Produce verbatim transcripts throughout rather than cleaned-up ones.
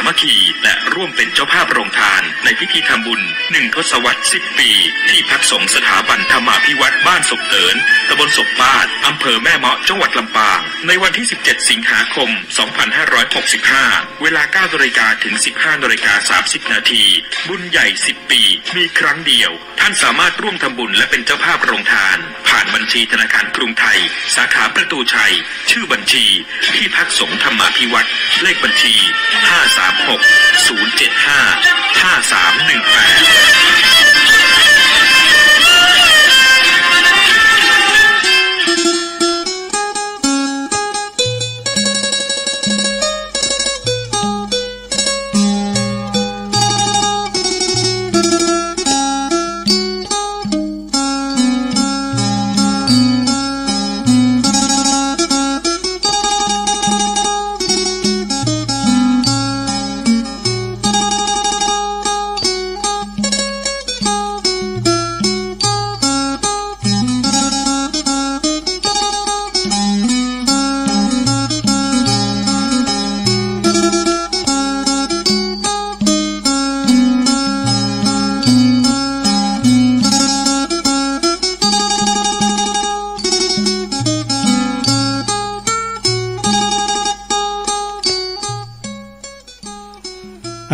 มัคคีและร่วมเป็นเจ้าภาพโรงทานในพิธีทำบุญหนึ่งทศวรรษสิบปีที่พักสงฆ์สถาบันธรรมาภิวัตน์บ้านศพเติน ตำบลศพปาด อำเภอแม่เมาะ จังหวัดลำปาง ในวันที่สิบเจ็ดสิงหาคมสองพันห้าร้อยหกสิบห้า เวลาเก้านาฬิกาถึงสิบห้านาฬิกาสามสิบนาที บุญใหญ่สิบปี มีครั้งเดียว ท่านสามารถร่วมทำบุญและเป็นเจ้าภาพโรงทาน ผ่านบัญชีธนาคารกรุงไทย สาขาประตูชัย ชื่อบัญชี ที่พักสงฆ์ธรรมาภิวัตน์ เลขบัญชี ห้าสามหก ศูนย์เจ็ดห้า ห้าสามหนึ่งแปด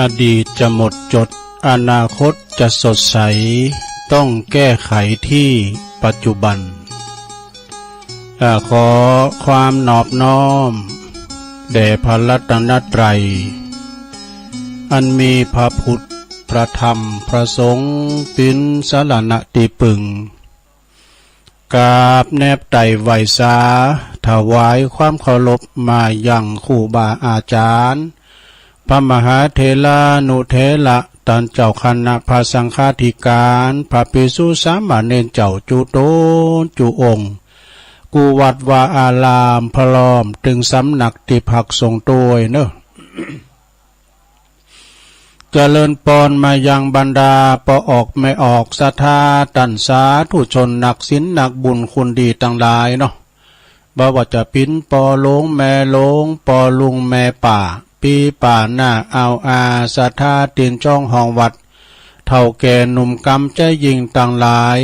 อดีตจะหมดจด อนาคตจะสดใส ต้องแก้ไขที่ปัจจุบัน อ่า ขอความนอบน้อม แด่พระรัตนตรัย อันมีพระพุทธ พระธรรม พระสงฆ์ เป็นสรณะที่พึ่ง กราบแนบไต่ไหว้สา ถวายความเคารพมายังครูบาอาจารย์ พระมหาเถรานุเถระ ต้านเจ้าคณะพระสังฆาธิการ พระภิกษุสามเณรเจ้าจุ๊ตนจุ๊องค์ กู้วัดวาอาราม พร้อมเถิงสำนักตี้พักสงฆ์ตวยเนาะ เจริญปอนมายังบรรดาป้อออกแม่ออกศรัทธา ต้านสาธุชนนักศีลนักบุญคุณดีตังหลายเนาะ บ่ว่าจะเป๋นป้อหลวงแม่หลวง ป้อลุงแม่ป้า ปี้ป้าน้าอาวอา ศรัทธาตี้จ้องห้องวัด เฒ่าแก่หนุ่มกำใจ๋ยิ่งตังหลาย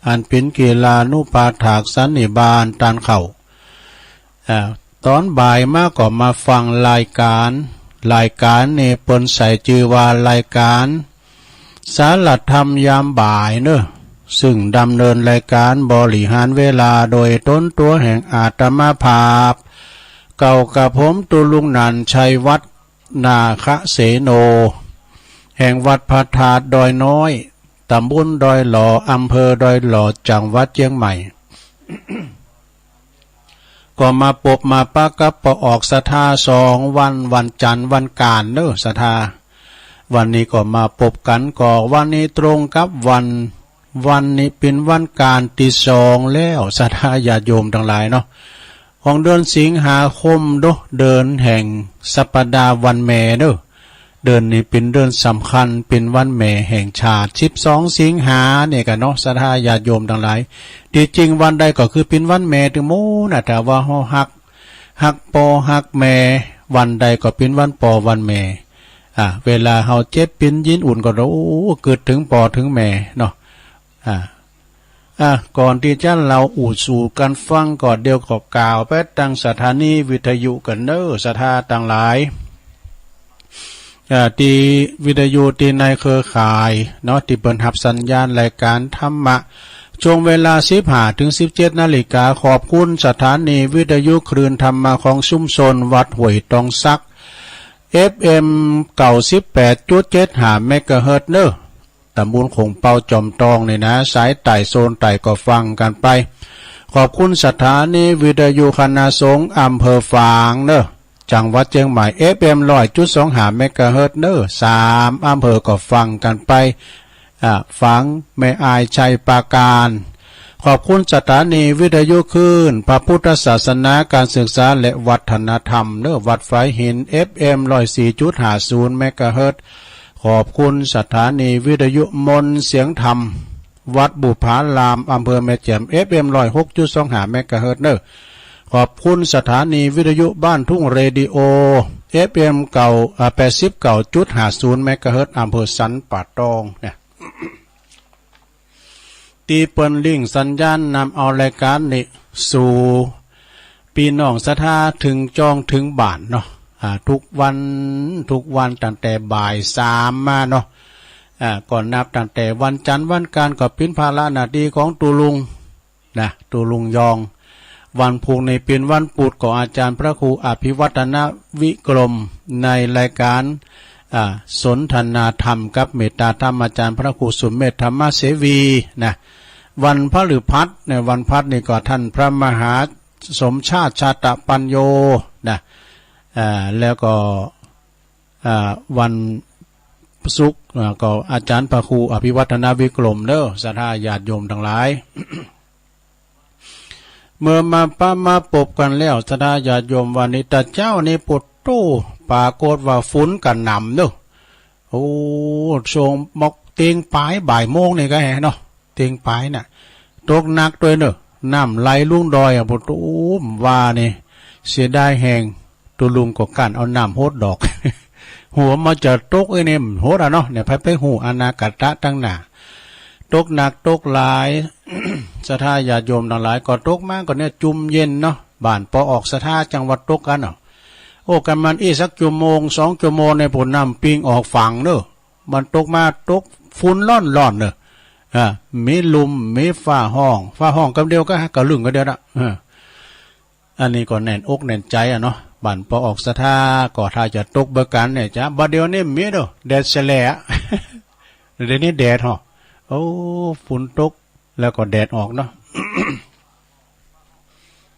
อันเป๋นกิลานุปถากสันนิบาตต้านเฮา อ่า ต๋อนบ่ายมาก็มาฟังรายก๋าน รายก๋านนี้เปิ้นใส่จื้อว่ารายก๋านสารธรรมยามบ่ายเนาะ ซึ่งดำเนินรายก๋านบริหารเวลาโดยต๋นตั๋วแห่งอาตมาภาพ เก่ากะผมตุ๊ลุงนันท์ ชัยวัฒน์ นาคเสโน แห่งวัดพระธาตุดอยน้อย ตำบลดอยหล่อ อำเภอดอยหล่อ จังหวัดเจียงใหม่ ก็มาปบมาปะกับป้อออกศรัทธาสองวัน วันจันทร์วันก๋านเนาะศรัทธา วันนี้ก็มาปบกั๋น ก็วันนี้ตรงกับวัน วันนี้เป๋นวันก๋านตี้สองแล้ว ศรัทธาญาติโยมตังหลายเนาะ ของเดือนสิงหาคมเนาะ เดือนแห่งสัปดาห์วันแม่เนาะ เดือนนี้เป๋นเดือนสำคัญ เป๋นวันแม่แห่งชาติ สิบสองสิงหาเนี่ยกั๋นเนาะ ศรัทธาญาติโยมตังหลาย ตี้จริงวันใดก็คือเป๋นวันแม่ตึงหมู่นะ ถ้าว่าเฮาฮัก ฮักป้อฮักแม่ วันใดก็เป๋นวันป้อวันแม่ อ่า เวลาเฮาเจ็บเป๋นยินอุ่นก็ โอ้ กึ๊ดเถิงป้อเถิงแม่เนาะ อ่า อ่ะ ก่อนตี้จะเล่าอู้สู่กั๋นฟังก็เดี๋ยวก็กล่าวไปตังสถานีวิทยุกั๋นเนาะ ศรัทธาตังหลาย อ่า ตี้วิทยุตี้ในเครือข่ายเนาะ ตี้เปิ้นฮับสัญญาณรายก๋านธรรมะ ช่วงเวลาสิบห้าเถิงสิบเจ็ดนาฬิกา ขอบคุณสถานีวิทยุคลื่นธรรมะของชุมชนวัดห้วยตองสัก เอฟเอ็ม เก้าสิบแปดจุดเจ็ดห้าเมกะเฮิรตซ์เนาะ ตำบลโขงเปาจอมตองนี่นะ สายใต้โซนใต้ก็ฟังกั๋นไป ขอบคุณสถานีวิทยุคณะสงฆ์อำเภอฝางเนาะ จังหวัดเจียงใหม่ เอฟเอ็ม ร้อยจุดสองห้าเมกะเฮิรตซ์เนาะ สามอำเภอก็ฟังกั๋นไป อ่า ฝาง แม่อาย ชัยปราการ ขอบคุณสถานีวิทยุคลื่นพระพุทธศาสนา การศึกษาและวัฒนธรรมเนาะ วัดฝายหิน เอฟเอ็ม ร้อยสี่จุดห้าศูนย์เมกะเฮิรตซ์ ขอบคุณสถานีวิทยุมนต์เสียงธรรม วัดบุปผาราม อำเภอแม่แจ่ม เอฟเอ็ม ร้อยหกจุดสองห้าเมกะเฮิรตซ์เนาะ ขอบคุณสถานีวิทยุบ้านทุ่งเรดิโอ เอฟเอ็ม เก้า อ่า แปดสิบเก้าจุดห้าศูนย์ เมกะเฮิรตซ์ อำเภอสันป่าตองนะ ตี้เปิ้นลิงก์สัญญาณนำเอารายก๋านนี้สู่ปี้น้องศรัทธาเถิงจ้องเถิงบ้านเนาะ อ่า ทุกวัน ทุกวันตั้งแต่บ่ายสามมาเนาะ อ่า ก็นับตั้งแต่วันจันทร์วันอังคารก็เป๋นภาระหน้าตี้ของตุ๊ลุง นะ ตุ๊ลุงยอง วันพุธนี้เป๋นวันพุธก็อาจ๋ารย์พระครูอภิวัฒนวิกรม ในรายก๋าน อ่า สนทนาธรรมกับเมตตาธรรมอาจ๋ารย์พระครูสุเมธธรรมเสวีนะ วันพฤหัสเนี่ย วันพฤหัสนี่ก็ท่านพระมหาสมชาติชาตปัญโญนะ อ่า แล้วก็ อ่า วันศุกร์ อ่า ก็อาจ๋ารย์พระครูอภิวัฒนวิกรมเด้อ ศรัทธาญาติโยมตังหลาย เมื่อมาปะมาปบกั๋นแล้ว ศรัทธาญาติโยม วันนี้ตะเจ๊านี้ ปุตโธ ปรากฏว่าฝนกระหน่ำเนอะ โอ้ ช่วงมอกเตียงป๋ายบ่ายโมงนี่ก็แหเนาะ เตียงป๋ายน่ะ ตกหนักด้วยเนอะ น้ำไหลลงดอยอ่ะ ปุตโธ ว่านี่ เสียดายแฮง ตุ๊ลุงก็กั้นเอาน้ำหดดอก หัวมันจะตกไอ้นี่หดอ่ะเนาะ เนี่ย ไผไปฮู้อนาคตตังหน้า ตกหนักตกหลาย ศรัทธาญาติโยมตังหลาย ก็ตกมาก็เนี่ยจุ่มเย็นเนาะ บ้านปอออกศรัทธาจังหวัดตกกั๋นเนาะ โอ้ กั๋นมันอี้สักจั่วโมงสองจั่วโมงเนี่ย ปุ้นน้ำปิงออกฝั่งเนอะ มันตกมาตกฝนร้อนๆเนอะ อ่า มีลม มีฟ้าฮ้อง ฟ้าฮ้องกำเดียวก็กระลึงกำเดียวนะ เออ อันนี้ก็แน่นอกแน่นใจ๋อ่ะเนาะ บ้านปอออกศรัทธา ก็ถ้าจะตกเบิกกั๋นเนี่ยจ๊ะ บ่าเดี่ยวนี้มีเด้อ แดดแสแหละ เดี๋ยวนี้แดดฮะ โอ้ ฝนตก แล้วก็แดดออกเนาะ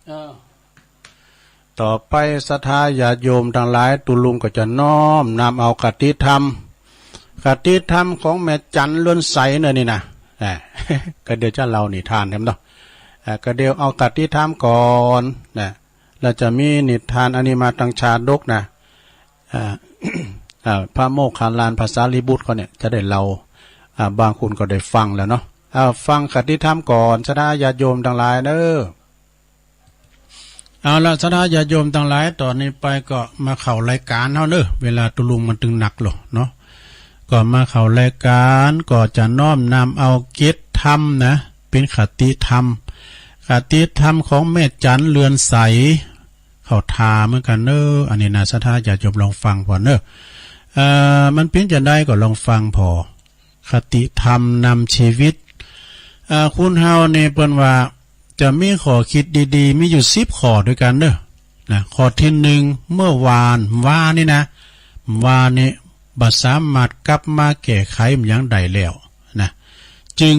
เออ ต่อไปศรัทธาญาติโยมตังหลาย ตุ๊ลุงก็จะน้อมนำเอาคติธรรม คติธรรมของแม่จั๋นเรือนใสเนี่ยนี่นะ อ่า ก็เดี๋ยวจะเล่านิทานแหมเนาะ อ่า ก็เดี๋ยวเอาคติธรรมก่อนนะ แล้วจะมีนิทานอันนี้มาตังชาดกนะ อ่า อ่า พระโมคคัลลาน พระสารีบุตรเขาเนี่ยจะได้เล่า อ่า บางคนก็ได้ฟังแล้วเนาะ อ่า ฟังคติธรรมก่อน ศรัทธาญาติโยมตังหลายเนอะ เอาละ ศรัทธาญาติโยมตังหลาย ต่อนี้ไปก็มาเข้ารายก๋านเฮาเนอะ เวลาตุ๊ลุงมันตึงหนักโลเนาะ ก็มาเข้ารายก๋าน ก็จะน้อมนำเอาเกตธรรมนะ เป๋นคติธรรม คติธรรมของแม่จั๋นเรือนใส เข้าท่าเหมือนกั๋นเนอะ อันนี้นะ ศรัทธาญาติโยมลองฟังผ่อเนอะ เอ่อ มันเป๋นจะใดก็ลองฟังผ่อ คติธรรมนำชีวิต อ่า คนเฮาเนี่ยเปิ้นว่าจะมีข้อคิดดีๆ มีอยู่สิบข้อด้วยกั๋นเนอะ นะ ข้อที่หนึ่ง เมื่อวาน วานี่นะ วานี่บ่สามารถกลับมาแก้ไขมันหยังได้แล้วนะ จึง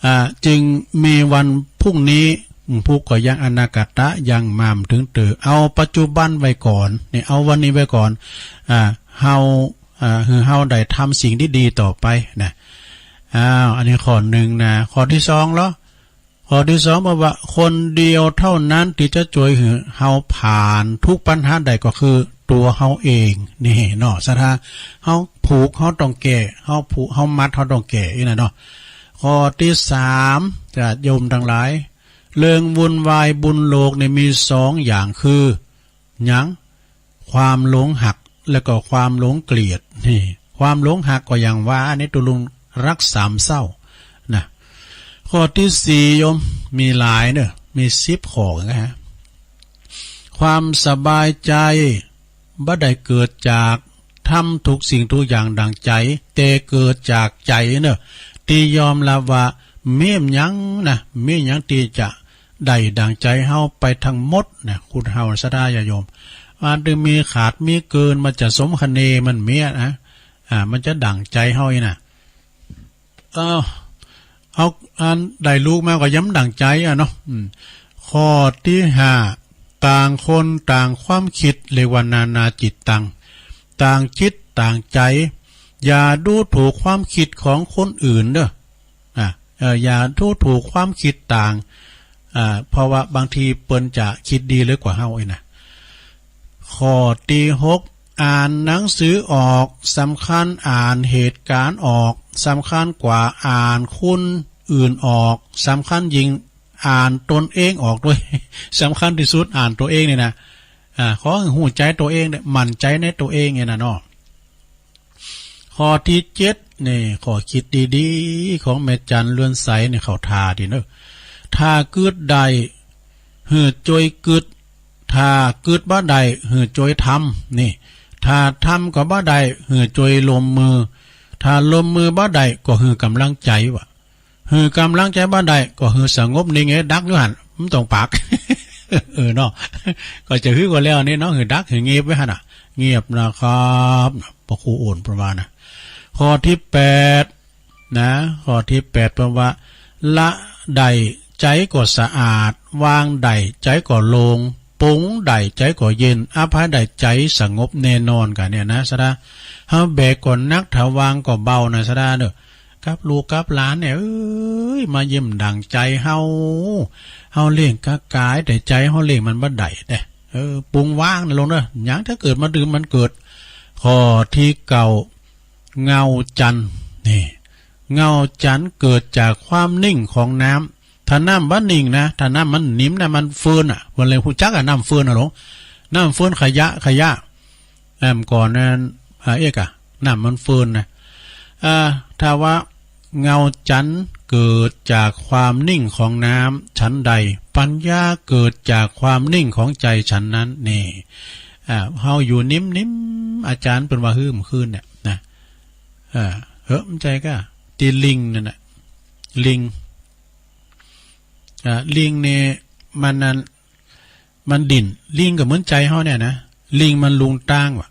อ่า จึงมีวันพรุ่งนี้ อืม พรุ่งก็ยังอนาคตะ ยังมาบ่เถิงเตื้อ เอาปัจจุบันไว้ก่อน เนี่ย เอาวันนี้ไว้ก่อน อ่า เฮา อ่า หื้อเฮาได้ทำสิ่งดีๆ ต่อไปนะ อ้าว อันนี้ข้อหนึ่งนะ ข้อที่สองเหรอ ข้อที่สองบอกว่าคนเดียวเท่านั้นที่จะช่วยหื้อเฮาผ่านทุกปัญหาได้ก็คือตัวเฮาเอง นี่เนาะ ศรัทธา เฮาผูกเฮาต้องแก้ เฮาผูกเฮามัดเฮาต้องแก้ อี้นะเนาะ ข้อที่สาม ญาติโยมตังหลาย เรื่องวุ่นวายบนโลกนี่มีสองอย่างคือ หยัง ความหลงฮัก แล้วก็ความหลงเกลียด นี่ ความหลงฮักก็อย่างว่า อันนี้ตุ๊ลุงฮักสามเศร้านะ ข้อที่สี่โยม มีหลายเนอะ มีสิบข้อนะฮะ ความสบายใจบ่ได้เกิดจากทำทุกสิ่งทุกอย่างดั่งใจ แต่เกิดจากใจเนอะ ตี้ยอมรับว่ามีหยังนะ มีหยังตี้จะ ได้ดั่งใจเฮาไปทั้งหมดนะ คนเฮาศรัทธาญาติโยม อันตี้มีขาดมีเกิน มันจะสมคะเนมันเมียนะ อ่า มันจะดั่งใจเฮาอี้นะ เอ้า เฮาอันได้ลูกมาก็ยังบ่ดั่งใจอ่ะเนาะ อืม ข้อที่ห้า ต่างคนต่างความคิด เรียกว่านานาจิตตัง ต่างจิตต่างใจ อย่าดูถูกความคิดของคนอื่นเด้อ อ่ะ เอ่อ อย่าดูถูกความคิดต่าง อ่า เพราะว่าบางทีเปิ้นจะคิดดีเลิศกว่าเฮาอี้นะ ข้อที่หก อ่านหนังสือออก สำคัญ อ่านเหตุการณ์ออก สำคัญกว่าอ่านคนอื่นออก สำคัญยิ่งอ่านตนเองออกด้วย สำคัญที่สุดอ่านตัวเองนี่นะ อ่า ขอหื้อฮู้ใจ๋ตั๋วเองเน่อ มั่นใจ๋ในตั๋วเองเน่อเนาะ ข้อตี้เจ็ดนี่ ข้อคิดดีๆ ของแม่จันเรือนใสนี่ เขาทาดีเน่อ ถ้ากึ๊ดได้ หื้อจ้วยกึ๊ด ถ้ากึ๊ดบ่ได้ หื้อจ้วยทำ นี่ ถ้าทำก็บ่ได้ หื้อจ้วยลมมือ ถ้าลมมือบ่ได้ ก็หื้อกำลังใจ๋วะ หื้อกำลังใจ๋บ่ได้ ก็หื้อสงบนิ่งเอดักอยู่หั่น มันต้องปาก เออเนาะ ก็จะหื้อก็แล้วนี่เนาะ หื้อดัก หื้อเงียบไว้หั่นน่ะ เงียบนะครับ พระครูโอนเปิ้นว่านะ ข้อที่แปด นะ ข้อที่แปด เปิ้นว่า ละได้ ใจ๋ก็สะอาด วางได้ ใจ๋ก็โล่ง ปลงได้ ใจ๋ก็เย็น อภัยได้ ใจ๋สงบแน่นอน กะเนี่ยนะ สะดา เฮาแบกก็หนัก ถ้าวางก็เบานะ สะดาเน่อ กับลูกกับหลานเนี่ย เอ้ย มาเยี่ยมดั่งใจ๋เฮา เฮาเลี้ยงกะก๋าย แต่ใจ๋เฮาเลี้ยงมันบ่ได้เน่อ เออ ปลงวางนะลุงเน่อ หยังถ้าเกิดมาดื่มมันเกิด ข้อที่เก้า เงาจันทร์ นี่ เงาจันทร์เกิดจากความนิ่งของน้ำ ถ้าน้ำบ่นิ่งนะ ถ้าน้ำมันนิ่มนะ มันเฟิ่นอ่ะ เปิ้นเลยฮู้จักอ่ะ น้ำเฟิ่นอ่ะลุง น้ำเฟิ่นขยะ ขยะ น้ำก่อนนั้น อ่า เอกอะ น้ำมันเฟิ่นนะ อ่า ถ้าว่าเงาจันทร์เกิดจากความนิ่งของน้ำฉันใด ปัญญาเกิดจากความนิ่งของใจ๋ฉันนั้น นี่ อ่า เฮาอยู่นิ่มๆ อาจ๋ารย์เปิ้นว่าหื้อเมื่อคืนเนี่ยนะ อ่า เฮ้อ มันใจ๋กะ ตี้ลิงนั่นน่ะ ลิง อ่า ลิงนี่ มันนั่น มันดิ้น ลิงก็เหมือนใจ๋เฮาเนี่ยนะ ลิงมันหลงตางวะ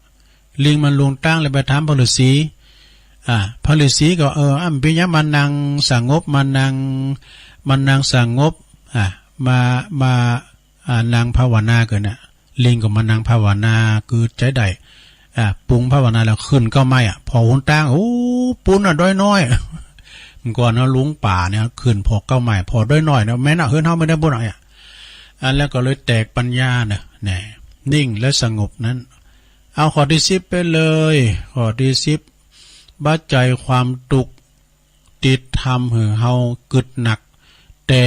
ลิงมันหลงตาง แล้วไปถามพระฤาษี อ่า พระฤาษีก็ เออ อ้ำเปียะ มานั่งสงบ มานั่ง มานั่งสงบ อ่า มา มา อ่า นั่งภาวนาเกินน่ะ ลิงก็มานั่งภาวนา กึ๊ดใจ๋ได้ อ่า ปลงภาวนาแล้วขึ้นเก้าไม้อ่ะ ผ่อหนตาง โอ้ ปู๊นน่ะ ดอยน้อย เมื่อก่อนเนาะ หลงป่าเนี่ย ขึ้นผ่อเก้าไม้ ผ่อดอยน้อยเนาะ แม่นน่ะ เฮือนเฮาไม่ได้บุญอ่ะ อ่ะ แล้วก็เลยแตกปัญญาเน่อ แน่ นิ่งและสงบนั้น เอาข้อที่สิบไปเลย ข้อที่สิบ บ่ใจ้ความตุ๊กข์ ติดทำหื้อเฮากึ๊ดหนัก แต่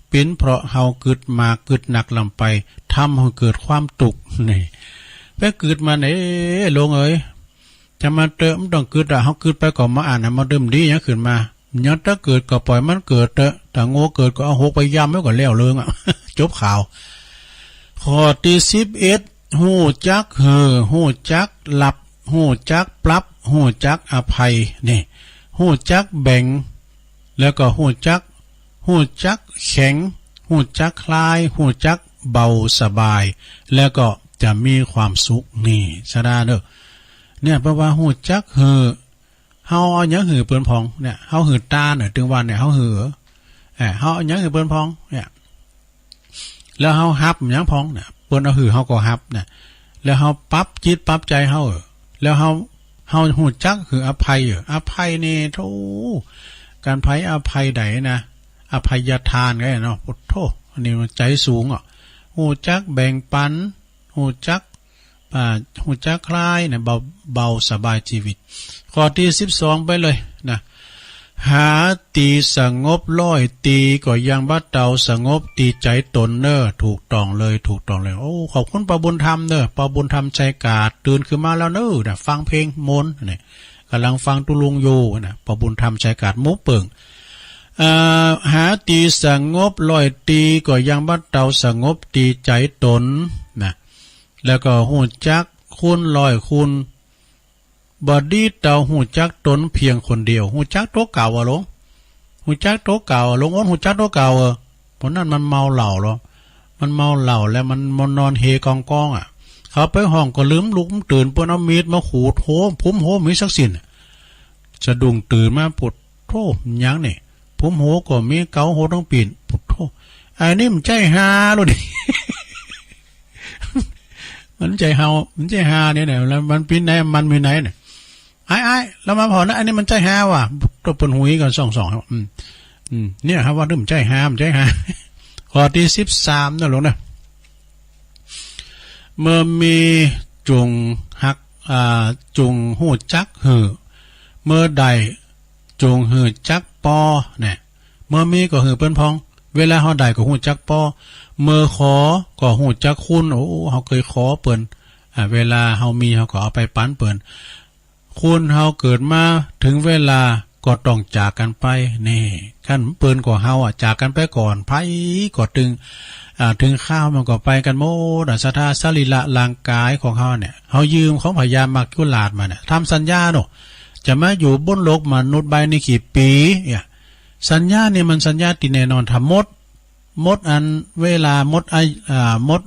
เป๋นเพราะเฮากึ๊ดมากกึ๊ดหนักลำไป ทำหื้อเกิดความตุ๊กข์ นี่ ไปกึ๊ดมาเน่ ลุงเอ๋ย จะมาเตอะ มันต้องกึ๊ดอ่ะ เฮากึ๊ดไปก็บ่อั้นน่ะ มันเริ่มดีหยังขึ้นมา หยังถ้าเกิดก็ปล่อยมันเกิดเตอะ ถ้าโง่เกิดก็เอาหกไปย่ำไว้ก็แล้วเรื่องอ่ะ จบข่าว ข้อตี้สิบเอ็ด ฮู้จักหื้อ ฮู้จักหลับ ฮู้จักปรับ ฮู้จักอภัย นี่ ฮู้จักแบ่ง แล้วก็ฮู้จัก ฮู้จักแข็ง ฮู้จักคลาย ฮู้จักเบาสบาย แล้วก็จะมีความสุข นี่ สะดาเน่อ เนี่ย แปลว่าฮู้จักหื้อ เฮาเอาหยังหื้อเปิ้นพ่อง เนี่ย เฮาหื้อตาเน่อ ตึงว่าเนี่ย เฮาหื้อ เออ เฮาเอาหยังหื้อเปิ้นพ่อง เนี่ย แล้วเฮาฮับหยังพ่อง เนี่ย เปิ้นเอาหื้อเฮาก็ฮับ เนี่ย แล้วเฮาปรับจิตปรับใจ๋เฮา เออ แล้วเฮา เฮาฮู้จักหื้ออภัย เออ อภัยนี่ โธ่ การให้อภัยใดนะ อภัยทานไงเนาะ โอ้โธ่ อันนี้มันใจ๋สูงอ่ะ ฮู้จักแบ่งปัน ฮู้จัก อ่า ฮู้จักคลายนะ เบา เบาสบายชีวิต ข้อตี้สิบสองไปเลยนะ หาตี้สงบร้อยตี้ก็ยังบ่เต้าสงบตี้ใจ๋ตนเน่อ ถูกต้องเลย ถูกต้องเลย โอ้ ขอบคุณป้อบุญธรรมเน่อ ป้อบุญธรรมชัยกาด ตื่นขึ้นมาแล้วเน่อ นะ ฟังเพลงมนต์ นี่ ก่ำลังฟังตุ๊ลุงอยู่ นะ ป้อบุญธรรมชัยกาด หมู่เปิง เอ่อ หาตี้สงบร้อยตี้ก็ยังบ่เต้าสงบตี้ใจ๋ตน นะ แล้วก็ฮู้จักคูณร้อยคูณ บ่ดีเต้าฮู้จักตนเพียงคนเดียว ฮู้จักตั๋วเก่าอะลุง ฮู้จักตั๋วเก่าอะลุง โอน ฮู้จักตั๋วเก่า เออ เพราะนั้นมันเมาเหล้าแล้ว มันเมาเหล้าแล้วมัน มันนอนเฮกองกองอ่ะ เขาไปห้องก็ลืมลุกตื่น เปิ้นเอามีดมาขูดหัว พุ้มหัวมีสักสิ้น สะดุ้งตื่นมา ปุดโธ่ หยังนี่ พุ้มหัวก็มี เกาหัวต้องปีน ปุดโธ่ ไอ้นี่มันใจ้ฮาแล้วนี่ มันใจ้เฮา มันใจ้ฮาเนี่ยนะ แล้วมันปีนไหน มันมีไหนเนี่ย ไอ้ไอ้ แล้วมาผ่อนนะ อันนี้มันใจ้ฮาว่ะ ตัวเปิ้นหุยกันส่องๆ อืม อืม เนี่ยฮะ ว่ามันใจ้ฮา มันใจ้ฮา ข้อตี้สิบสามนะลุงนะ เมื่อมีจงฮัก อ่า จงฮู้จักหื้อ เมื่อได้จงฮู้จักปอ เนี่ย เมื่อมีก็หื้อเปิ้นพ่อง เวลาเฮาได้ก็ฮู้จักปอ เมื่อขอก็ฮู้จักคุณ โอ้ เฮาเคยขอเปิ้น อ่า เวลาเฮามีเฮาก็เอาไปปันเปิ้น คนเฮาเกิดมาถึงเวลาก็ต้องจากกันไป นี่ คันเปิ้นก็เฮาอะ จากกันไปก่อน ไผก็ตึง อ่า ถึงคราวมันก็ไปกันหมดอะ ศรัทธา สรีระร่างกายของเฮาเนี่ย เฮายืมของพญามัจจุราชมาเนี่ย ทำสัญญาเนาะ จะมาอยู่บนโลกมนุษย์ใบนี้กี่ปี เนี่ย สัญญาเนี่ยมันสัญญาที่แน่นอน ถ้าหมด หมดอันเวลา หมดอา- อ่า หมด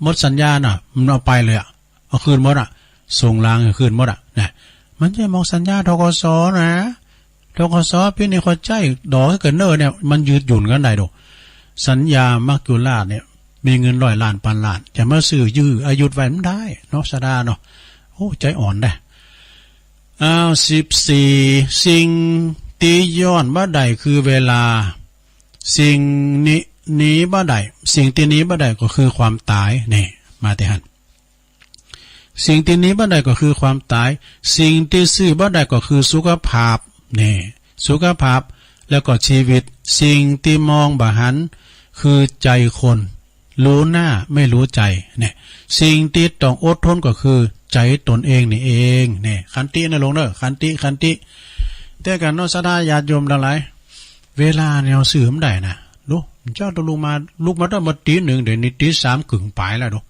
หมดสัญญาน่ะ มันเอาไปเลยอะ เอาคืนหมดอะ ส่งลางคืนหมดอะ นะ มันจะมองสัญญา ธ.ก.ส. นะ ธ.ก.ส. พี่นี่เข้าใจ ดอกให้เกินเนอร์เนี่ย มันยืดหยุ่นกันได้ดู สัญญามัจจุราชเนี่ย มีเงินร้อยล้านพันล้าน จะมาซื้อยื้ออายุไว้มันได้เนาะ ศรัทธาเนาะ โอ้ ใจอ่อนได้ อ้าว สิบสี่ สิ่งที่ย้อนบ่ได้คือเวลา สิ่งนี้หนีบ่ได้ สิ่งที่หนีบ่ได้ก็คือความตาย นี่ มาแต่หั้น สิ่งที่หนีบ่ได้ก็คือความตาย สิ่งที่ซื้อบ่ได้ก็คือสุขภาพ นี่ สุขภาพ แล้วก็ชีวิต สิ่งที่มองบ่หันคือใจคน รู้หน้าไม่รู้ใจ เนี่ย สิ่งที่ต้องอดทนก็คือใจตนเองนี่เอง เนี่ย ขันตินะหลวงเนอะ ขันติ ขันติ แต่กันเนาะ ศรัทธาญาติโยมทั้งหลาย เวลาเนี่ยเฮาซื้อบ่ได้นะ ดู เจ้าต้องลุกมา ลุกมาตั้งแต่ตีหนึ่ง เดี๋ยวนี้ตีสามครึ่งปลายแล้วดู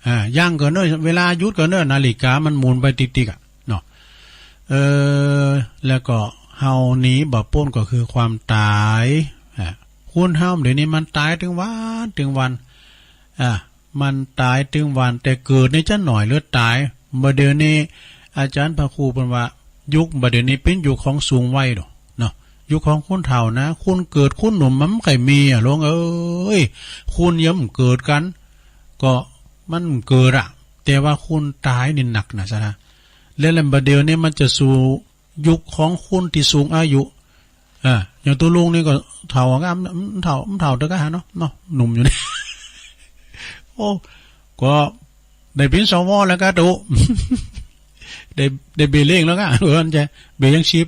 อ่า ยังก่อนเนอะ เวลาหยุดก่อนเนอะ นาฬิกามันหมุนไปติ๊กๆ อะ เนาะ เออ แล้วก็เฮาหนีบ่พ้นก็คือความตาย อ่า คนเฮาเดี๋ยวนี้มันตายตึงวัน ตึงวัน อ่า มันตายตึงวัน แต่เกิดนี่จะหน่อยเหลือตาย บ่าเดี๋ยวนี้ อาจารย์พระครูเปิ้นว่า ยุคบ่าเดี๋ยวนี้เปิ้นยุคของสูงวัยดอก เนาะ ยุคของคนเฒ่านะ คนเกิดคนหนุ่มมันบ่ค่อยมีอะ หลวงเอ้ย คนยังบ่เกิดกัน ก็มันบ่เกิดอะ แต่ว่าคนตายนี่หนักนะ ศรัทธา แล้ว แล้วบ่าเดี๋ยวนี้มันจะสู่ยุคของคนที่สูงอายุ อ่า อย่างตุ๊ลุงนี่ก็เฒ่าอะ เฒ่า เฒ่าเต๊อะกะฮะเนาะ เนาะ หนุ่มอยู่นี่ โอ้ ก็ได้เป๋น สว แล้วกะตุ๊ ได้ ได้เบ้เล้งแล้วกะ เออ อันจะเบ้ยังชีพ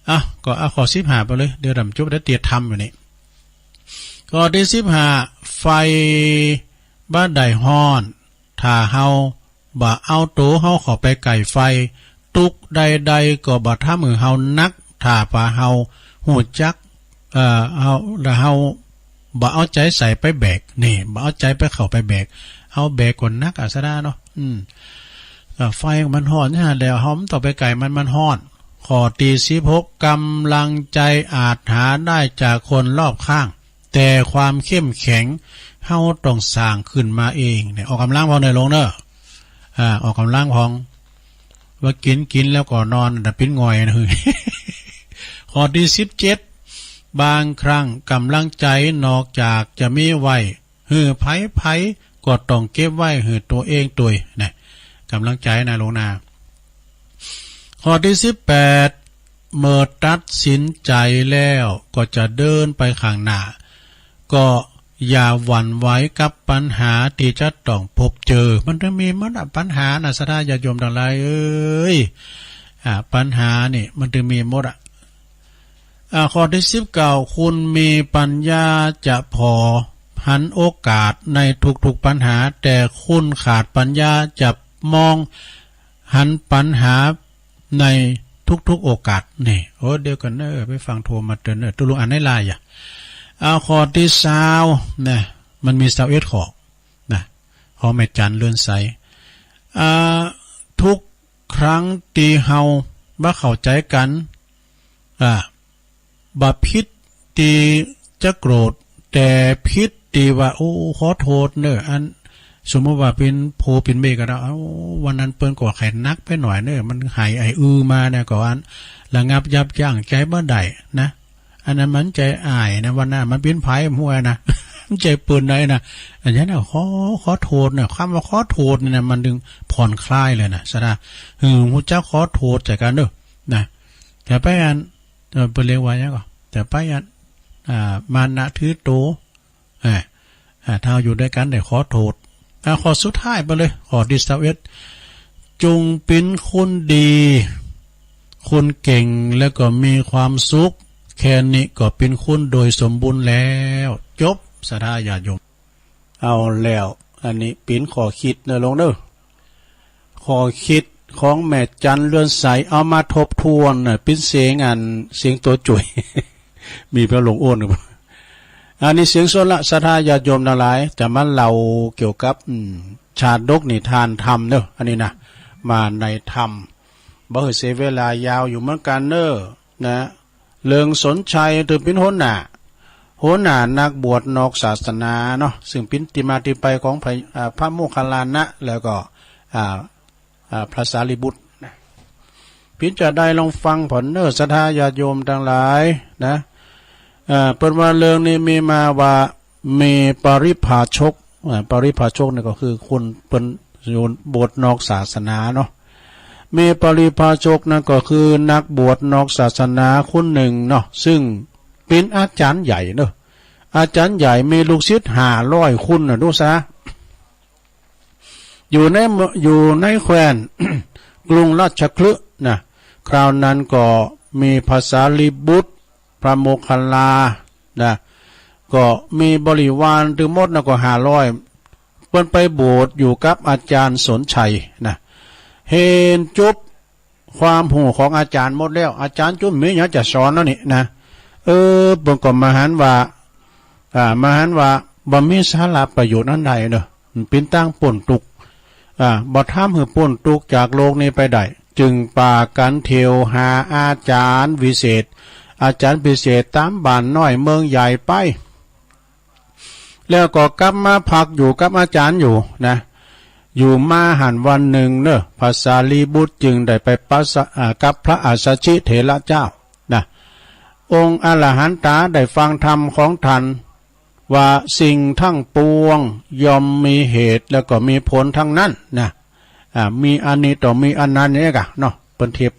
อ่ะ ก็เอาข้อสิบห้าไปเลย เดี๋ยวดำจบ เดี๋ยวเตียรธรรมอยู่นี่ ข้อที่สิบห้า ไฟบ่ได้ฮ้อน ถ้าเฮาบ่เอาโตเฮาเข้าไปใก้ไฟ ตุ๊กข์ใดๆ ก็บ่ทำหื้อเฮาหนัก ถ้าว่าเฮาฮู้จัก เอ่อ เฮา แล้วเฮาบ่เอาใจใส่ไปแบก นี่ บ่เอาใจไปเข้าไปแบก เฮาแบกก็หนักอะ ศรัทธาเนาะ อืม เอ่อ ไฟมันฮ้อนนะ แล้วเฮาบ่ต้องไปใก้มัน มันฮ้อน ข้อที่สิบหก กำลังใจอาจหาได้จากคนรอบข้าง แต่ความเข้มแข็งเฮาต้องสร้างขึ้นมาเอง เนี่ย ออกกำลังพองเน่อหลวงเน่อ อ่า ออกกำลังพอง ว่ากิน กินแล้วก็นอน แต่ปิ้นง่อยนะ ข้อที่สิบเจ็ด บางครั้งกำลังใจนอกจากจะมีไว้หื้อไผๆ ก็ต้องเก็บไว้หื้อตัวเองตวย นะ กำลังใจนะหลวงนา ข้อที่สิบแปด เมื่อตัดสินใจแล้วก็จะเดินไปข้างหน้า ก็อย่าหวั่นไหวกับปัญหาที่จะต้องพบเจอ มันจะมีหมดอะ ปัญหานะ ศรัทธาญาติโยมทั้งหลายเอ้ย อ่า ปัญหานี่มันจะมีหมดอะ อ่า ข้อที่สิบเก้า คุณมีปัญญาจะผ่อหันโอกาสในทุกๆปัญหา แต่คุณขาดปัญญาจะมองหันปัญหาในทุกๆโอกาส นี่ โอ้ เดี๋ยวก่อนเนอะ ไปฟังโทรมาเตือนเนอะ ตุ๊ลุงอ่านได้หลายอะ เอาข้อที่ซาวนะ มันมีซาวเอ็ดข้อนะ ของแม่จันเรือนใส อ่า ทุกครั้งที่เฮาบ่เข้าใจกัน อ่า บ่ผิดที่จะโกรธ แต่ผิดที่ว่า โอ้ ขอโทษเนอะ อัน สมมุติว่าเป๋นผัวเป๋นเมียก็ได้ เอ้า วันนั้นเปิ้นก็ไข้หนักไปหน่อยเนอะ มันไห้ไออือมาเนี่ย ก็อันระงับยับยั้งใจบ่ได้นะ อันนั้นมันใจอ้ายนะ วันนั้นมันเป๋นไผบ่ฮู้นะ มันใจเปิ้นใดนะ อันนั้นน่ะ ขอ ขอโทษนะ คำว่าขอโทษนี่นะ มันถึงผ่อนคลายเลยนะ ศรัทธา หื้อฮู้จักขอโทษใส่กันเนอะ นะ แต่ไปอัน เอ่อ เปิ้นเรียกว่าหยังก่อ แต่ไปอัน อ่า มานะถือโต อ่า อ่า ถ้าอยู่ด้วยกันได้ขอโทษ อ่า ข้อสุดท้ายไปเลย ข้อที่ซาวเอ็ด จงเป๋นคนดี คนเก่ง แล้วก็มีความสุข แค่นี้ก็เป๋นคนโดยสมบูรณ์แล้ว จบ ศรัทธาญาติโยม เอาแล้ว อันนี้ปิ้นข้อคิดเนอะลงเนอะ ข้อคิดของแม่จันเรือนใส เอามาทบทวนเนอะ ปิ้นเสียงอัน เสียงตัวจุ๋ย มีพระหลวงอ้วนหรือเปล่า อันนี้เสียงสนละศรัทธาญาติโยมทั้งหลาย จะมาเล่าเกี่ยวกับ อืม ชาดกนิทานธรรมเนอะ อันนี้นะ มาในธรรม บ่ให้เสียเวลายาวอยู่เหมือนกันเนอะ นะ เรื่องสนชัยถือเป็นหัวหน้า หัวหน้านักบวชนอกศาสนาเนาะ ซึ่งเป็นที่มาที่ไปของพระ อ่า พระโมคคัลลานะ แล้วก็ อ่า อ่า พระสารีบุตรนะ ปิ้นจะได้ลองฟังผ่อนเนอะ ศรัทธาญาติโยมทั้งหลายนะ เอ่อ เปิ้นว่าเรื่องนี้มีมาว่า มีปริพาชก อ่า ปริพาชกนี่ก็คือคนเปิ้นอยู่บวชนอกศาสนาเนาะ มีปริพาชกนั่นก็คือนักบวชนอกศาสนาคนหนึ่งเนาะ ซึ่งเป็นอาจารย์ใหญ่เนาะ อาจารย์ใหญ่มีลูกศิษย์ห้าร้อยคนนะ ดูซะ อยู่ในเมือง อยู่ในแคว้น กรุงราชคฤห์นะ คราวนั้นก็มีพระสารีบุตร พระโมคคัลลานะ ก็มีบริวารทั้งหมดนะก็ห้าร้อย เปิ้นไปบวชอยู่กับอาจารย์สนชัยนะ เห็นจุบความรู้ของอาจารย์หมดแล้ว อาจารย์จุบมีหยังจะสอนแล้วนี่นะ เออ เปิ้นก็มาหันว่า อ่า มาหันว่าบ่มีสาระประโยชน์อันใดเนอะ มันเป็นตางป๊นทุกข์ อ่า บ่ทำหื้อป๊นทุกข์จากโลกนี้ไปได้ จึงปากันเที่ยวหาอาจารย์วิเศษ อาจารย์วิเศษตามบ้านน้อยเมืองใหญ่ไป แล้วก็กลับมาพักอยู่กับอาจารย์อยู่นะ อยู่มาหั้นวันหนึ่งเนอะ พระสารีบุตรจึงได้ไปปัสสะ อ่า กับพระอัสสชิเถระเจ้านะ องค์อรหันตาได้ฟังธรรมของท่าน ว่าสิ่งทั้งปวงย่อมมีเหตุแล้วก็มีผลทั้งนั้นนะ อ่า มีอันนี้ต้องมีอันนั้นเนี่ยกะเนาะ เปิ้นเทียบ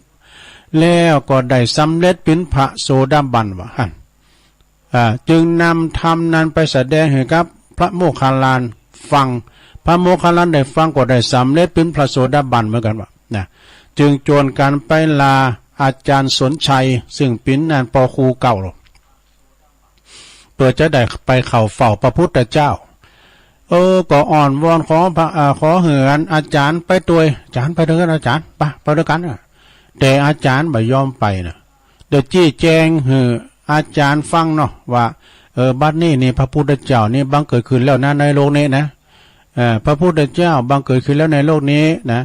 แล้วก็ได้สำเร็จเป็นพระโสดาบันว่าหั่น อ่า จึงนำธรรมนั้นไปแสดงให้กับพระโมคคัลลานฟัง พระโมคคัลลานได้ฟังก็ได้สำเร็จเป็นพระโสดาบันเหมือนกันว่านะ จึงชวนกันไปลาอาจารย์สนชัย ซึ่งเป็นอันปอครูเก่า เพื่อจะได้ไปเข้าเฝ้าพระพุทธเจ้า เออ ก็อ้อนวอนขอพระ เอ่อ ขอหื้ออันอาจารย์ไปตวย อาจารย์ไปด้วยกัน อาจารย์ ไป ไปด้วยกันน่ะ แต่อาจารย์บ่ยอมไปน่ะ ได้ชี้แจงหื้ออาจารย์ฟังเนาะ ว่า เออ บัดนี้นี่พระพุทธเจ้านี่บังเกิดขึ้นแล้วนะ ในโลกนี้นะ เอ่อ พระพุทธเจ้าบังเกิดขึ้นแล้วในโลกนี้นะ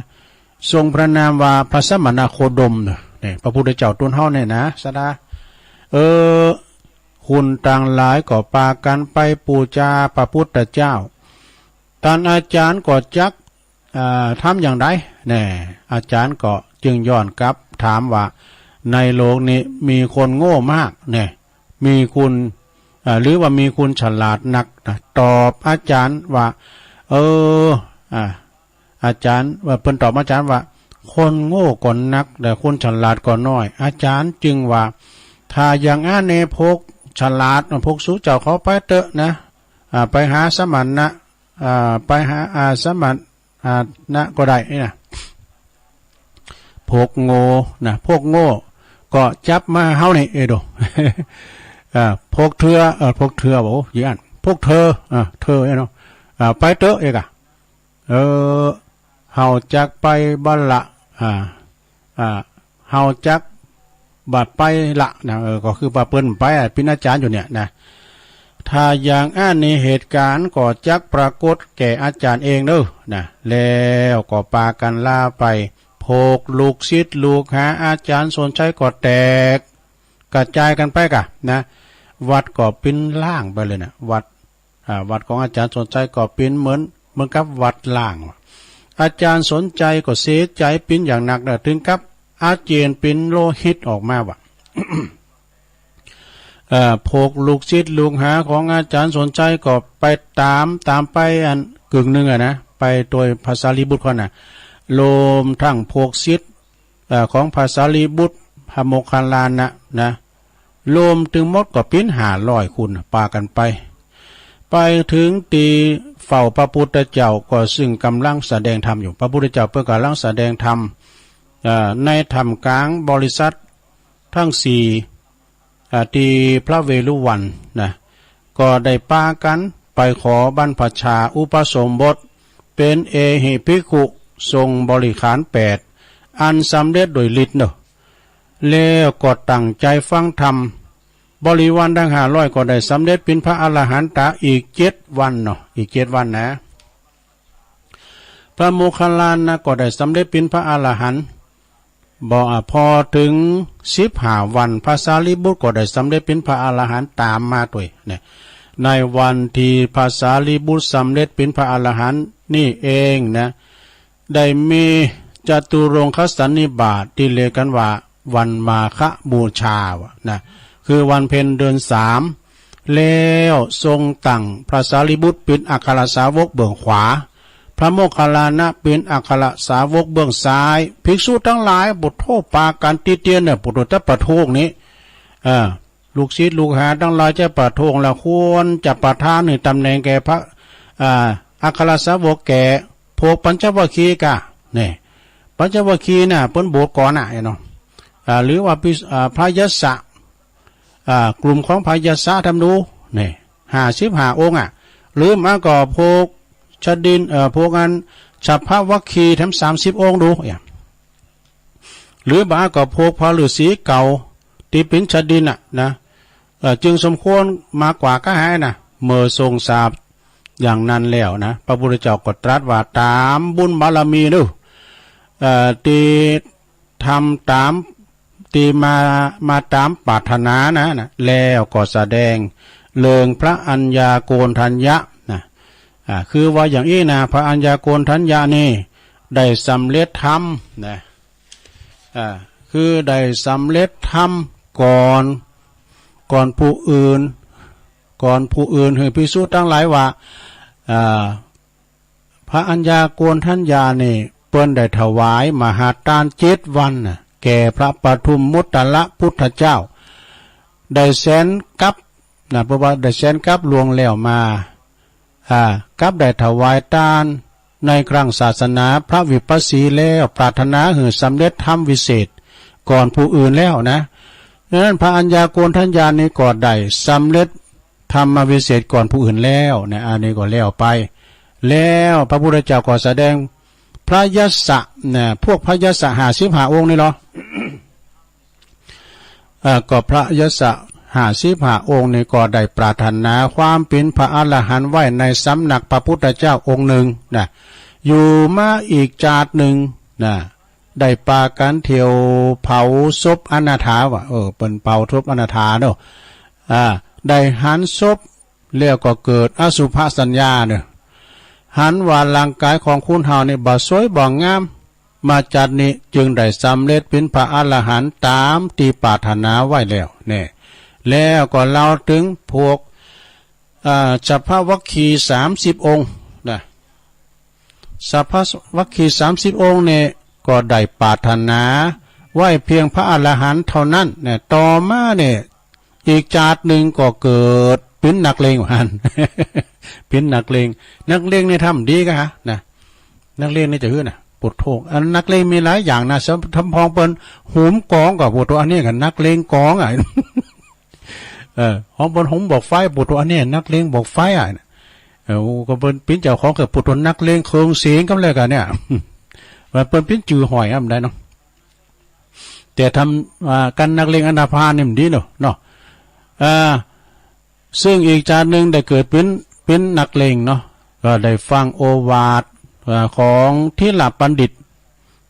ทรงพระนามว่าพระสมณโคดมน่ะ นี่ พระพุทธเจ้าตนเฮาเนี่ยนะ ศรัทธา เออ คนตังหลายก็ปากันไปปูจาพระพุทธเจ้า ต้านอาจารย์ก็จัก อ่า ทำอย่างใด แน่ อาจารย์ก็จึงย้อนกลับถามว่า ในโลกนี้มีคนโง่มาก แน่ มีคน อ่า หรือว่ามีคนฉลาดนักนะ ตอบอาจารย์ว่า เออ อ่า อาจารย์ว่า เปิ้นตอบอาจารย์ว่า คนโง่ก็นัก แต่คนฉลาดก็น้อย อาจารย์จึงว่า ถ้าอย่างอั้นเนี่ย พวกฉลาด พวกสูเจ้าเขาไปเต๊อะนะ อ่า ไปหาสมณะ อ่า ไปหา อ่า สมณะก็ได้นี่นะ พวกโง่นะ พวกโง่ ก็จับมาเฮานี่ เอโด อ่า พวกเธอ เออ พวกเธอ โอ้ ยี่อัน พวกเธอ อ่า เธอเนี่ยเนาะ อ่า ไปเต๊อะ เอกอะ เออ เฮาจักไปบัดละ อ่า อ่า เฮาจักบ่ไปละนะ เออ ก็คือว่าเปิ้นไปอะ เป็นอาจารย์อยู่เนี่ยนะ ถ้าอย่างอั้นนี้เหตุการณ์ก็จักปรากฏแก่อาจารย์เองเด้อนะ แล้วก็ปากันลาไป พวกลูกศิษย์ลูกหาอาจารย์สนชัยก็แตกกระจายกันไปกะนะ วัดก็เป็นร้างไปเลยนะ วัด อ่า วัดของอาจารย์สนชัยก็เป็นเหมือน เหมือนกับวัดร้าง อาจารย์สนชัยก็เสียใจเป็นอย่างหนักนะ ถึงกับอาเจียนเป็นโลหิตออกมาว่ะ เอ่อ พวกลูกศิษย์ลูกหาของอาจารย์สนชัยก็ไปตาม ตามไปอันกึ่งหนึ่งอะนะ ไปโดยพระสารีบุตรเขาน่ะ รวมทั้งพวกศิษย์ เอ่อ ของพระสารีบุตร พระโมคคัลลานะ นะ รวมทั้งหมดก็เป็นห้าร้อยคน ปากันไป ไปถึงที่เฝ้าพระพุทธเจ้าก็ซึ่งกำลังแสดงธรรมอยู่ พระพุทธเจ้าเปิ้นกำลังแสดงธรรม เอ่อ ในท่ามกลางบริษัททั้งสี่ อ่า ที่พระเวฬุวันนะ ก็ได้ปากัน ไปขอบรรพชาอุปสมบท เป็นเอหิภิกขุ ทรงบริขารแปด อันสำเร็จโดยฤทธิ์เนอะ แล้วก็ตั้งใจฟังธรรม บริวารทั้งห้าร้อยก็ได้สำเร็จเป็นพระอรหันตาอีกเจ็ดวันเนาะ อีกเจ็ดวันนะ พระโมคคัลลานะก็ได้สำเร็จเป็นพระอรหันต์ บอกอ่ะ พอถึงสิบห้าวัน พระสารีบุตรก็ได้สำเร็จเป็นพระอรหันต์ตามมาด้วยเนี่ย ในวันที่พระสารีบุตรสำเร็จเป็นพระอรหันต์นี่เองนะ ได้มีจตุรงคสันนิบาตที่เรียกกันว่าวันมาฆบูชาว่ะนะ คือวันเพ็ญเดือนสาม แล้วทรงตั้งพระสารีบุตรเป็นอัครสาวกเบื้องขวา พระโมคคัลลานะเป็นอัครสาวกเบื้องซ้าย ภิกษุทั้งหลาย ปุโธปากันติเตียนเนี่ย ปุโธจะประท้วงนี้ เออ ลูกศิษย์ลูกหาทั้งหลายจะประท้วง และควรจะประทานให้ตำแหน่งแก่พระ อ่า อัครสาวกแก่พวกปัญจวัคคีย์กะ เนี่ย ปัญจวัคคีย์น่ะ เปิ้นบวชก่อนน่ะ เนาะ อ่า หรือว่าภิ อ่า พระยศะ อ่า กลุ่มของพระยศะทำดู เนี่ย ห้าสิบห้าองค์อ่ะ หรือมาก็พวกชดิน เอ่อ พวกอันฉัพพวัคคีย์ทำสามสิบองค์ดู เนี่ย หรือบ่าก็พวกพระฤาษีเก่าที่เป็นชดินน่ะนะ เอ่อ จึงสมควรมากกว่าก็หายนะ เมื่อทรงทราบอย่างนั้นแล้วนะ พระพุทธเจ้าก็ตรัสว่าตามบุญบารมีเนอะ เอ่อ ที่ทำตาม ที่มา มาตามปรารถนานะ นะ แล้วก็แสดงเรื่องพระอัญญาโกณฑัญญะนะ อ่า คือว่าอย่างอี้นะ พระอัญญาโกณฑัญญะนี่ได้สำเร็จธรรมนะ อ่า คือได้สำเร็จธรรมก่อน ก่อนผู้อื่น ก่อนผู้อื่น หื้อภิกษุทั้งหลายว่า อ่า พระอัญญาโกณฑัญญานี่ เปิ้นได้ถวายมหาทานเจ็ดวันน่ะ แก่พระปทุมมุตตะพุทธเจ้า ได้แสนกัปนะ เพราะว่าได้แสนกัปล่วงแล้วมา อ่า กัปได้ถวายทานในครั้งศาสนาพระวิปัสสีแล้ว ปรารถนาหื้อสำเร็จธรรมวิเศษก่อนผู้อื่นแล้วนะ ดังนั้นพระอัญญาโกณฑัญญานี่ก็ได้สำเร็จธรรมวิเศษก่อนผู้อื่นแล้วนะ อันนี้ก็แล้วไป แล้วพระพุทธเจ้าก็แสดงพระยศะนะ พวกพระยศะห้าสิบห้าองค์นี่เหรอ เอ่อ ก็พระยศะห้าสิบห้าองค์นี่ก็ได้ปรารถนาความเป็นพระอรหันต์ไว้ในสำนักพระพุทธเจ้าองค์หนึ่งนะ อยู่มาอีกจาติหนึ่งนะ ได้ปากันเที่ยวเผาศพอนาถาว่ะ เออ เปิ้นเผาศพอนาถาเนาะ อ่า ได้หันศพแล้วก็เกิดอสุภสัญญาเนาะ หันว่าร่างกายของคนเฮานี่บ่สวยบ่งาม มาจาตินี้จึงได้สำเร็จเป็นพระอรหันต์ตามที่ปรารถนาไว้แล้วเนี่ย แล้วก็เล่าถึงพวก อ่า ฉัพพวัคคีย์สามสิบองค์นะ ฉัพพวัคคีย์สามสิบองค์เนี่ย ก็ได้ปรารถนาไว้เพียงพระอรหันต์เท่านั้นเนี่ย ต่อมาเนี่ย อีกจาติหนึ่งก็เกิดเป็นนักเลงหัน เป็นนักเลง นักเลงนี่ทำดีกะฮะนะ นักเลงนี่จะหื้อนะ ปุโธ อันนักเลงมีหลายอย่างนะ สำ ทำพองเปิ้นหุมกองก็ปุโธ อันนี้ก็นักเลงกองอ่ะ เออ ของเปิ้นหุมบอกไฟปุโธ อันนี้นักเลงบอกไฟอ่ะ เออ ก็เปิ้นปิ้นเจ้าของก็ปุโธ นักเลงเครื่องเสียงกันแล้วกันเนี่ย ว่าเปิ้นปิ้นจื่อหอยอ่ะ มันได้เนาะ แต่ทำ อ่า กันนักเลงอนาพานนี่มันดีเนาะ เนาะ อ่า ซึ่งอีกจาติหนึ่งได้เกิดเป็น เป็นนักเลงเนาะ ก็ได้ฟังโอวาท อ่า ของธีรบัณฑิต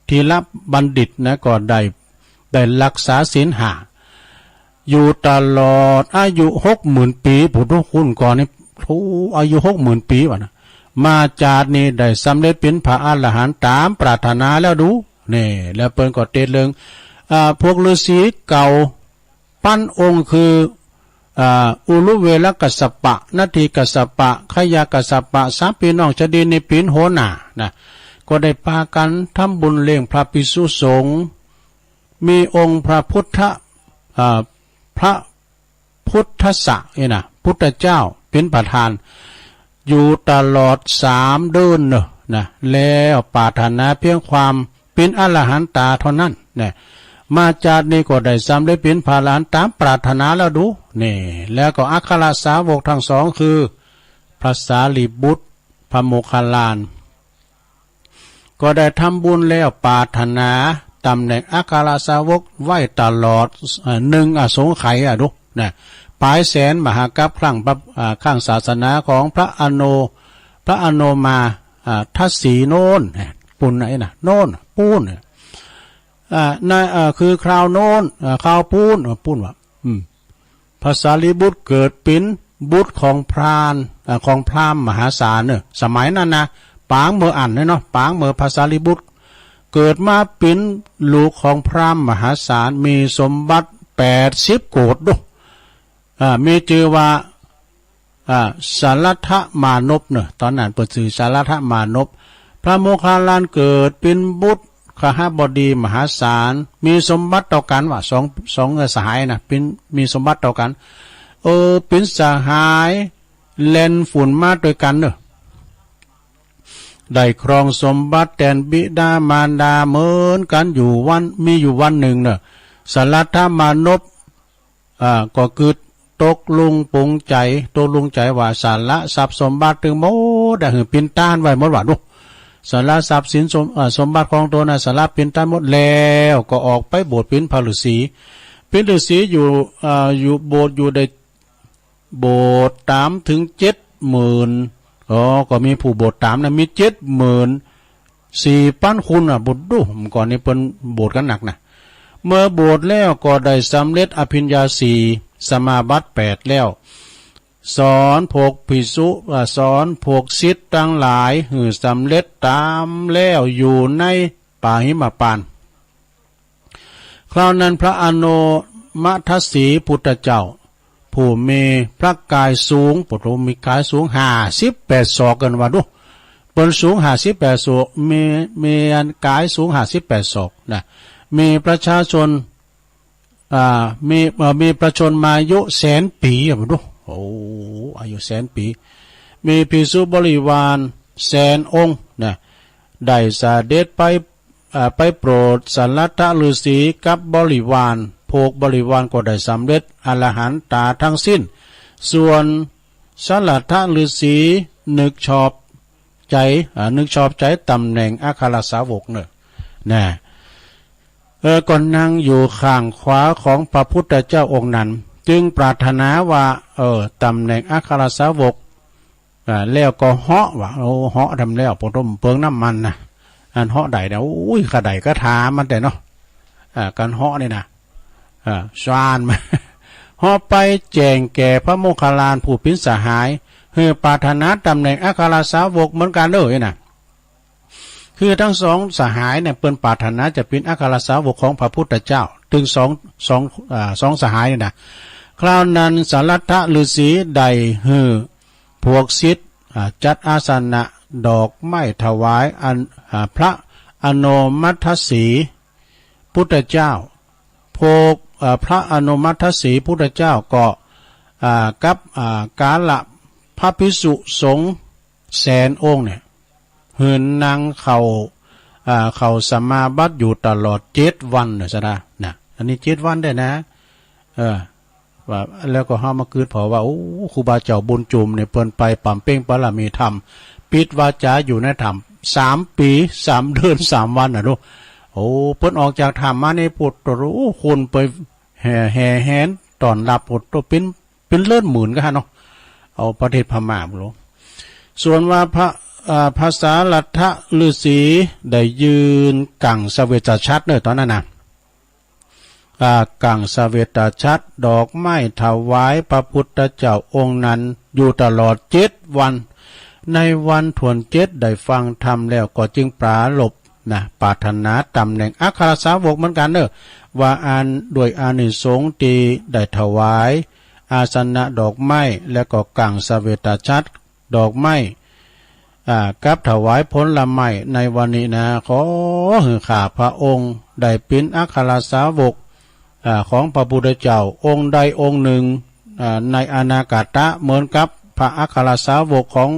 ธีรบัณฑิตนะ ก็ได้ ได้รักษาศีลห้า อยู่ตลอดอายุหกหมื่นปี ปุโธ คุณก่อนนี่ โธ่ อายุหกหมื่นปีว่ะนะ มาจาตินี้ได้สำเร็จเป็นพระอรหันต์ตามปรารถนาแล้วดู นี่ แล้วเปิ้นก็เตสเรื่อง อ่า พวกฤาษีเก่า ปันองค์คือ อ่า อุรุเวลกัสสปะ นัตถิกัสสปะ ขยะกัสสปะ สามพี่น้องชดินนี่เปิ้นหัวหน้านะ ก็ได้ปากันทำบุญเลี้ยงพระภิกษุสงฆ์ มีองค์พระพุทธ อ่า พระพุทธัสสะนี่นะ พุทธเจ้าเป็นประธาน อยู่ตลอดสามเดือนเนอะนะ แล้วปรารถนาเพียงความเป็นอรหันตาเท่านั้นนะ มาจาตินี้ก็ได้สำเร็จเป็นพระอรหันต์ตามปรารถนาแล้วดู นี่ แล้วก็อัครสาวกทั้งสองคือ พระสารีบุตร พระโมคคัลลาน ก็ได้ทำบุญแล้วปรารถนาตำแหน่งอัครสาวกไว้ตลอด เอ่อ หนึ่งอสงไขยอะดูนะ ปลายแสนมหากัปครั้งพระ อ่า ครั้งศาสนาของพระอโน พระอโนมา อ่า ทสีโน้น นะ ปุณณะนะ โน้น ปูน อ่า ใน อ่า คือคราวโน้น อ่า คราวปูน อ่า ปูนวะ อืม พระสารีบุตรเกิดเป็นบุตรของพราหมณ์ อ่า ของพราหมณ์มหาศาลเนอะ สมัยนั้นนะ ปางเมื่ออั้นเนาะ ปางเมื่อพระสารีบุตร เกิดมาเป็นลูกของพราหมณ์มหาศาล มีสมบัติแปดสิบโกฏดู อ่า มีชื่อว่า อ่า สารัตถมานพเนอะ ตอนนั้นเปิดชื่อสารัตถมานพ พระโมคคัลลานเกิดเป็นบุตรคหบดีมหาศาล มีสมบัติเท่ากันว่า สอง สองสหายนะ เป็น มีสมบัติเท่ากัน เออ เป็นสหายแล่นฝุ่นมาด้วยกันเนอะ ได้ครองสมบัติแทนบิดามารดาเหมือนกันอยู่วัน มีอยู่วันหนึ่งเนอะ สารัตถมานพ อ่า ก็คือตกลงปลงใจ๋ ตกลงใจ๋ว่าสละทรัพย์สมบัติตึงหมด ได้หื้อปิณต้านไว้หมดว่าดู สละทรัพย์สินสม อ่า สมบัติของตนนะ สละปิณต้านหมดแล้ว ก็ออกไปบวชเป็นพระฤาษี เป็นฤาษีอยู่ อ่า อยู่บวชอยู่ได้ บวชต๋ามถึงเจ็ดหมื่น อ๋อ ก็มีผู้บวชต๋ามนะ มีเจ็ดหมื่นสี่ปันคนน่ะ บวชดู เมื่อก่อนนี้เปิ้นบวชกันนักนะ เมื่อบวชแล้วก็ได้สำเร็จอภิญญาสี่ สมาบัติแปดแล้ว สอนพวกภิกษุ อ่า สอนพวกศิษย์ตังหลายหื้อสำเร็จต๋ามแล้วอยู่ในป่าหิมพานต์ คราวนั้นพระอโนมัทสีพุทธเจ้า ผู้มีพระกายสูง พุทธมีกายสูงห้าสิบแปดศอกกันว่าดู เปิ้นสูงห้าสิบแปดศอก มี มีอันกายสูงห้าสิบแปดศอกนะ มีประชาชน อ่า มี เอ่อ มีพระชนมายุแสนปีอะว่าดู โอ้ อายุแสนปี มีภิกษุบริวารแสนองค์นะ ได้เสด็จไป อ่า ไปโปรดสารัตถฤาษีกับบริวาร พวกบริวารก็ได้สำเร็จอรหันตาทั้งสิ้น ส่วนสารัตถฤาษีนึกชอบใจ๋ อ่า นึกชอบใจ๋ตำแหน่งอัครสาวกเนอะ นะ เออ ก็นั่งอยู่ข้างขวาของพระพุทธเจ้าองค์นั้น จึงปรารถนาว่า เออ ตำแหน่งอัครสาวก อ่า แล้วก็เหาะว่า โอ้ เหาะทำแล้ว ปฐมเปิงน้ำมันนะ อันเหาะได้นะ โอ้ย ข้าได้คาถามันแต่เนาะ อ่า การเหาะนี่นะ อ่า ชานมา เหาะไปแจ้งแก่พระโมคคัลลานผู้เป็นสหาย หื้อปรารถนาตำแหน่งอัครสาวกเหมือนกันเลยนะ คือทั้งสองสหายเนี่ย เปิ้นปรารถนาจะเป็นอัครสาวกของพระพุทธเจ้า ถึงสอง สอง อ่า สองสหายเนี่ยนะ คราวนั้นสารัตถฤาษีได้หื้อพวกศิษย์ อ่า จัดอาสนะดอกไม้ถวายอัน อ่า พระอโนมัทสีพุทธเจ้า พวก อ่า พระอโนมัทสีพุทธเจ้าก็ อ่า กับ อ่า กาละพระภิกษุสงฆ์แสนองค์เนี่ย หื้อนั่งเข้า อ่า เข้าสมาบัติอยู่ตลอดเจ็ดวันเนอะ สะดานะ อันนี้เจ็ดวันได้นะ เออ ว่า แล้วก็เฮามาคิดผ่อว่า โอ้ ครูบาเจ้าบุญจุ่มเนี่ย เปิ้นไปบำเพ็ญบารมีธรรม ปิดวาจาอยู่ในถ้ำสามปี สามเดือน สามวันน่ะลูก โอ้ เปิ้นออกจากถ้ำมานี่ พุทธรูปคนไปแห่ แห่แหนต้อนรับ พุทธเป็น เป็นเลิศหมื่นก็ฮะเนาะ เอาประเทศพม่าบุโร ส่วนว่าพระ อ่า พระสารัตถฤาษีได้ยืนกังสเวตฉัตรเนอะ ตอนนั้นนะ อ่า กังสเวตฉัตร ดอกไม้ถวายพระพุทธเจ้าองค์นั้นอยู่ตลอดเจ็ดวัน ในวันถ้วนเจ็ดได้ฟังธรรมแล้วก็จึงปรารภนะ ปรารถนาตำแหน่งอัครสาวกเหมือนกันเนอะ ว่าอันด้วยอานิสงส์ที่ได้ถวายอาสนะดอกไม้ และก็กังสเวตฉัตร ดอกไม้ อ่า กับถวายผลไม้ในวันนี้นะ ขอหื้อข้าพระองค์ได้เป็นอัครสาวก อ่า ของพระพุทธเจ้าองค์ใดองค์หนึ่ง อ่า ในอนาคตะเหมือนกับพระอัครสาวกของ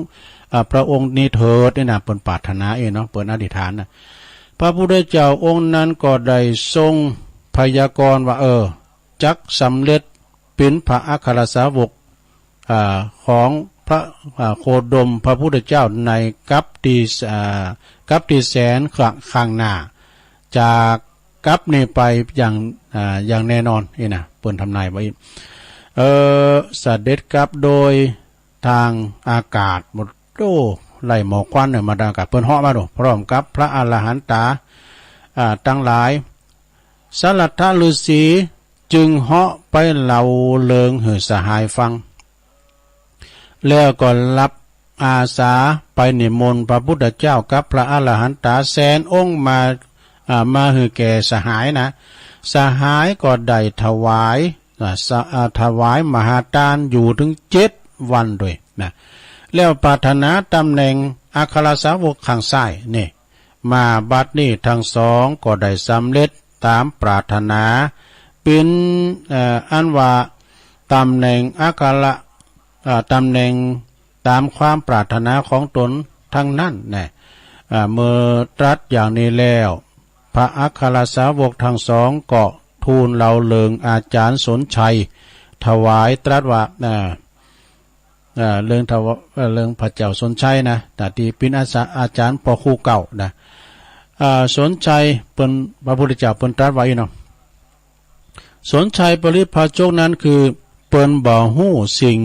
อ่า พระองค์นี้เถิด นี่นะ เปิ้นปรารถนาเองเนาะ เปิ้นอธิษฐานนะ พระพุทธเจ้าองค์นั้นก็ได้ทรงพยากรณ์ว่า เออ จักสำเร็จเป็นพระอัครสาวก อ่า ของพ พระ อ่า โคดมพระพุทธเจ้าในกัปติ อ่า กัปติแสนข้าง ข้างหน้า จะกัปนี้ไปอย่าง อ่า อย่างแน่นอน นี่นะ เปิ้นทำนายไว้ เออ เสด็จกลับโดยทางอากาศ หมด โอ้ ไล่หมอกควันเนี่ยมาทางอากาศ เปิ้นเหาะมาดู พร้อมกับพระอรหันตา อ่า ทั้งหลาย สหัตถฤๅษีจึงเหาะไปเล่าเริงหื้อสหายฟัง แล้วก็รับอาสาไปนิมนต์พระพุทธเจ้ากับพระอรหันตาแสนองค์มา อ่า มาหื้อแก่สหายนะ สหายก็ได้ถวาย อ่า สะ- อ่า ถวายมหาทานอยู่ถึงเจ็ดวันด้วยนะ แล้วปรารถนาตำแหน่งอัครสาวกข้างซ้ายนี่ มาบัดนี้ทั้งสองก็ได้สำเร็จตามปรารถนา เป็น เอ่อ อันว่าตำแหน่งอัคร เอ่อ ตำแหน่งตามความปรารถนาของตนทั้งนั้นแน่ เอ่อ เมื่อตรัสอย่างนี้แล้ว พระอัครสาวกทั้งสองก็ทูลเล่าเรื่องอาจารย์สนชัย ถวายตรัสว่า เอ่อ เอ่อ เรื่องถว- เอ่อ เรื่องพระเจ้าสนชัยนะ แต่ที่เป็นอาสา- อาจารย์ปอคู่เก่านะ เอ่อ สนชัยเปิ้น พระพุทธเจ้าเปิ้นตรัสว่าอีเนาะ สนชัยปริพาชกนั้นคือเปิ้นบ่ฮู้สิ่ง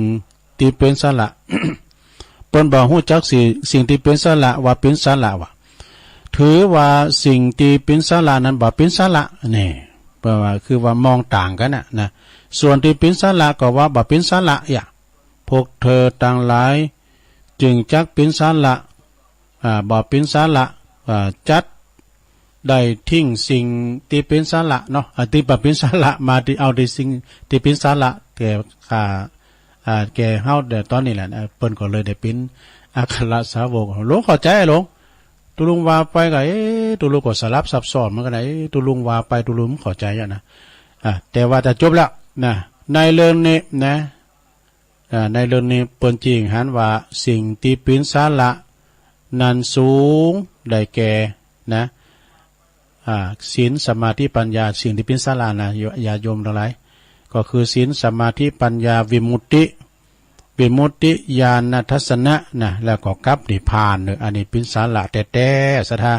ที่เป็นสาระ เปิ้นบ่ฮู้จักสิ่ง สิ่งที่เป็นสาระว่าเป็นสาระว่ะ ถือว่าสิ่งที่เป็นสาระนั้นบ่เป็นสาระ นี่ แปลว่า คือว่ามองต่างกันนะ นะ ส่วนที่เป็นสาระก็ว่าบ่เป็นสาระ อย่า พวกเธอทั้งหลายจึงจักเป็นสาระ อ่า บ่เป็นสาระ อ่า จักได้ทิ้งสิ่งที่เป็นสาระเนาะ อ่า ที่บ่เป็นสาระ มาที่เอาที่สิ่งที่เป็นสาระแก่ข้า อ่า แก่เฮาเดี๋ยวตอนนี้แหละนะ เปิ้นก็เลยได้เป็นอัครสาวก หลวงเข้าใจหลวง ตุลุงว่าไปก็ เอ๊ะ ตุลุงก็สลับซับซ้อนเหมือนกันนะ เอ๊ะ ตุลุงว่าไป ตุลุงเข้าใจอะนะ อ่า แต่ว่าจะจบแล้วนะ ในเรื่องนี้นะ อ่า ในเรื่องนี้เปิ้นจึงหันว่าสิ่งที่เป็นสาระนั้นสูงได้แก่นะ อ่า ศีล สมาธิ ปัญญา สิ่งที่เป็นสาระนะ ญา- ญาติโยมทั้งหลาย ก็คือศีล สมาธิ ปัญญา วิมุตติ วิมุตติญาณทัศนะนะ แล้วก็กับนิพพานเนอะ อันนี้เป็นสาระแต๊ๆ ศรัทธา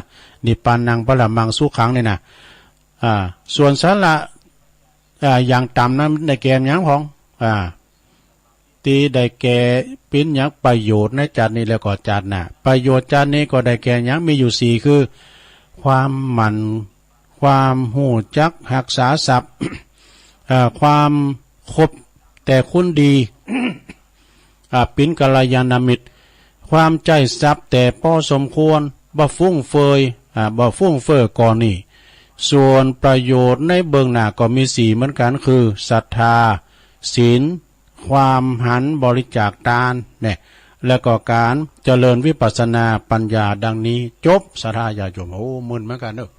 นิพพานัง ปรมัง สุขัง นี่นะ อ่า ส่วนสาระ อ่า อย่างต่ำนั้นได้แก่หยังพ่อง อ่า ที่ได้แก่เป็นหยังประโยชน์ในชาตินี้แล้วก็ชาติหน้า ประโยชน์ชาตินี้ก็ได้แก่หยัง มีอยู่สี่คือ ความหมั่น ความฮู้จักฮักษาทรัพย์ เอ่อ ความคบแต่คนดี อ่า เป็นกัลยาณมิตร ความใช้ทรัพย์แต่พอสมควร บ่ฟุ่มเฟือย อ่า บ่ฟุ่มเฟือยก่อนนี้ ส่วนประโยชน์ในเบื้องหน้าก็มีสี่เหมือนกัน คือ ศรัทธา ศีล ความหันบริจาคทานเนี่ย แล้วก็การเจริญวิปัสสนาปัญญาดังนี้ จบ ศรัทธาญาติโยม โอ้ มึนเหมือนกันเนอะ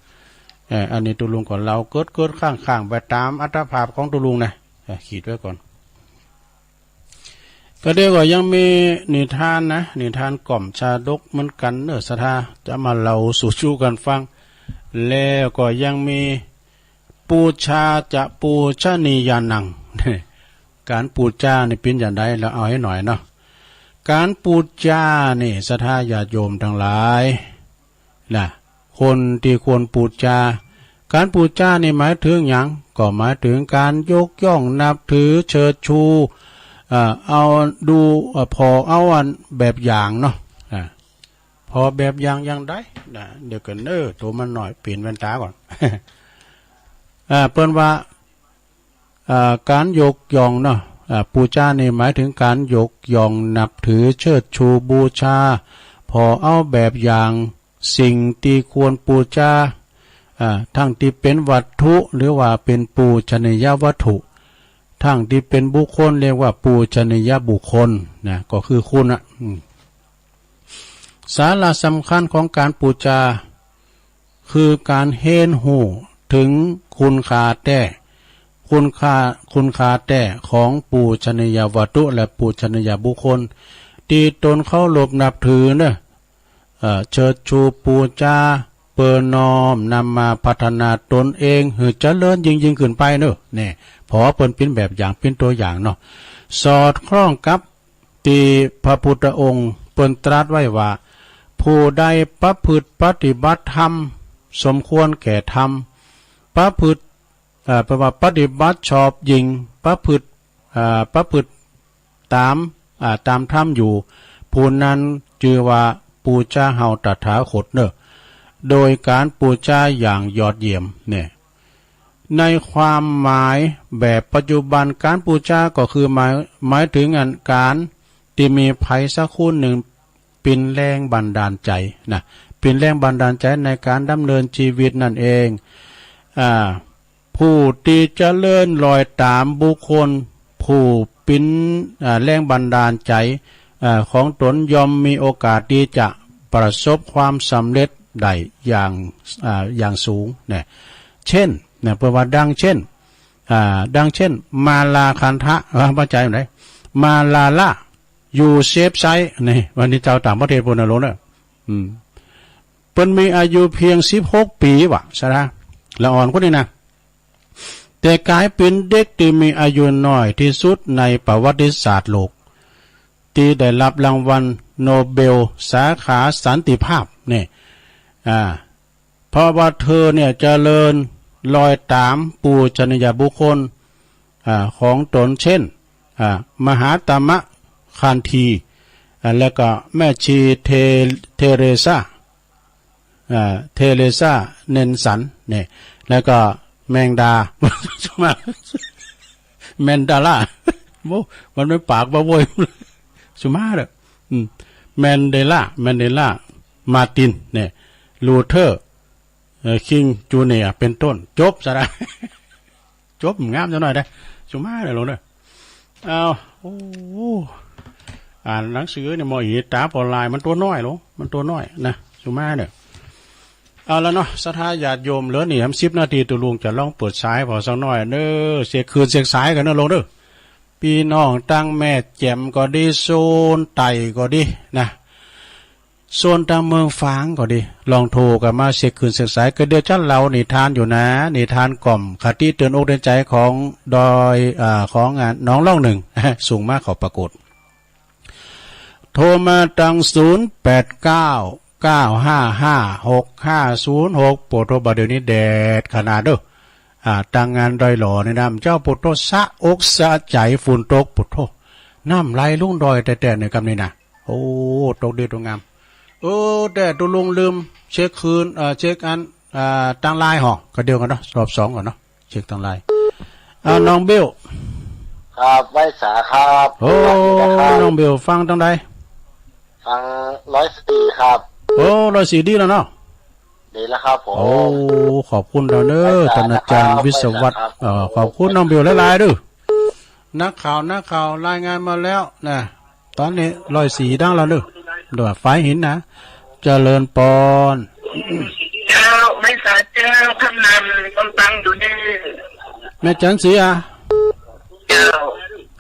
เอ่อ อันนี้ตุลุงก็เล่าเกิดๆ ข้างๆ ไปตามอัตภาพของตุลุงนะ เอ่อ ขีดไว้ก่อน ก็เดี๋ยวก็ยังมีนิทานนะ นิทานกล่อมชาดกเหมือนกันเนอะ ศรัทธา จะมาเล่าสู่กันฟัง แล้วก็ยังมี ปูชาจะปูชนียานัง การปูจานี่เป็นอย่างไร เราเอาให้หน่อยเนาะ การปูจานี่ ศรัทธาญาติโยมทั้งหลายนะ คนที่ควรปูจา การปูจานี่หมายถึงหยัง ก็หมายถึงการยกย่องนับถือเชิดชู เอ่อ เอาดู เอ่อ ผ่อเอาอันแบบอย่างเนาะ อ่า ผ่อแบบอย่างอย่างใดนะ เดี๋ยวก่อนเนอะ ตัวมันหน่อย เปลี่ยนแว่นตาก่อน อ่า เปิ้นว่า อ่า การยกย่องเนาะ อ่า ปูจานี่หมายถึงการยกย่องนับถือเชิดชูบูชา ผ่อเอาแบบอย่างสิ่งที่ควรปูจา อ่า ทั้งที่เป็นวัตถุหรือว่าเป็นปูชนียวัตถุ ทั้งที่เป็นบุคคลเรียกว่าปูชนียบุคคลนะ ก็คือคุณอะ อืม สาระสำคัญของการปูจา คือการเห็นฮู้ถึงคุณค่าแท้ คุณค่า คุณค่าแท้ของปูชนียวัตถุและปูชนียบุคคล ที่ตนเคารพนับถือเนอะ เอ่อ เชิดชูปูจา เปิ้นน้อมนำมาพัฒนาตนเองหื้อเจริญยิ่งๆ ขึ้นไปเนอะ เนี่ย ผ่อเปิ้นเป็นแบบอย่าง เป็นตัวอย่างเนาะ สอดคล้องกับ ที่พระพุทธองค์เปิ้นตรัสไว้ว่า ผู้ใดประพฤติปฏิบัติธรรม สมควรแก่ธรรม ประพฤติ เอ่อ แปลว่าปฏิบัติชอบยิ่ง ประพฤติ เอ่อ ประพฤติตาม อ่า ตามธรรมอยู่ ผู้นั้นจื่อว่าปู๋จาเฮาตถาคตเนอะ โดยการปู๋จากอย่างยอดเยี่ยมเนี่ย ในความหมายแบบปัจจุบัน การปู๋จาก็คือหมาย หมายถึงอันการที่มีไผสักคนหนึ่ง เป็นแรงบันดาลใจนะ เป็นแรงบันดาลใจในการดำเนินชีวิตนั่นเอง อ่า ผู้ที่เจริญรอยตามบุคคลผู้เป็น อ่า แรงบันดาลใจ อ่า ของตนย่อมมีโอกาสที่จะประสบความสำเร็จได้อย่าง อ่า อย่างสูงนะ เช่นนะ เปิ้นว่าดังเช่น อ่า ดังเช่น มาลาคันทะ อ่า บ่ใจ้ไหน มาลาลา อยู่เซฟไซต์นี่ วันนี้เจ้าต่างประเทศพู้นนะ โลกเนอะ อืม เปิ้นมีอายุเพียงสิบหกปี๋ว่ะ สะดา ละอ่อนคนนี้นะ แต่กลายเป็นเด็กที่มีอายุน้อยที่สุดในประวัติศาสตร์โลก ที่ได้รับรางวัลโนเบลสาขาสันติภาพเนี่ย อ่า เพราะว่าเธอเนี่ยเจริญรอยตามปูชนียบุคคล อ่า ของตนเช่น อ่า มหาตมะคันธี อ่า แล้วก็แม่ชีเท เทเรซา อ่า เทเรซาเนลสันเนี่ย แล้วก็แมงดา แมนดาล่า โอ้ มันไม่ปากว่าโว้ย สุมาเด้อ อืม แมนเดลา แมนเดลา มาร์ตินเนี่ย ลูเทอร์ เอ่อ คิงจูเนียร์ เป็นต้น จบซะละ จบงามจังหน่อยเด้อ สุมาเด้อ โลกเด้อ เอา โอ้ อ่านหนังสือเนี่ย มออีตาปอลาย มันตัวน้อย โลก มันตัวน้อยนะ สุมาเด้อ เอาละเนาะ ศรัทธาญาติโยม เหลือนี่แหมสิบนาที ตุ๊ลุงจะลองเปิดสายพอสักหน่อยเด้อ เสียกคืนเสียกสายกั๋นเนาะ โลกเด้อ ปี้น้องตังแม่แจ่มก็ดี โซนใต้ก็ดีนะ โซนตังเมืองฝางก็ดี ลองโทรกั๋นมาเสียกคืนเสียกสาย ก็เดี๋ยวจะเล่านิทานอยู่นะ นิทานกล่อมคติเตือนอกเตือนใจ๋ของดอย อ่า ของ อ่า หนองล่องหนึ่ง ส่งมาเข้าปรากฏ โทรมาตัง ศูนย์ แปด เก้า เก้า ห้า ห้า หก ห้า ศูนย์ หก โปรดโทรบ่าเดี๋ยวนี้แดดขนาดเด้อ อ่า ตังงานดอยหล่อนี่นะ เจ้าโปรดโทร สะอกสะใจ๋ ฝนตก โปรดโทร น้ำไหลลงดอยแต๊ๆ เนี่ย กำนี้นะ โอ้ ตกดีตกงาม เออ แต่ตุ๊ลุงลืมเช็คคืน เอ่อ เช็คอัน อ่า ตังไลน์หอ ก็เดี๋ยวกั๋นเนาะ รอบสองกั๋นเนาะ เช็คตังไลน์ อ่า น้องเบล ครับ ไหว้สาครับ โอ้ สวัสดีนะครับ น้องเบล ฟังตังใด ฟังร้อยสี่ครับ โอ้ ร้อยสี่ ดีแล้วเนาะ ดีแล้วครับผม โอ้ ขอบคุณเด้อ ไหว้สานะครับ ท่านอาจารย์วิศวัตร ไหว้สาครับ เอ่อ ขอบคุณน้องเบลหลายๆ เด้อ นักข่าว นักข่าวรายงานมาแล้วนะ ต๋อนนี้ร้อยสี่ดังแล้วเนอะ เดี๋ยวฝ่ายหินนะ เจริญปอน เจ้า ไหว้สาเจ้า คำนำ กำปังอยู่เด้อ แม่จันสีอ่ะ เจ้า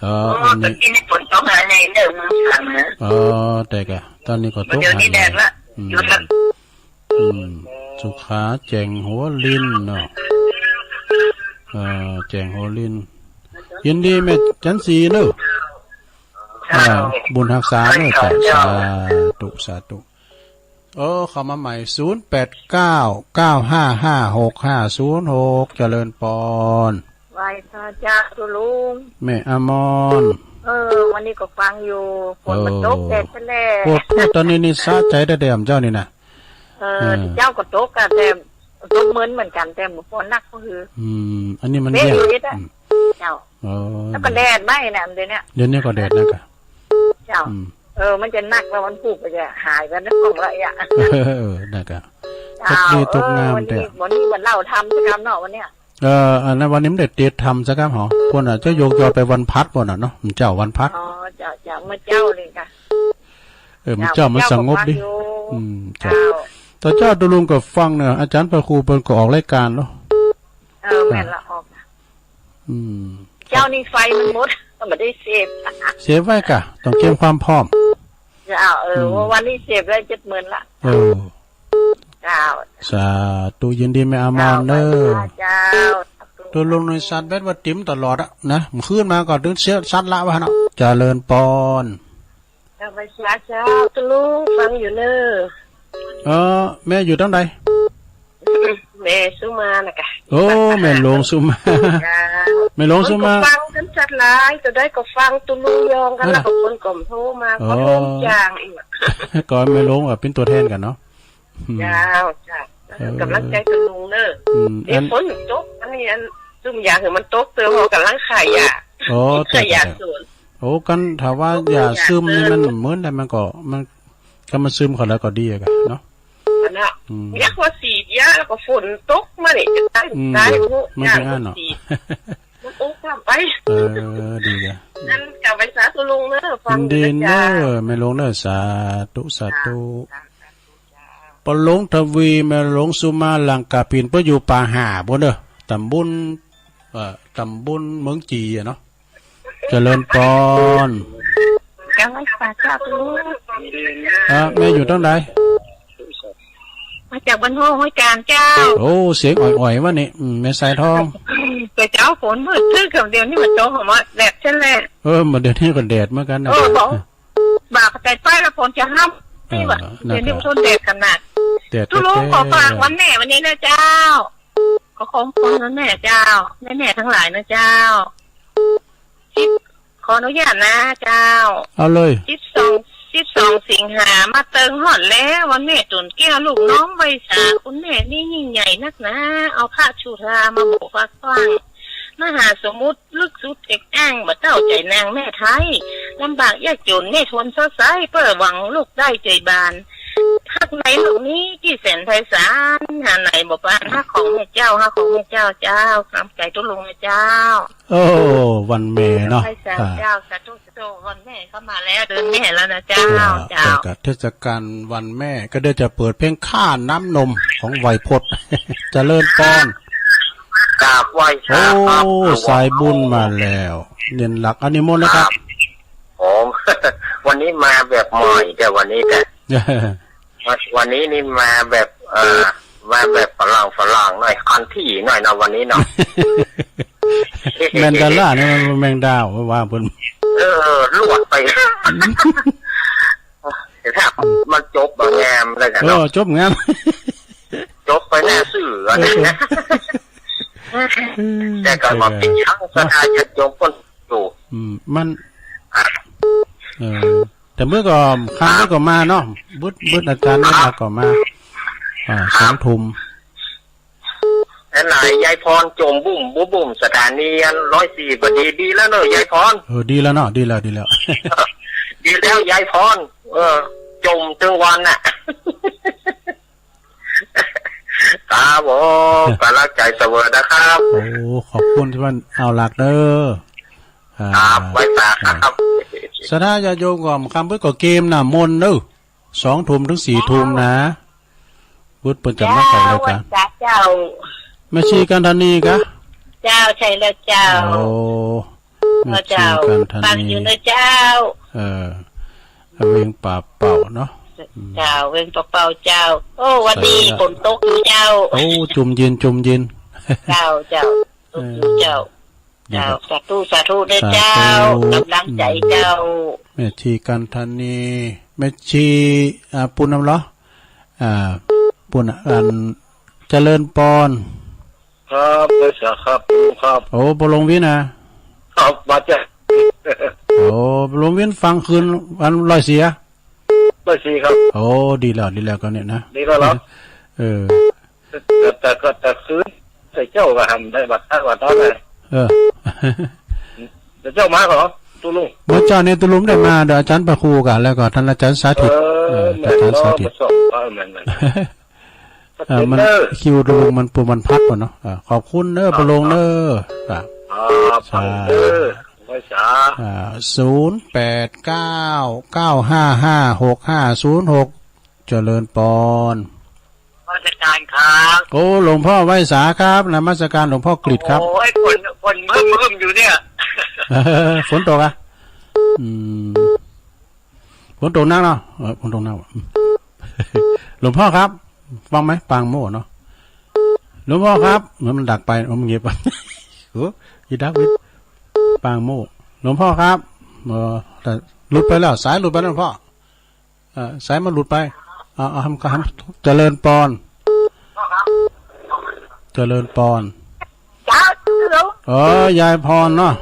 เออ โอ้ อันนี้ ตะกี้นี่ฝนตกหาในเด้อ เมืองฝางนะ เออ แต่กะ ต๋อนนี้ก็ตก เดี๋ยวนี้ หาใน แดดละ อืม หยุดละ อืม สุขาแจ่งหัวลินเนาะ เอ่อ แจ่งหัวลิน ยินดีแม่จันสีเนอะ อ่า บุญฮักษาเนอะ สาธุ สาธุ โอ้ เข้ามาใหม่ ศูนย์ แปด เก้า เก้า ห้า ห้า หก ห้า ศูนย์ หก เจริญปอน ไหว้สาเจ้าตุ๊ลุง แม่อมร เออ วันนี้ก็ฟังอยู่ ฝนมันตก เออ แดดแท้แล โอ้ ต๋อนนี้นี่สะใจ๋แต๊ๆ เจ้านี่นะ เออ เออ เจ้าก็ตกอะ แต่ตกเหมือน เหมือนกั๋น แต่บ่ฝนหนักก็คือ อืม อันนี้มัน เป๊ะ แยก อยู่นิดอะ อืม เจ้า เออ แล้วก็แดดไหม้น่ะ เดี๋ยวเนี้ย เดี๋ยวนี้ก็แดดแล้วกะ เจ้า อืม เออ มันจะหนักแล้วมันผูกก็จะหายไปนะ ของละอย่าง เออ นั่นกะ เจ้า ตกดีตกงาม เออ วันนี้ แต่ วันนี้วันเล่าธรรมสักคำเนาะ วันเนี้ย เออ อันนั้นวันนี้มันได้เตรียมธรรมสักคำหอ คนอาจจะยกยอดไปวันพัดบ่น่ะเนาะ มันเจ้าวันพัด อ๋อ เจ้า เจ้า เมื่อเจ้าเลยกะ เออ มันเจ้ามันสงบดี เจ้าก็ฟังอยู่ อืม เจ้า เจ้า แต่เจ้าตุ๊ลุงก็ฟังเนี่ย อาจารย์พระครูเปิ้นก็ออกรายการเนาะ เออ แม่นละออก อืม เจ้านี่ไฟมันหมด ก็ไม่ได้เสพ เสพไว้กะ ต้องเตรียมความพร้อม เจ้า เออ อืม วันนี้เสพได้เจ็ดหมื่นละ เออ เจ้า สาธุ ยินดีแม่อมรเนอะ เจ้า ตุ๊ลุงนี่สัตว์เบ็ดว่าติ่มตลอดอะนะ มันขึ้นมาก็ถึงเสียสัตว์ละวะเนาะ เจริญปอน เจ้า ไหว้สาเจ้า ตุ๊ลุง ฟังอยู่เนอะ เออ แม่อยู่ตรงไหน แม่สุมานะคะ โอ้ แม่หลวงสุมา เจ้า แม่หลวงสุมา คนก็ฟังกันชัดหลาย ตัวใดก็ฟังตุ๊ลุงยองกัน นั่นน่ะ แล้วก็คนก็โทรมา อ๋อ ขอโทษอย่างอีก ก็แม่หลวงก็เป็นตัวแทนกันเนาะ อืม เจ้า เจ้า เออ กำลังใจตุ๊ลุงเนอะ อืม เดี๋ยว อัน ฝนตก อันนี้อันซุ่มอยากให้มันตกเติม เรากำลังขายยา อ๋อ ขายยา แต่ แต่ สวน โอ้ กันถ้าว่า โอ้ ยาซึมนี่มัน ยาซึม เหมือนแต่มันก็ มัน ถ้ามันซึมเข้าแล้วก็ดีอะครับเนาะ อันน่ะ อืม อยากว่าสีดยาแล้วก็ฝนตกมาเนี่ย จะตาย อืม ตาย โอ้โห มันเป็น ยา อันเนาะ สีด มันโอ้ข้ามไป เออ ดีอะ นั่นกลับไปสาธุลุงเนอะ ฟัง ยินดี นะจ๊ะ เนอะ แม่หลวงเนอะ สาธุ สาธุ จ้า จ้า สาธุจ้า ปอหลวงทวี แม่หลวงสุมา หลังกาปิน เปิ้นอยู่ป่าห่าบนเนอะ ตำบล เอ่อ ตำบลเมืองจีอะเนาะ เจริญปอน กราบไหว้สาเจ้าตุ๊ลุง อ่ะ แม่อยู่ตรงไหน มาจากบ้านห้วยห้วยจานเจ้า โอ้ เสียงอ่อยๆวะนี่ อืม แม่สายทอง แต่เจ้าฝนมืดครึ้ม เดี๋ยวนี้มันตกออกมาแดดเช่นแหละ เออ มาเดี๋ยวนี้ก็แดดเหมือนกันนะ เออ บอก บากใจไปแล้วฝนจะห้าม นี่วะ เออ เดี๋ยวนี้มันทนแดดขนาด แดด ตุ๊ลุง แท้ๆ ขอฝากวันแม่วันนี้นะเจ้า ขอของคนนะแม่เจ้า แม่ๆทั้งหลายนะเจ้า สิบ ขออนุญาตนะเจ้า เอาเลย สิบสอง สิบสองสิงหามาเติงฮอดแล้ว วันแม่ตุ่นแก้วลูกน้องไหว้สา คุณแม่นี่ยิ่งใหญ่นักหนา เอาพระสุธามาโบกพระกว้าง มหาสมุทรลึกสุดเอกอ้าง บ่เต้าใจนางแม่ไทย ลำบากยากจนแม่ทวนสดใส เพื่อหวังลูกได้ใจบาน ฮักในโลกนี้ที่แสนไพศาล หาไหนบ่ปานฮักของแม่เจ้า ฮักของแม่เจ้าเจ้า น้ำใจตุ๊ลุงนะเจ้า โอ้ วันแม่เนาะ ไหว้สาเจ้า อ่า สาธุ สาธุ วันแม่เข้ามาแล้ว เดือนแม่แล้วนะเจ้า เจ้า เจ้า แต่กับเทศกาลวันแม่ก็เดี๋ยวจะเปิดเพลงค่าน้ำนมของไวยพจน์ เจริญปอน กราบไหว้สาครับ โอ้ หลวงพ่อ สายบุญมาแล้ว เด่นหลัก อันนี้มนต์นะครับ ครับ ผม วันนี้มาแบบใหม่ แต่วันนี้แต่ วัน วันนี้นี่มาแบบ เอ่อ มาแบบฝรั่งฝรั่งหน่อย คันที่หน่อยนะวันนี้เนาะ แมนดาล่านี่มันแมงดาว่าเพิ่น เออ ลวดไป ถ้ามันจบแบบงามเลยกันเนาะ เออ จบงาม จบไปหน้าซื่ออันนี้นะ เออ แต่ก็มาเป็นช่างสถานจะจบคนอยู่ อืม มัน อ่ะ เออ แต่มื้อก็ ค่ำมื้อก็มาเนาะ บึด บึดอาจารย์นี่มาก็มา อ่า สองทุ่ม อันไหนยายพรจมบุ่มบุ่มบุ่ม สถานีอันร้อยสี่ พอดี ดีแล้วเนอะยายพร เออ ดีแล้วเนาะ ดีแล้ว ดีแล้ว ดีแล้วยายพร เออ จมทั้งวันน่ะ ครับผม กำลังใจเสมอนะครับ โอ้ ขอบคุณที่ว่าเอาหลักเด้อ อ่า ครับ ไหว้สาครับ สถาญาติโยมก็ค่ำเพิ่นก็เกมน่ะมนต์เด้อ สองทุ่มถึงสี่ทุ่มนะ บุตรเปิ้นจะมาเข้ารายการ เจ้า ไหว้สาเจ้า แม่ชีกันธานีกะ เจ้า ใช่แล้วเจ้า โอ้ แม่ชีกันธานี ฟังอยู่นะเจ้า เออ เวียงป่าเป่าเนาะ อืม เจ้า เวียงป่าเป่าเจ้า โอ้ วันนี้ ใช่แล้ว ฝนตกอยู่เจ้า โอ้ จุ่มเย็น จุ่มเย็น เจ้า เจ้า ตกอยู่เจ้า เออ เจ้า สาธุ สาธุเด้อเจ้า สาธุ กำลังใจเจ้า อืม แม่ชีกันธานี แม่ชี อ่า ปูนน้ำเหรอ อ่า ปูนอัน เจริญปอน ครับ ไหว้สาครับ ครับ โอ้ ปอหลวงวินนะ ครับ มาจาก โอ้ ปอหลวงวินฟังคืนวันร้อยสี่ ร้อยสี่ ครับ โอ้ ดีแล้ว ดีแล้วก็เนี่ยนะ ดีแล้วเหรอ เออ แต่ แต่ก็ แต่คืน แต่เจ้าก็หันได้บัดทักบัดทักเลย เออ แต่เจ้ามาก่อนเหรอ ตุ๊ลุง เมื่อเช้านี้ตุ๊ลุงได้มา เดี๋ยวอาจารย์พระครูกัน แล้วก็ท่านอาจารย์สาธิต เออ เออ แม่น อาจารย์สาธิต เนาะ มาสอบ เออ แม่น แม่น เอ่อ มัน เออ คิวดวงมันปูมันพัดก่อนเนาะ อ่า ขอบคุณเนอะ ครับ ปอหลวงเนอะ ครับ ครับ สาธุ เออ ไหว้สา อ่า ศูนย์แปดเก้า เก้าห้าห้า หกห้าศูนย์หก เจริญปอน นมัสการครับ โอ้ หลวงพ่อไหว้สาครับ นมัสการหลวงพ่อกฤษครับ โอ้ย ฝน ฝนมึมๆอยู่เนี่ย ฝนตกอ่ะ อืม ฝนตกหนักเนาะ เออ ฝนตกหนัก หลวงพ่อครับ ฟังไหม ปางโมเนาะ หลวงพ่อครับ เหมือนมันดักไป มันเงียบไป โอ้ อีดักวิทย์ ปางโม หลวงพ่อครับ เออ แต่ หลุดไปแล้ว สายหลุดไปแล้วพ่อ เออ สายมันหลุดไป เอา เอา ทำ ทำ เจริญปอน เจริญปอน เจ้า เออ ยายพรเนาะ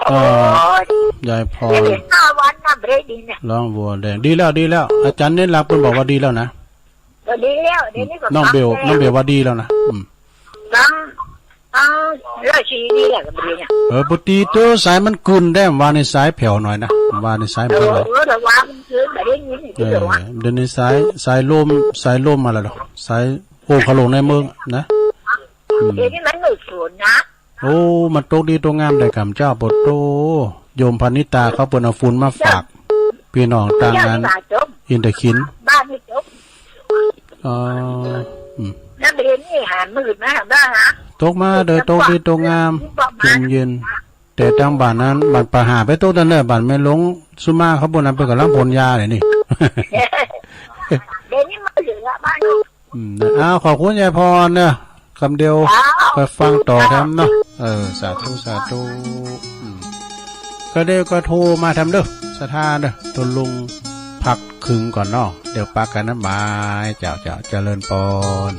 เออ โอ้ย ยายพร เดี๋ยวห้าวันนะ เบรกดีนะ ร้องวัวแดง ดีแล้ว ดีแล้ว อาจารย์เน้นหลักเพิ่นบอกว่าดีแล้วนะ ก็ดีแล้ว เดี๋ยวนี้ก็ น้องเบล ฟังแล้ว น้องเบลว่าดีแล้วนะ อืม ฟัง ฟังแล้วชีนี่แหละก็ดีนะ เออ ปกติตัวสายมันกึ่นได้ ว่าในสายแผ่วหน่อยนะ ว่าในสายมัน เออ เท่าไหร่ เออ ระวังมันกึ่น ไม่ได้ยิน เออ ระวัง เดี๋ยวนี้สาย สายลม สายลมมาแล้วเหรอ สายโอ่งคาหลงในเมืองนะ อืม เดี๋ยวนี้มันไม่ฝนนะ โอ้ มันตกดีตกงามได้กำเจ้า ปะโต โยมพนิตาเขาเปิ้นเอาฝุ่นมาฝาก พี่น้องต่างงาน บ้านนี่ตก อินทขิน บ้านนี่ตก อ๋อ อืม แล้วเดี๋ยวนี้หามืดมาบ้างฮะ ตกมาเด้อ ตกดีตกงาม ลมเย็น แต่ทางบ้านนั้น บ้านป่าหาไปตกตันเด้อ บ้านแม่หลวงสุมาเขาเปิ้นนั้นเปิ้นกำลังพ่นยาเลยนี่ เดี๋ยวนี้มันเหลือบ้าน อืม นะ อ้าว ขอบคุณยายพรเนอะ คำเดียว อ้าว ไปฟังต่อแถมเนาะ เออ สาธุ สาธุ อืม ก็เดี๋ยวก็โทรมาแถมเด้อ ศรัทธาเด้อ ตัวลุงพักครึ่งก่อนเนาะ เดี๋ยวปะกันนะ บาย เจ้า เจ้า เจริญปอน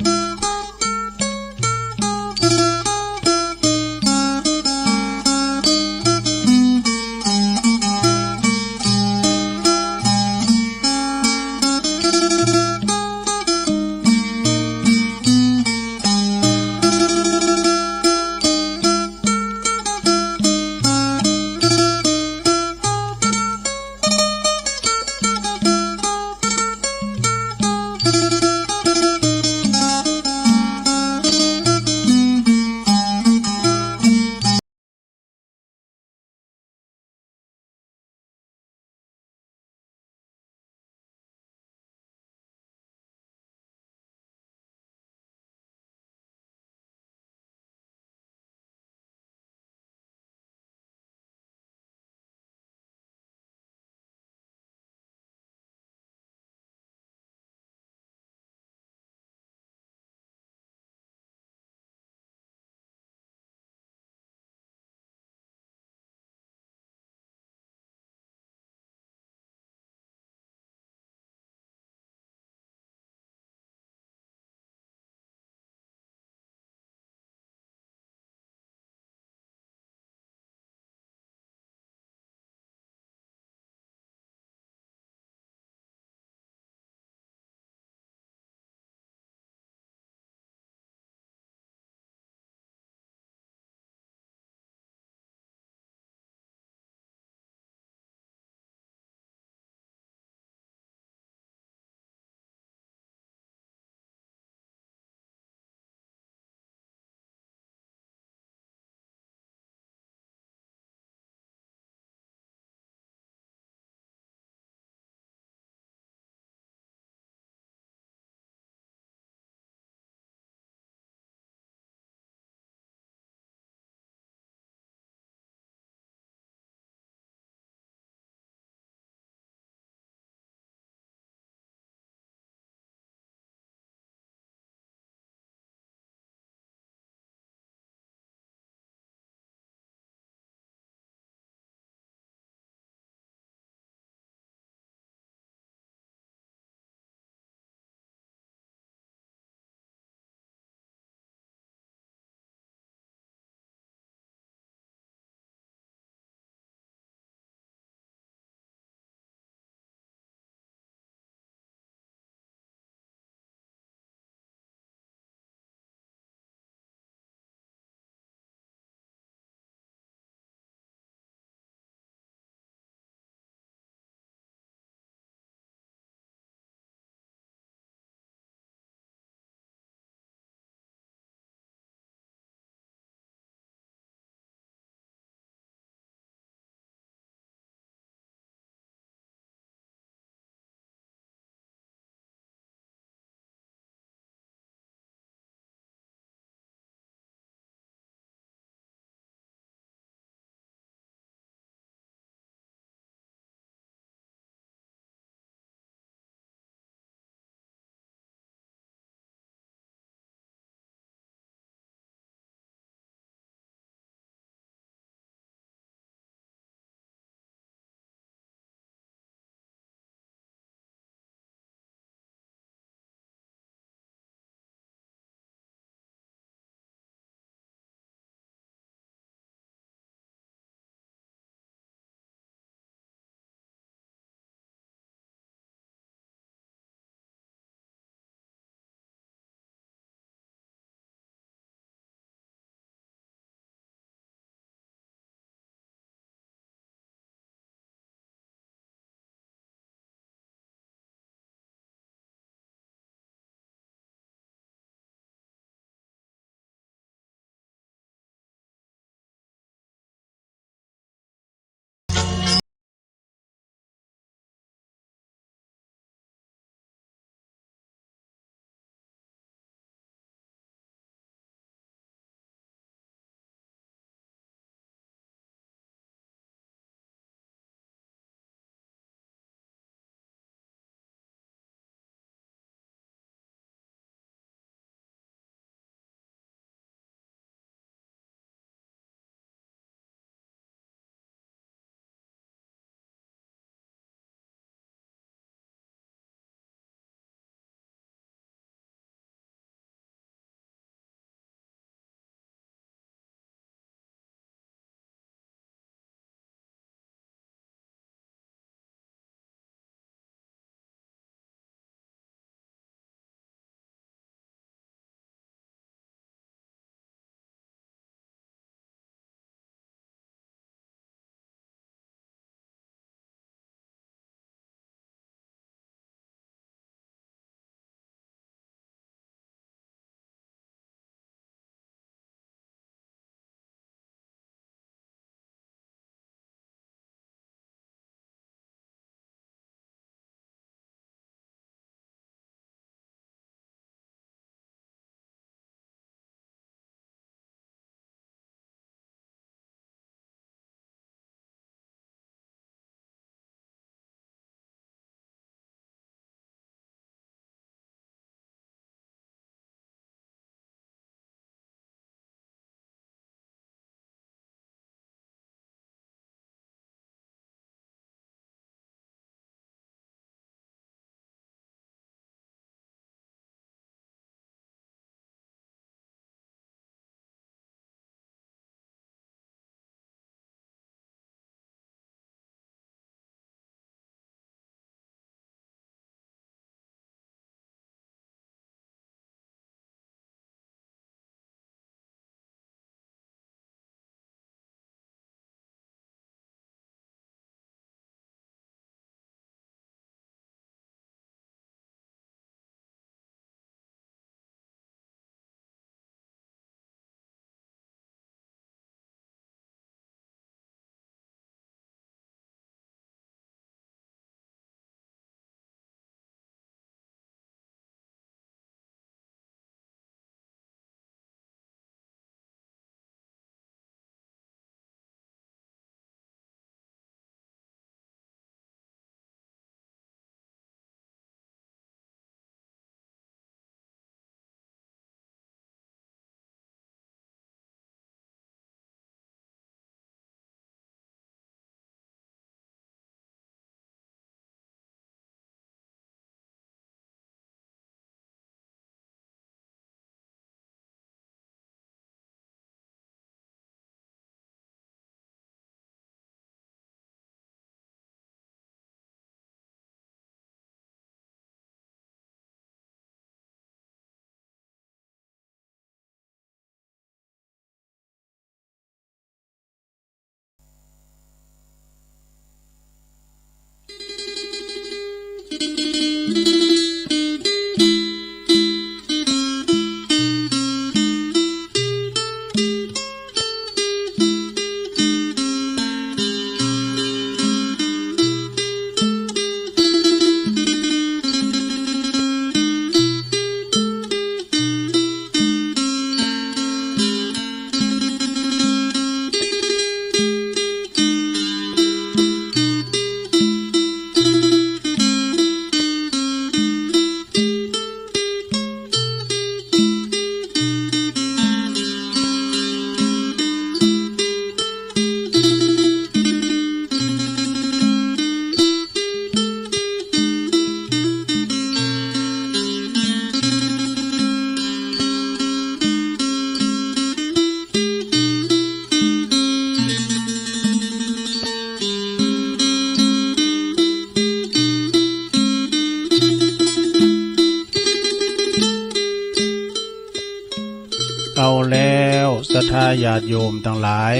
ญาติโยมทั้งหลาย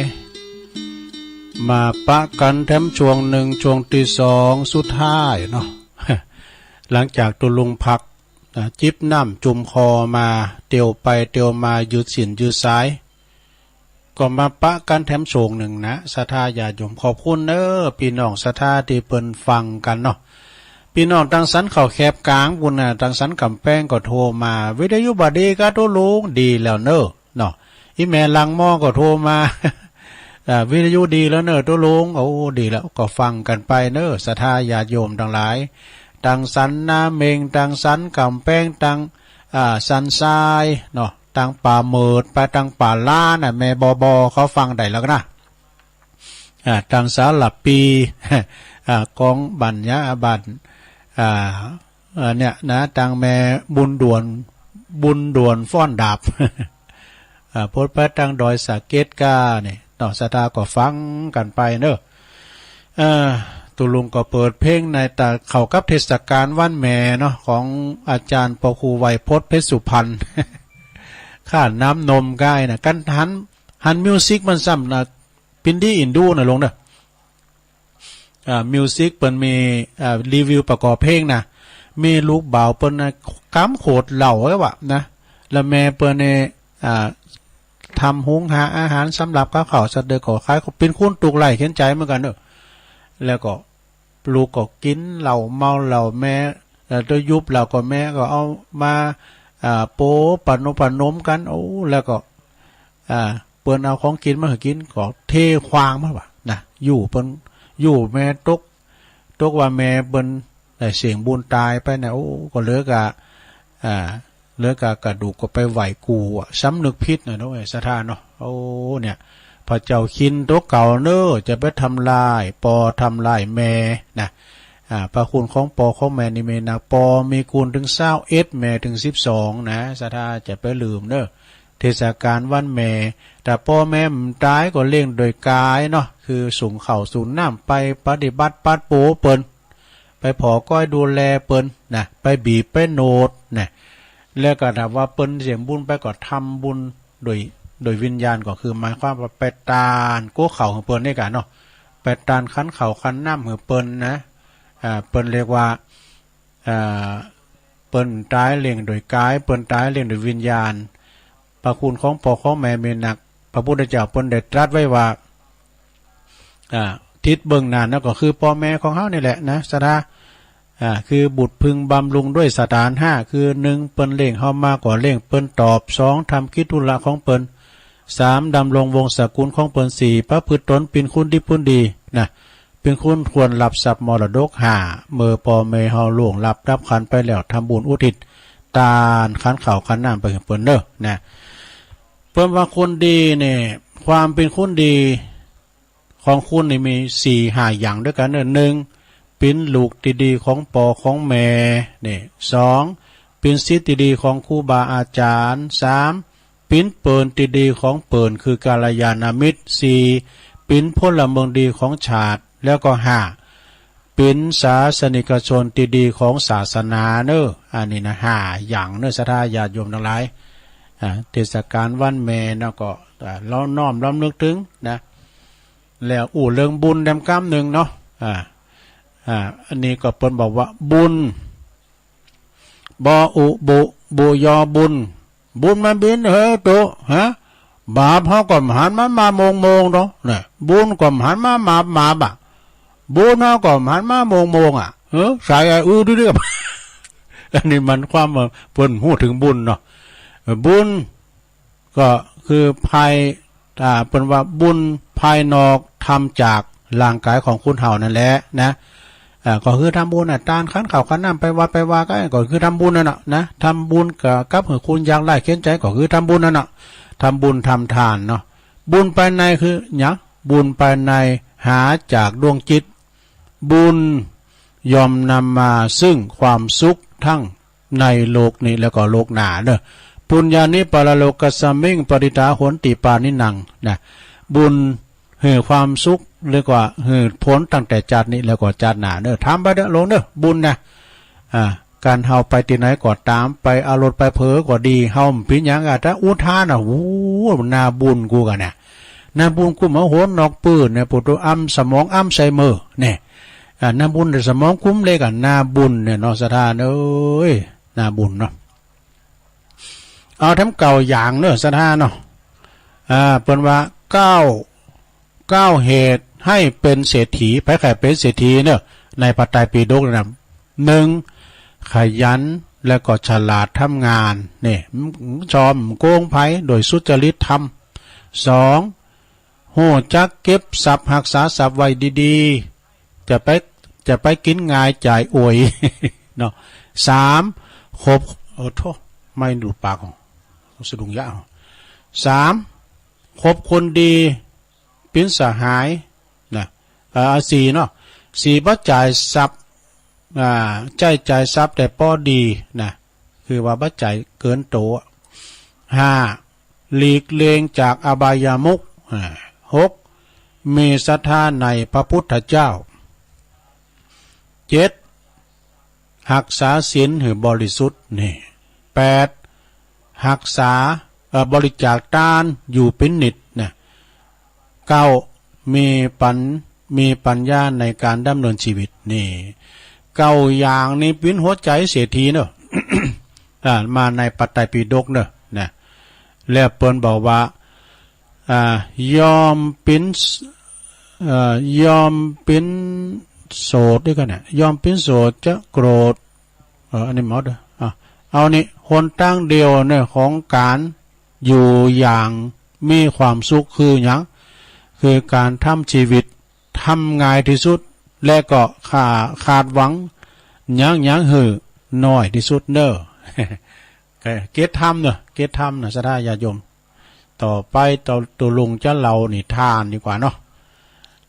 มาปะกันแถมช่วงหนึ่ง ช่วงที่สองสุดท้ายเนาะ หลังจากตุ๊ลุงพักนะ จิบน้ำจุ่มคอมา เตียวไปเตียวมา ยืดสิ้นยืดสาย ก็มาปะกันแถมช่วงหนึ่งนะ ศรัทธาญาติโยม ขอบคุณเน้อ พี่น้องศรัทธาที่เปิ้นฟังกันเนาะ พี่น้องตังสันเขาแคบกลางปุ้นนะ ตังสันกำแพงก็โทรมา วิทยุบ่ดีกาตุ๊ลุง ดีแล้วเน้อเนาะ อีแม่ลังหม้อก็โทรมา อ่า วิทยุดีแล้วเน้อตุ๊ลุง โอ้ ดีแล้ว ก็ฟังกันไปเน้อ ศรัทธาญาติโยมทั้งหลาย ตังสันนาเมง ตังสันกำแพง ตัง อ่า สันทรายเนาะ ตังป่าเหมิด ไปตังป่าล้านน่ะ แม่บอบอเขาฟังได้แล้วนะ อ่า ตังสาลาปี อ่า กองบัญญาบัญ อ่า อ่า เนี่ยนะ ตังแม่บุญด่วน บุญด่วนฟ้อนดาบ อ่า พดไปตังดอยสะเก็ดก้าเนี่ย เนาะ ศรัทธาก็ฟังกันไปเนอะ เอ่อ ตุ๊ลุงก็เปิดเพลงในตาเข้ากับเทศกาลวันแม่เนาะ ของอาจารย์ปอครูไวยพจน์เพชรสุพรรณ ข้าน้ำนมก้ายนะ กันหัน หันมิวสิกมันซ้ำนะ ปินดีอินดูนะลุงเนอะ อ่า มิวสิกเปิ้นมี อ่า รีวิวประกอบเพลงนะ มีลูกบ่าวเปิ้นนะ กำโขดเหล้าไว้วะนะ แล้วแม่เปิ้นเนี่ย อ่า ทำหุงหาอาหารสำหรับกับข้าวสัตว์เดือก็ขาย ก็เป็นคนทุกข์ไร้เข็ญใจเหมือนกันเนอะ แล้วก็ลูกก็กินเหล้าเมาเหล้าแม่ แล้วตัวยุบเหล้าก็แม่ก็เอามา อ่า โปะปะนมปะนมกัน โอ้ แล้วก็ อ่า เปิ้นเอาของกินมาให้กิน ก็เทขว้างมาว่ะนะ อยู่เปิ้น อยู่แม่ตก ตกว่าแม่เปิ้นได้เสี่ยงบุญตายไปนะ โอ้ ก็เหลือกะ อ่า เหลือกะกระดูกก็ไปไหว้กู่อะ สำนึกผิดนะเนาะ ศรัทธาเนาะ โอ้ เนี่ย พระเจ้าคินตัวเก่าเนอะ จะไปทำลายปอทำลายแม่นะ อ่า พระคุณของปอของแม่นี่มีนะ ปอมีคุณถึงซาวเอ็ด แม่ถึงสิบสองนะ ศรัทธาจะไปลืมเนอะ เทศกาลวันแม่ ถ้าปอแม่บ่ตายก็เลี้ยงโดยกายเนาะ คือสุงข้าวสุงน้ำไปปฏิบัติปัดโปเปิ้น ไปผ่อก้อยดูแลเปิ้นนะ ไปบีบไปโนดนะ แล้วก็ถ้าว่าเปิ้นเสี่ยงบุญไปก็ทำบุญโดย โดยวิญญาณ ก็คือหมายความว่าไปตานโก้ข้าวให้เปิ้นนี่กันเนาะ ไปตานขันข้าวขันน้ำให้เปิ้นนะ อ่า เปิ้นเรียกว่า อ่า เปิ้นตายเลี้ยงโดยกาย เปิ้นตายเลี้ยงโดยวิญญาณ พระคุณของปอของแม่มีนัก พระพุทธเจ้าเปิ้นได้ตรัสไว้ว่า อ่า ทิศเบื้องหน้านั่นก็คือปอแม่ของเฮานี่แหละนะ ศรัทธา อ่า คือบุตรพึงบำรุงด้วยสถานห้า คือหนึ่ง เปิ้นเลี้ยงเฮามาก็เลี้ยงเปิ้นตอบ สอง ทำกิจธุระของเปิ้น สาม ดำรงวงศกุลของเปิ้น สี่ ประพฤติตนเป็นคนดี เป็นคนดีนะ เป็นคนควรรับทรัพย์มรดก ห้า เมื่อปอแม่เฮาล่วงลับดับขันธ์ไปแล้ว ทำบุญอุทิศตานขันข้าวขันน้ำไปให้เปิ้นเนอะนะ เปิ้นว่าคนดีเนี่ย ความเป็นคนดีของคุณนี่มีสี่ห้าอย่างด้วยกันเนอะ หนึ่ง เป็นลูกที่ดีของปอของแม่ นี่ สอง เป็นศิษย์ที่ดีของครูบาอาจารย์ สาม เป็นเปิ้นที่ดีของเปิ้น คือกัลยาณมิตร สี่ เป็นพลเมืองดีของชาติ แล้วก็ ห้า เป็นศาสนิกชนที่ดีของศาสนาเนอะ อันนี้นะ ห้าอย่างเนอะ ศรัทธาญาติโยมทั้งหลาย อ่า เทศกาลวันแม่เนาะ ก็ อ่า เราน้อมรำลึกถึงนะ แล้วอู้เรื่องบุญแดมกำหนึ่งเนาะ อ่า อ่า อันนี้ก็เปิ้นบอกว่าบุญ บออุบุ บุยอบุญ บุญมันบินเหอโตฮะ บาปเฮาก็หันมามาโมงโมงเนาะ เนี่ย บุญก็หันมามามาบะ บุญเฮาก็หันมาโมงโมงอ่ะ เออ สายไอ้อื้อดื้อๆ อันนี้มันความว่าเปิ้นพูดถึงบุญเนาะ บุญ ก็คือภาย อ่า เปิ้นว่าบุญภายนอกทำจากร่างกายของคนเฮานั่นแหละนะ อ่า ก็คือทำบุญน่ะ ตานขันข้าวขันน้ำไปวัดไปวาก็ ก็คือทำบุญนั่นน่ะนะ ทำบุญกับ กับหื้อคนยากไร้เข็ญใจ ก็คือทำบุญนั่นน่ะ ทำบุญทำทานเนาะ บุญภายในคือหยัง บุญภายในหาจากดวงจิต บุญย่อมนำมาซึ่งความสุขทั้งในโลกนี้แล้วก็โลกหน้าเนอะ ปุญญานิปาราโลกัสมิง ปฏิตาโหนติปานิหนัง นะ บุญหื้อความสุข หรือว่าหื้อผลตั้งแต่ชาตินี้แล้วก็ชาติหน้าเนอะ ทำไปเถอะโลงเนอะ บุญนะ อ่า การเฮาไปตี้ไหนก็ต๋าม ไปเอารถไปเผลอก็ดี เฮาบ่เป๋นหยัง อาตมาอุทานน่ะ โอ้ นาบุญกูก่ะเนี่ย นาบุญกูมาโหนนอกปื้นเนี่ย ปุถุอัลไซเมอร์ อัลไซเมอร์เนี่ย อ่า นาบุญแต่สมองกุ้มเล็กอ่ะ นาบุญเนี่ยเนาะ ศรัทธาเอ้ย นาบุญเนาะ เอาแถมเก้าอย่างเนอะ ศรัทธาเนาะ อ่า เปิ้นว่าเก้า เก้าเหตุให้เป็นเศรษฐี ไผใค่เป๋นเศรษฐีเนอะ ในพระไตรปิฎกนะ หนึ่ง ขยันและก็ฉลาดทำงาน เนี่ย บ่ชอบโกงไผ โดยสุจริตธรรม สอง ฮู้จักเก็บทรัพย์ ฮักษาทรัพย์ไว้ดีๆ จะไป จะไปกิ๋นง่ายจ่ายอ่วย เนาะ สาม คบ โอ้โธ่ ไมค์หลุดปาก สะดุ้งยะ สาม คบคนดี เป๋นสหาย นะ เอ่อ สี่เนาะ สี่ บ่จ่ายทรัพย์ อ่า ใจ๊จ่ายทรัพย์แต่ปอดีนะ คือว่าบ่จ่ายเกินตั๋ว ห้า หลีกเลี่ยงจากอบายมุข อ่า หก มีศรัทธาในพระพุทธเจ้า เจ็ด ฮักษาศีลหื้อบริสุทธิ์ นี่ แปด ฮักษา เอ่อ บริจาคตานอยู่เป๋นนิตนะ เก้า มีปัญ มีปัญญาในการดำเนินชีวิต นี่ เก้าอย่างนี้เป๋นหัวใจ๋เศรษฐีเนอะ อ่า มาในพระไตรปิฎกเนอะ นะ แล้วเปิ้นบอกว่า อ่า ยอมเป๋น เอ่อ ยอมเป๋นโสดด้วยกันเนี่ย ยอมเป๋นโสดจะโกรธ เออ อันนี้หมดเด้อ อ่ะ เอานี่ หนตางเดียวเนี่ยของการอยู่อย่างมีความสุขคือหยัง คือการทำชีวิต ทำง่ายที่สุด และก็ค่า คาดหวังหยังหยังหื้อน้อยที่สุดเนอะ เกตธรรมเนอะ เกตธรรมนะ ศรัทธาญาติโยม ต่อไป ต่อ ตุ๊ลุงจะเล่านิทานดีกว่าเนาะ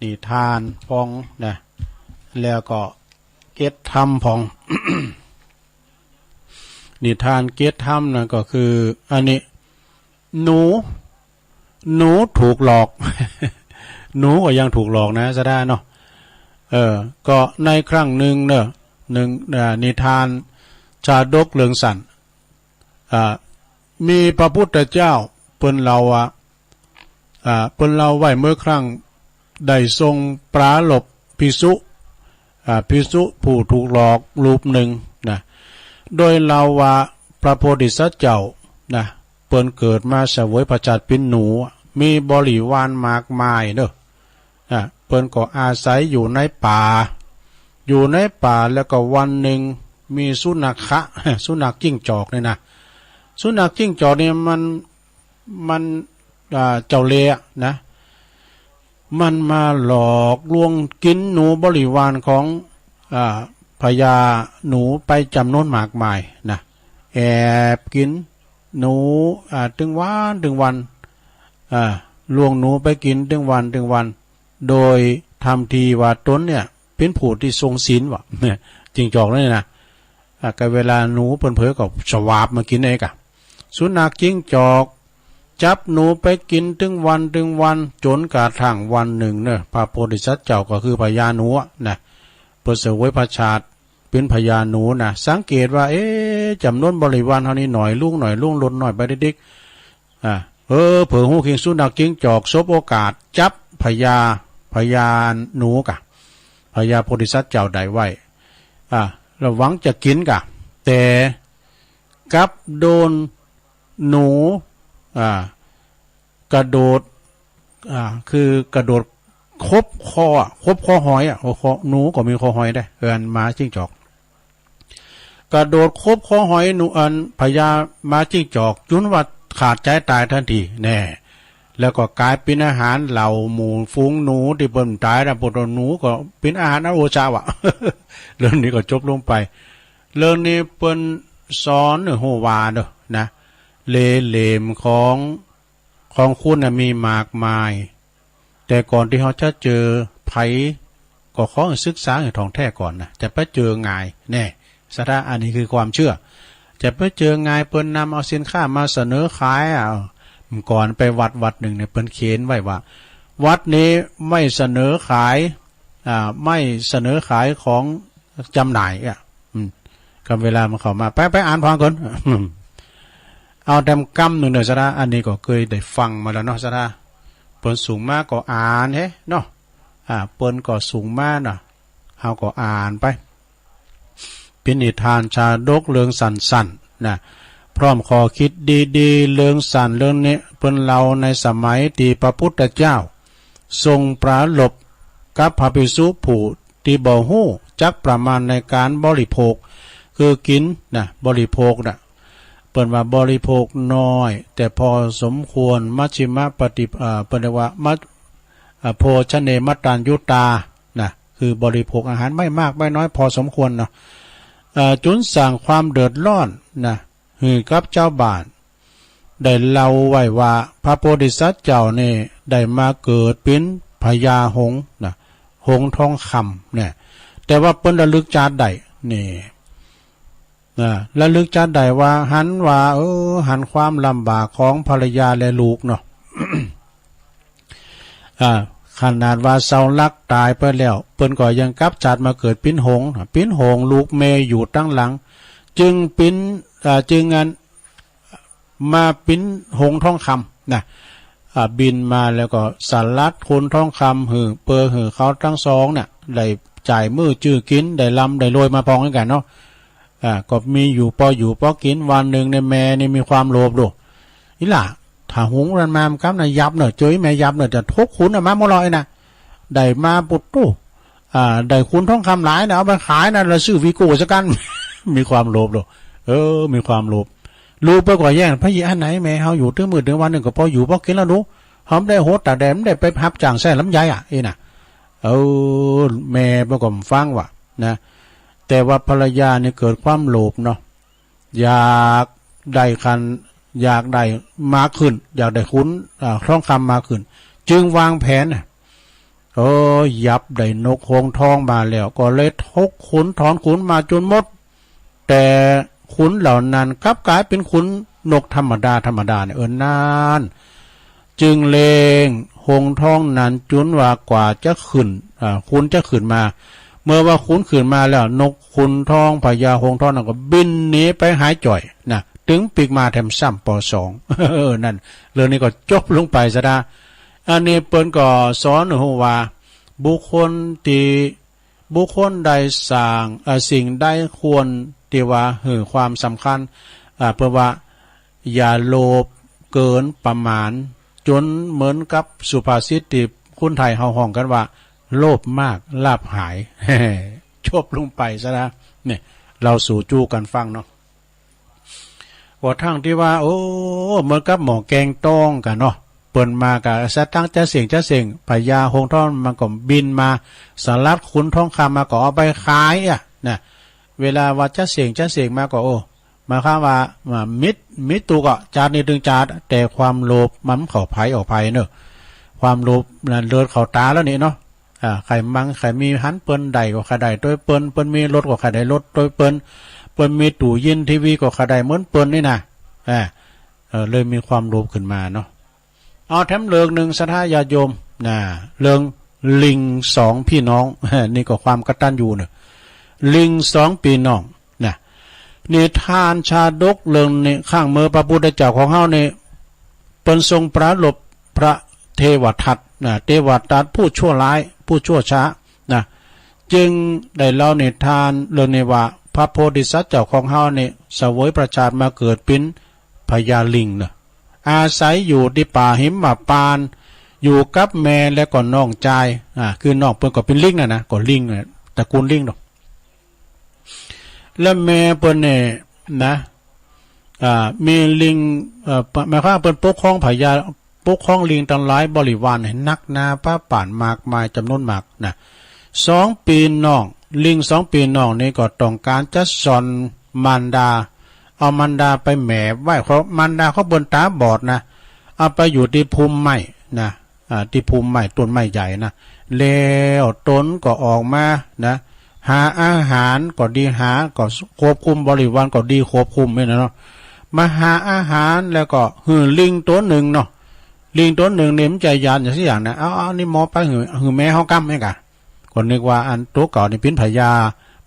นิทานพ่องนะ แล้วก็เกตธรรมพ่อง นิทานเกตธรรมนะ ก็คือ อันนี้ หนู หนูถูกหลอก หนูก็ยังถูกหลอกนะ ศรัทธาเนาะ เออ ก็ในครั้งหนึ่งเนอะ หนึ่ง อ่า นิทานชาดกเรื่องสั้น อ่า มีพระพุทธเจ้า เปิ้นเล่าว่า อ่า เปิ้นเล่าไว้เมื่อครั้งได้ทรงปรารภภิกษุ อ่า ภิกษุผู้ถูกหลอกรูปหนึ่งนะ โดยเล่าว่าพระโพธิสัตว์เจ้านะ เปิ้นเกิดมาเสวยพระชาติเป๋นหนู มีบริวารมากมายเนอะ อ่ะ เปิ้นก็อาศัยอยู่ในป่า อยู่ในป่าแล้วก็วันหนึ่งมีสุนัขะ สุนัขจิ้งจอกเนี่ยนะ สุนัขจิ้งจอกเนี่ยมัน มัน อ่า เจ้าเล่ห์นะ มันมาหลอกลวงกิ๋นหนูบริวารของ อ่า พญาหนูไปจ๋ำนวนมากมายนะ แอบกิ๋นหนู อ่า ตึงวันตึงวัน อ่า ลวงหนูไปกิ๋นตึงวันตึงวัน โดยทำทีว่าตนเนี่ยเป๋นผู้ตี้ทรงศีลว่ะ เนี่ย จิ้งจอกเนี่ยนะ อ่ะ ก็เวลาหนูเปิ้นเผลอก็สวาบมากิ๋นเองอะ สุนัขจิ้งจอกจับหนูไปกิ๋นตึงวันตึงวัน จ๋นกระทั่งวันหนึ่งเนอะ พระโพธิสัตว์เจ้าก็คือพญาหนูอะนะ เปิ้นเสวยพระชาติเป๋นพญาหนูนะ สังเกตว่า เอ๊ะ จ๋ำนวนบริวารเฮานี่น้อยลุงน้อยลุง ลดน้อยไปติ๊กๆ อ่ะ เออ เผลอฮู้คิง สุนัขจิ้งจอกสบโอกาสจับพญา พญาหนูกะ พญาโพธิสัตว์เจ้าได้ไว้ อ่ะ แล้วหวังจะกิ๋นกะ แต่กลับโดนหนู อ่า กระโดด อ่า คือกระโดดขบคอ ขบคอหอยอะ คอ หนูก็มีคอหอยได้ เออ อันหมาจิ้งจอก กระโดดขบคอหอยหนู อันพญาหมาจิ้งจอก จ๋นว่าขาดใจ๋ต๋ายตันทีแน่ แล้วก็ก๋ายเป๋นอาหารเหล่าหมู่ฝูงหนูตี้เปิ้นต๋ายนะ พวกหนูก็เป๋นอาหารอันโอชะว่ะ เรื่องนี้ก็จบลงไป เรื่องนี้เปิ้นสอนหื้อฮู้ว่าเนอะนะ เล่ห์เหล่มของ ของคุณน่ะมีมากมาย แต่ก่อนตี้เฮาจะเจอใผ ก็ขอให้ศึกษาให้ถ่องแท้ก่อนนะ จะไปเจอง่ายแน่ ศรัทธา อันนี้คือความเชื่อ จะไปเจอง่าย เปิ้นนำเอาสินค้ามาเสนอขาย เอา ก่อนไปวัดวัดหนึ่งเนี่ย เปิ้นเขียนไว้ว่า วัดนี้ไม่เสนอขาย อ่า ไม่เสนอขายของจำหน่ายอะ อืม กำเวลามันเข้ามา ไป ไปอ่านฟังก่อน เอาแต้มกำหนึ่งเด้อ สะดา อันนี้ก็เคยได้ฟังมาแล้วเนาะ สะดา เปิ้นส่งมาก็อ่านเฮ้เนาะ อ่า เปิ้นก็ส่งมาเนาะ เฮาก็อ่านไป เป็นนิทานชาดกเรื่องสั้นๆ นะ พร้อมข้อคิดดีๆ เรื่องสั้นเรื่องนี้ เปิ้นเล่าในสมัยที่พระพุทธเจ้า ทรงปรารภกับพระภิกษุผู้ที่บ่ฮู้จักประมาณในการบริโภค คือกินนะ บริโภคนะ เปิ้นว่าบริโภคน้อย แต่พอสมควร มัชฌิมปฏิ เอ่อ เปิ้นเรียกว่ามัช เอ่อ โภชเนมัตตัญญุตา นะ คือบริโภคอาหารไม่มากไม่น้อย พอสมควรเนาะ เอ่อ จุนสร้างความเดือดร้อนนะ หื้อกับชาวบ้าน ได้เล่าไว้ว่าพระโพธิสัตว์เจ้านี่ได้มาเกิดเป็นพญาหงส์นะ หงส์ทองคำเนี่ย แต่ว่าเปิ้นระลึกชาติได้นี่นะ ระลึกชาติได้ว่าหันว่า เออ หันความลำบากของภรรยาและลูกเนาะ อ่า ขนาดว่าเสารักตายไปแล้ว เปิ้นก็ยังกลับชาติมาเกิดเป็นหงส์ เป็นหงส์ลูกแม่อยู่ตั้งหลัง จึงเป็น อ่า จึงอัน มาเป็นหงส์ทองคำนะ อ่า บินมาแล้วก็สลัดขนทองคำหื้อ เปื้อหื้อเขาทั้งสองเนี่ย ได้จ่ายมื้อจื้อกิน ได้ร่ำได้รวยมาพองกันเนาะ อ่า ก็มีอยู่พออยู่พอกิน วันหนึ่งในแม่นี่มีความโลภดู อีหล่า ถ้าหงส์นั้นมามันกำนะยับเนอะ เจออีแม่ยับเนอะ จะทกขุนน่ะมาหมดเลยนะ ได้มาปุดตู้ อ่า ได้ขุนทองคำหลายนะ เอาไปขายนะ แล้วซื้อวีโก้สักกัน มีความโลภดู เออ มีความโลภ ลูกไปกว่าแย่ง พระเยซูอันไหนแม่เฮาอยู่ถึงมื้อถึงวันหนึ่งก็พออยู่พอกินแล้วดู เฮาบ่ได้หดตากแดด บ่ได้ไปรับจ้างแซ่ลำไยอ่ะ อีน่ะ เออ แม่เปิ้นก็ฟังว่านะ แต่ว่าภรรยานี่เกิดความโลภเนาะ อยากได้คัน อยากได้มากขึ้น อยากได้ขุน อ่า ทองคำมากขึ้น จึงวางแผนน่ะ เออ ยับได้นกหงส์ทองมาแล้ว ก็เลยทกขุนถอนขุนมาจนหมด แต่ขุนเหล่านั้นกลับกลายเป็นขุนนกธรรมดาธรรมดาเนี่ย เออ นั่น จึงเล็งหงส์ทองนั้นจุนว่ากว่าจะขึ้น อ่า ขุนจะขึ้นมา เมื่อว่าขุนขึ้นมาแล้ว นกขุนทองพญาหงส์ทองนั้นก็บินหนีไปหายจ่อยนะ ตึงปีกมาแถมซ้ำปอสอง เออ นั่น เรื่องนี้ก็จบลงไปซะนะ อันนี้เปิ้นก็สอนให้ฮู้ว่า บุคคลที่ บุคคลใดสร้าง เอ่อ สิ่งใดควรที่ว่าหื้อความสำคัญ อ่า เปิ้นว่า อย่าโลภเกินประมาณ จนเหมือนกับสุภาษิตที่คนไทยเฮาฮ้องกันว่า โลภมากลาภหาย จบลงไปซะนะ เนี่ย เราสู่จู้กันฟังเนาะ กระทั่งที่ว่า โอ้ เหมือนกับหม้อแกงต้องกันเนาะ เปิ้นมากะสะตังค์จะเส่งจะเส่ง พญาหงส์ทองมันก็บินมา สลัดขุนทองคำมาก็เอาไปขายอ่ะนะ เวลาว่าจะเส่งจะเส่งมาก็ โอ้ หมายความว่า อ่า มิด มิดตูก็จาดนี่ถึงจาด แต่ความโลภมันเข้าไผออกไผเนอะ ความโลภนั่นเลือดเข้าตาแล้วนี่เนาะ อ่า ใครมั่งใครมีหันเปิ้นได้ก็ใครได้โตยเปิ้น เปิ้นมีรถก็ใครได้รถโตยเปิ้น เปิ้นมีตู้เย็นทีวีก็ใครได้เหมือนเปิ้นนี่นะ อ่า เออ เลยมีความโลภขึ้นมาเนาะ เอาแถมเรื่องหนึ่ง ศรัทธาญาติโยมนะ เรื่องลิงสองพี่น้อง นี่ก็ความกตัญญูเนอะ ลิงสองพี่น้องนะ นิทานชาดกเรื่องนี้ ข้างเมื่อพระพุทธเจ้าของเฮานี่ เปิ้นทรงปรารภพระเทวทัตนะ เทวทัตผู้ชั่วร้าย ผู้ชั่วช้านะ จึงได้เล่านิทานเรื่องนี้ว่า พระโพธิสัตว์เจ้าของเฮานี่ เสวยพระชาติมาเกิดเป็นพญาลิงเนอะ อาศัยอยู่ที่ป่าหิมพานต์ อยู่กับแม่และก็น้องชาย อ่า คือน้องเปิ้นก็เป็นลิงนั่นนะ ก็ลิงน่ะ ตระกูลลิงเนาะ และแม่เปิ้นเนี่ยนะ อ่า มีลิง เอ่อ หมายความว่าเปิ้นปกครองพญา ปกครองลิงทั้งหลายบริวารเนี่ยนักหนาปะปานมากมายจำนวนมากนะ สองพี่น้อง ลิงสองพี่น้องนี่ก็ต้องการจะซ่อนมารดา เอามารดาไปแหมบไว้ เพราะมารดาของเปิ้นตาบอดนะ เอาไปอยู่ที่พุ่มไม้นะ อ่า ที่พุ่มไม้ต้นไม้ใหญ่นะ แล้วตนก็ออกมานะ หาอาหารก็ดีหา ก็ควบคุมบริวารก็ดีควบคุมนี่นะเนาะ มาหาอาหารแล้วก็หื้อลิงตัวหนึ่งเนาะ ลิงตัวหนึ่งนี่มันจะยานอย่างสักอย่างนะ เอา เอา นี่มอบไปหื้อ หื้อแม่เฮากำนี่กะ ก็นึกว่าอันตัวเก่านี่เป็นพญา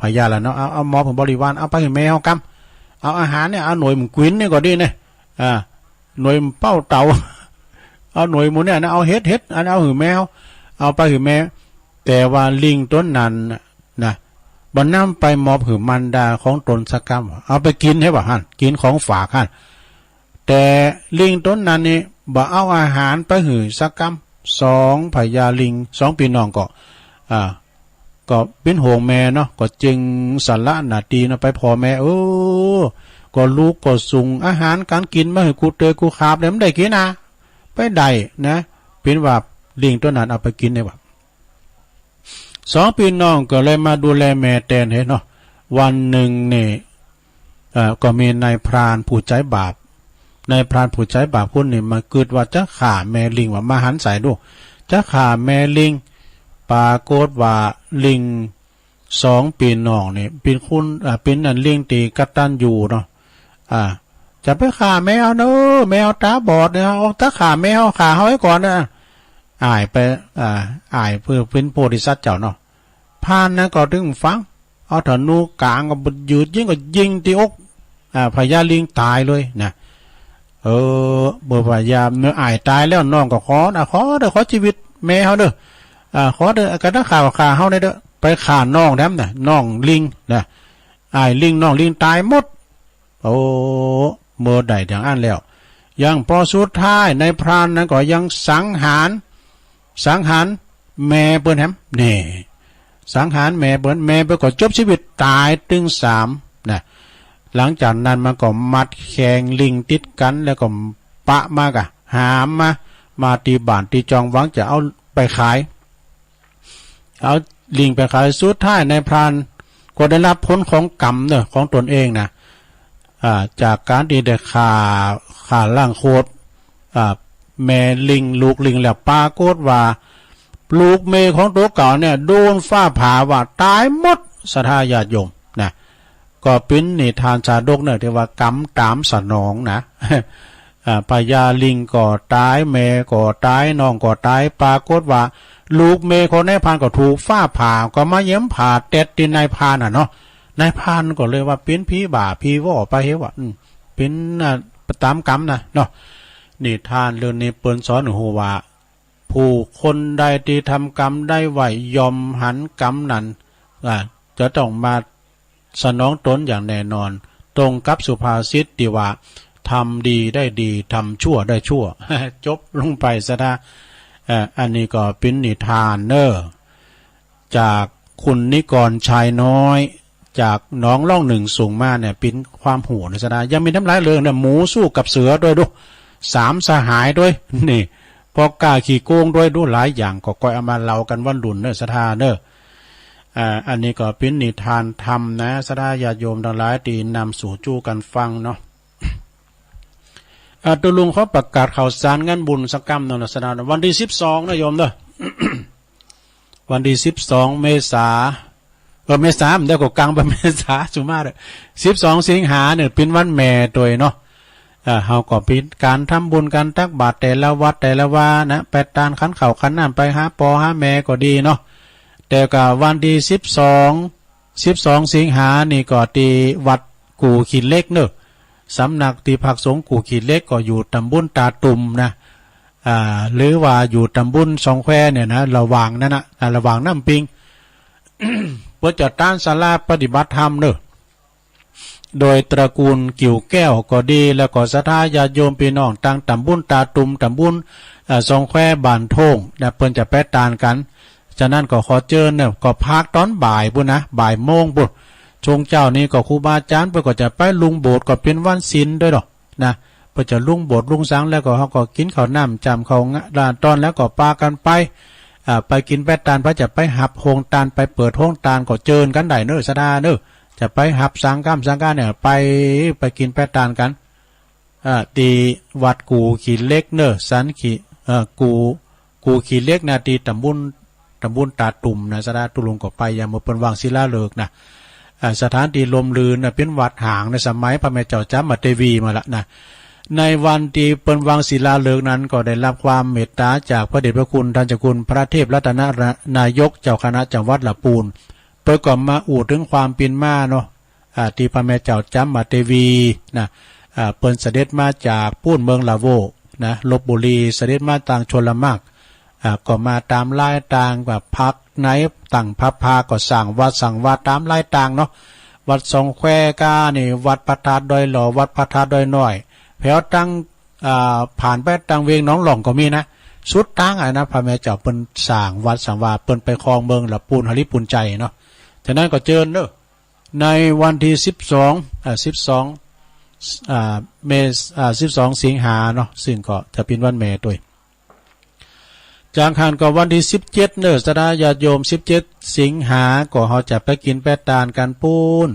พญาละเนาะ เอา เอามอบหื้อบริวาร เอาไปหื้อแม่เฮากำ เอาอาหารเนี่ย เอาหน่วยหมู่กวินเนี่ยก็ดีเนี่ย อ่า หน่วยหมู่เป้าเต่า เอาหน่วยหมู่เนี่ยนะ เอาเห็ด เห็ด อันเอาหื้อแม่เฮา เอาไปหื้อแม่ แต่ว่าลิงตัวนั้นน่ะนะ บ่นำไปมอบหื้อมารดาของตนสักกำ เอาไปกินให้บ่าหั่น กินของฝากหั่น แต่ลิงตนนั้นนี่บ่เอาอาหารไปหื้อสักกำ สองพญาลิง สองปี้น้องก็ อ่า ก็เป๋นห่วงแม่เนาะ ก็จึงสละหน้าตี้เนาะ ไปผ่อแม่ เออ ก็ลูกก็ส่งอาหารก๋านกิ๋นมาหื้อกูเตยกูขาบ แล้วมันได้กิ๋นนะ ไปได้นะ เป๋นว่าลิงตัวนั้นเอาไปกิ๋นได้ว่า สองปี้น้องก็เลยมาดูแลแม่แตนเห็นเนาะ วันหนึ่งนี่ เอ่อ ก็มีนายพรานผู้ใจ๋บาป นายพรานผู้ใจ๋บาปคนนี้มากึ๊ดว่าจะฆ่าแม่ลิง ว่ามาหันใส่ดู จะฆ่าแม่ลิง ปรากฏว่าลิงสองปี้น้องนี่เป๋นคน อ่า เป๋นอันลิงตี้กตัญญูเนาะ อ่า จะไปฆ่าแม่เฮาเนาะ แม่เฮาต๋าบอดเนี่ย เอา ถ้าฆ่าแม่เฮา ฆ่าเฮาไว้ก่อนนะ อ้ายไป อ่า อ้ายเปื้อเป๋นโพธิสัตว์เจ้าเนาะ พรานนั้นก็ตึงฟัง เอาธนูก๋างก็ยืดยิงก็ยิงตี้อก อ่า พญาลิงต๋ายเลยนะ เออ เมื่อพญา เมื่ออ้ายต๋ายแล้วน้องก็ขอนะ ขอเด้อ ขอจีวิตแม่เฮาเด้อ อ่า ขอเด้อ กะถ้าฆ่า ฆ่าเฮาได้เด้อ ไปฆ่าน้องแถมนะ น้องลิงนะ อ้ายลิงน้องลิงต๋ายหมด โอ้ เมื่อได้อย่างอั้นแล้ว ยังปอสุดท้ายนายพรานนั้นก็ยังสังหาร สังหารแม่เปิ้นแหม นี่ สังหารแม่เปิ้น แม่เปิ้นก็จบจีวิตต๋ายตึงสามนะ หลังจากนั้นมันก็มัดแข่งลิงติดกั๋น แล้วก็ปะมากะ หามมา มาตี้บ้านตี้จอง หวังจะเอาไปขาย เอาลิงไปขาย สุดท้ายนายพรานก็ได้รับผลของกรรมเนาะ ของตนเองนะ อ่า จากก๋านตี้ได้ฆ่า ฆ่าล้างโคตร อ่า แม่ลิง ลูกลิงแล้ว ปรากฏว่า ลูกเมย์ของตั๋วเก่าเนี่ย โดนฟ้าผ่าว่าต๋ายหมด ศรัทธาญาติโยมนะ ก็เป๋นนิทานชาดกเนาะ ตี้ว่ากรรมต๋ามสนองนะ อ่า พญาลิงก็ต๋าย แม่ก็ต๋าย น้องก็ต๋าย ปรากฏว่า ลูกเมย์ของนายพรานก็ถูกฟ้าผ่า ก็มาเยี่ยมผ่าแต๊ดตี้นายพรานน่ะเนาะ นายพรานก็เลยว่าเป๋นผีบ้าผีวอไปเหวะ อืม เป๋น อ่า ต๋ามกรรมนะเนาะ นิทานเรื่องนี้เปิ้นสอนหื้อฮู้ว่า ผู้คนใดตี้ทำกรรมได้ไว้ ย่อมหันกรรมนั้น อ่า จะต้องมาสนองตนอย่างแน่นอน ตรงกับสุภาษิตตี้ว่า ทำดีได้ดี ทำชั่วได้ชั่ว จบลงไปซะนะ เอ่อ อันนี้ก็เป๋นนิทานเนาะ จากคุณนิกรชายน้อย จากหนองล่องหนึ่งส่งมาเนี่ย เป๋นความฮู้นะซะนะ ยังมีตำหลายเรื่องนะ หมูสู้กับเสือด้วยดู สามสหายด้วย นี่ พ่อก๊าขี้โกงด้วยดู หลายอย่าง ก็ก้อยเอามาเล่ากั๋นวันรุ่นเนาะ ศรัทธาเนาะ อ่า อันนี้ก็เป๋นนิทานธรรมนะ ศรัทธาญาติโยมตังหลายตี้นำสู่จู้กั๋นฟังเนาะ อ่า ตุ๊ลุงขอประกาศข่าวสารงานบุญสักกำเนาะ ศรัทธา วันตี้สิบสองนะโยมเนาะ วันตี้สิบสองเมษา เออ เมษา เดี๋ยวก็กังไปเมษา สุมาเด้อ สิบสองสิงหาเนี่ยเป๋นวันแม่ตวยเนาะ เอ่อ เฮาก็เป๋นก๋านทำบุญ ก๋านตักบาตรแต่ละวัดแต่ละวานะ แปดตานขันข้าวขันน้ำไปหาป้อหาแม่ก็ดีเนาะ แต่ก็วันตี้สิบสอง สิบสองสิงหานี่ก็ตี้วัดกู่ขี้เหล็กเนาะ สำนักตี้พักสงฆ์กู่ขี้เหล็กก็อยู่ต๋ำบลตาตุ่มนะ อ่า หรือว่าอยู่ต๋ำบลสองแควเนี่ยนะ ระหว่างนั้นนะ อ่า ระหว่างน้ำปิง เปิ้นจะตั้งศาลาปฏิบัติธรรมเนาะ โดยตระกูลกิ่วแก้วก็ดี แล้วก็ศรัทธาญาติโยมปี้น้องตางต๋ำบลตาตุ่ม ต๋ำบล เอ่อ สองแคว บ้านโท่งนะ เปิ้นจะไปตานกั๋น ฉะนั้นก็ขอเจิญเนาะ ก็พักต๋อนบ่ายปู้นนะ บ่ายโมงปู้น ช่วงเจ๊านี้ก็ครูบาอาจ๋ารย์เปิ้นก็จะไปลุงโบสถ์ ก็เป๋นวันศีลตวยเนาะ นะ เปิ้นจะลุงโบสถ์ลุงสัง แล้วก็เฮาก็กิ๋นข้าวน้ำจ๋ำข้าวงะ ตอนแล้วก็ปากั๋นไป อ่า ไปกิ๋นไปตาน ไปจะไปหับโฮงตาน ไปเปิดโฮงตานก็เจิญกั๋นได้เนาะ ศรัทธาเนาะ จะไปหับสังฆำสังฆาเนี่ย ไป ไปกิ๋นไปตานกั๋น อ่า ตี้วัดกู่ขี้เหล็กเนาะ สันขี้ เอ่อ กู่ กู่ขี้เหล็กนะ ตี้ต๋ำบล ต๋ำบลตาตุ่มนะ ศรัทธาตุ๊ลุงก็ไป ยามเมื่อเปิ้นวางศิลาฤกษ์นะ อ่า สถานที่ร่มรื่นนะ เป๋นวัดฮ้างในสมัยพระแม่เจ้าจ๋ามาเตวีมาละนะ ในวันตี้เปิ้นวางศิลาฤกษ์นั้น ก็ได้รับความเมตตาจากพระเดชพระคุณท่านเจ้าคุณพระเทพรัตนนายกเจ้าคณะจังหวัดละปูน เปิ้นก็มาอู้เถิงความเป๋นมาเนาะ อ่า ตี้พระแม่เจ้าจามเทวีนะ อ่า เปิ้นเสด็จมาจากปู๊นเมืองละโวนะ ลพบุรี เสด็จมาตางชลมรรค อ่า ก็มาต๋ามลายตาง ว่าพักในตั้งพระพา ก็สร้างวัดสร้างวาต๋ามลายตางเนาะ วัดสองแควกานี่ วัดพระธาตุดอยหล่อ วัดพระธาตุดอยน้อย แถวตัง อ่า ผ่านไปตังเวียงหนองหล่องก็มีนะ สุดตางอะนะ พระแม่เจ้าเปิ้นสร้างวัดสร้างวา เปิ้นไปครองเมืองละปูนหริปุญไจเนาะ ฉะนั้นก็เจิญเนาะ ในวันตี้สิบสอง อ่า สิบสอง อ่า เมษ อ่า สิบสอง สิงหาเนาะ ซึ่งก็จะเป๋นวันแม่ตวย จากหั้นก็วันตี้สิบเจ็ดเนาะ ศรัทธาญาติโยม สิบเจ็ด สิงหา ก็เฮาจะไปกิ๋นแปดตานกั๋นปู๊น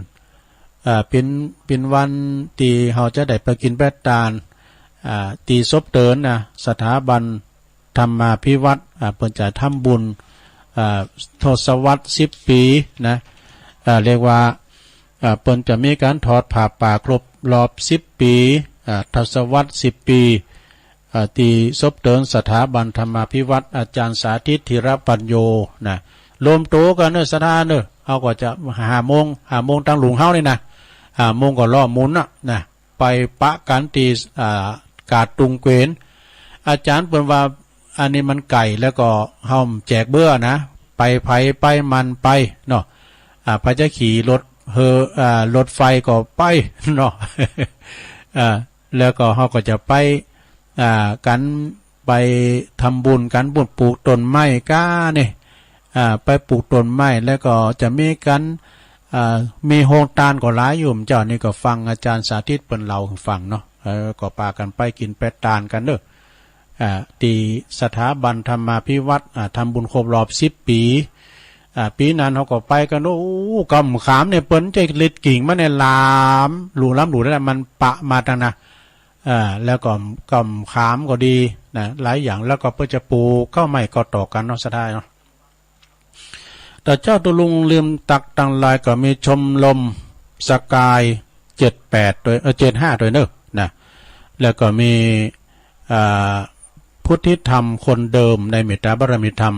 อ่า เป๋น เป๋นวันตี้เฮาจะได้ไปกิ๋นแปดตาน อ่า ตี้ศพเตินนะ สถาบันธรรมาภิวัฒน์ อ่า เปิ้นจะทำบุญ อ่า ทศวรรษสิบปี๋นะ อ่า เรียกว่า อ่า เปิ้นจะมีก๋านถอดผ้าป่าครบรอบสิบปี๋ อ่า ทศวรรษสิบปี๋ อ่า ตี้ศพเตินสถาบันธรรมาภิวัฒน์ อาจ๋ารย์สาธิต ธีรปัญโญนะ รวมตั๋วกั๋นเนาะ ศรัทธาเนาะ เฮาก็จะห้าโมง ห้าโมงตางหลุงเฮานี่นะ ห้าโมงก็ล้อมหมุนน่ะนะ ไปปะกั๋นตี้ อ่า กาดตุงเกวน อาจ๋ารย์เปิ้นว่า อันนี้มันไก๋แล้วก็เฮาแจกเบื้อนะ ไปไผไปมันไปเนาะ อ่า ไผจะขี่รถเฮอ อ่า รถไฟก็ไปเนาะ อ่า แล้วก็เฮาก็จะไป อ่า กั๋นไปทำบุญกั๋น บุญปลูกต้นไม้ก้านี่ อ่า ไปปลูกต้นไม้ แล้วก็จะมีกั๋น อ่า มีโฮงตานก็หลายอยู่ เจ้านี่ก็ฟังอาจ๋ารย์สาธิตเปิ้นเล่าหื้อฟังเนาะ เออ ก็ปากั๋นไปกิ๋นแปดตานกั๋นเนาะ อ่า ตี้สถาบันธรรมาภิวัฒน์ อ่า ทำบุญครบรอบสิบปี๋ อ่า ปี๋นั้นเฮาก็ไปกั๋นเนาะ โอ้ กำขามเนี่ยเปิ้นจะเล็ดกิ่งมันเนี่ยหลาม หลูหลามหลูนั่นแหละ มันปะมาตังนะ อ่า แล้วก็กำขามก็ดีนะ หลายอย่าง แล้วก็เปิ้นจะปลูกข้าวไม้ก็ต่อกั๋นเนาะ ศรัทธาเนาะ แต่เจ้าตุลุงลืมตักตังหลายก็มีชมรมสกายเจ็ดแปดตวย เอ่อ เจ็ดห้าตวยเนาะนะ แล้วก็มี อ่า พุทธิธรรมคนเดิมในเมตตาบารมีธรรม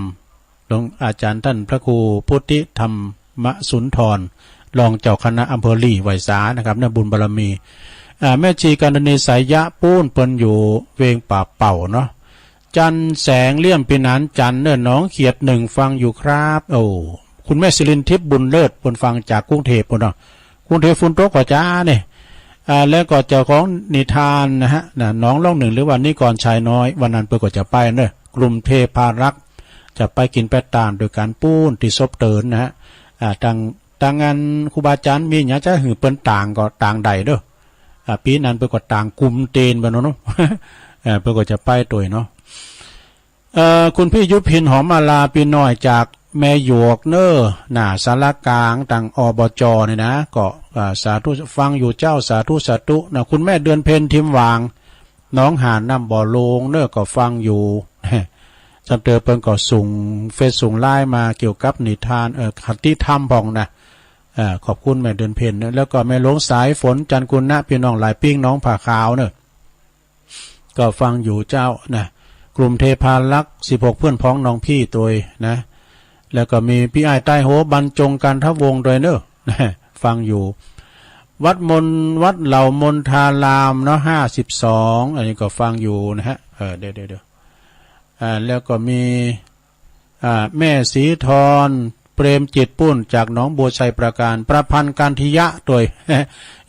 หลวงอาจ๋ารย์ต้านพระครูพุทธิธรรมสุนทร รองเจ้าคณะอำเภอหลีไวสานะครับ เนาะ บุญบารมี อ่า แม่ชีกัณณีสายยะปู๊นเปิ้นอยู่เวียงป่าเป่าเนาะ จันทร์แสงเลี่ยมพินานจันทร์เนาะ หนองเขียดหนึ่งฟังอยู่ครับ โอ้ คุณแม่สิรินทิพย์บุญเลิศเปิ้นฟังจากกรุงเทพฯปู๊นเนาะ กรุงเทพฯฝนตกกว่าจ้าเนี่ย อ่า แล้วก็เจ้าของนิทานนะฮะ นะ หนองล่องหนึ่ง หรือว่านิกรชายน้อย วันนั้นเปิ้นก็จะไปเนาะ กลุ่มเทพารักษ์ จะไปกิ๋นแปดตานด้วยกั๋นปู๊นตี้ศพเตินนะฮะ อ่า ตัง ตังอันครูบาอาจ๋ารย์มีหยังจะหื้อเปิ้นตางก็ตางได้เนาะ อ่า ปี๋นั้นเปิ้นก็ตางกุมเตนไปเนาะ เออ เปิ้นก็จะไปตวยเนาะ เอ่อ คุณพี่ยุพินหอมมาลา ปี๋น้อยจากแม่หยวกเนาะ หน้าศาลากลางตัง อบจ นี่นะ ก็ อ่า สาธุ ฟังอยู่เจ้า สาธุ สาธุนะ คุณแม่เดือนเพ็ญ ทิมหว่าง หนองหาน น้ำบ่อโลงเนาะ ก็ฟังอยู่ จำเตอเปิ้นก็ส่งเฟซส่งไลน์มาเกี่ยวกับนิทาน เอ่อ คติธรรมพ่องนะ เอ่อ ขอบคุณแม่เดือนเพ็ญเนาะ แล้วก็แม่หลวงสายฝน จันทร์กุณะ พี่น้องหลายปิ้ง หนองผาขาวเนาะ ก็ฟังอยู่เจ้านะ กลุ่มเทพารักษ์ สิบหกเพื่อนพ้องน้องพี่ตวยนะ แล้วก็มีพี่อ้ายใต้โห บรรจงกันทวงศ์ตวยเนาะ ฟังอยู่ วัดมน วัดเหล่ามนทารามเนาะ ห้าสิบสอง อันนี้ก็ฟังอยู่นะฮะ เออ เดี๋ยว เดี๋ยว เดี๋ยว อ่า แล้วก็มี อ่า แม่ศรีธร เปรมจิตปู๊นจากหนองบัวชัยปราการ ประพันธ์กันทิยะตวย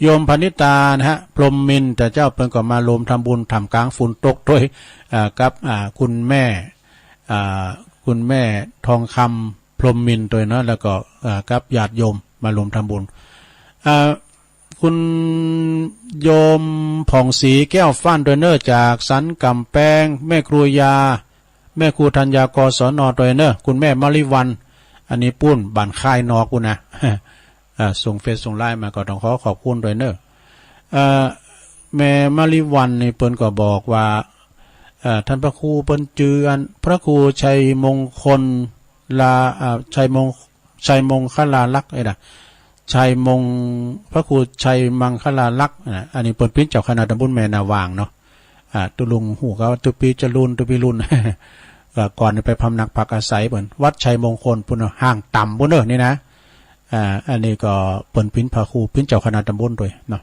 โยมพนิตานะฮะ พรหมมินทร์ แต่เจ้าเปิ้นก็มาร่วมทำบุญท่ามกลางฝนตกตวย อ่า กับ อ่า คุณแม่ อ่า คุณแม่ทองคำ พรหมมินทร์ตวยเนาะ แล้วก็ อ่า กับญาติโยมมาร่วมทำบุญ อ่า คุณโยมผ่องศรีแก้วฟ้านตวยเนาะ จากสันกำแพง แม่ครูยา แม่ครูธัญญา กศน ตวยเนาะ คุณแม่มะลิวัลย์ อันนี้ปู๊นบ้านค่ายนอกปู๊นนะ อ่า ส่งเฟซส่งไลน์มาก็ต้องขอขอบคุณตวยเนาะ เอ่อ แม่มะลิวัลย์นี่เปิ้นก็บอกว่า เอ่อ ท่านพระครูเปิ้นจื้ออัน พระครูชัยมงคลลา อ่า ชัยมง ชัยมงคลาลักษณ์ เอ้ยนะ ชัยมง พระครูชัยมังคลาลักษณ์นะ อันนี้เปิ้นเป๋นเจ้าคณะตำบลแม่นาหว่างเนาะ อ่า ตุลุงฮู้ก็ว่าตุปีจรูน ตุปีรุ่น ก็ก่อนไปพำนักพักอาศัยเปิ้น วัดชัยมงคลปู๊นเนาะ ห้างต่ำปู๊นเนาะนี่นะ อ่า อันนี้ก็เปิ้นปิ้นพระครู ปิ้นเจ้าคณะตำบลด้วยเนาะ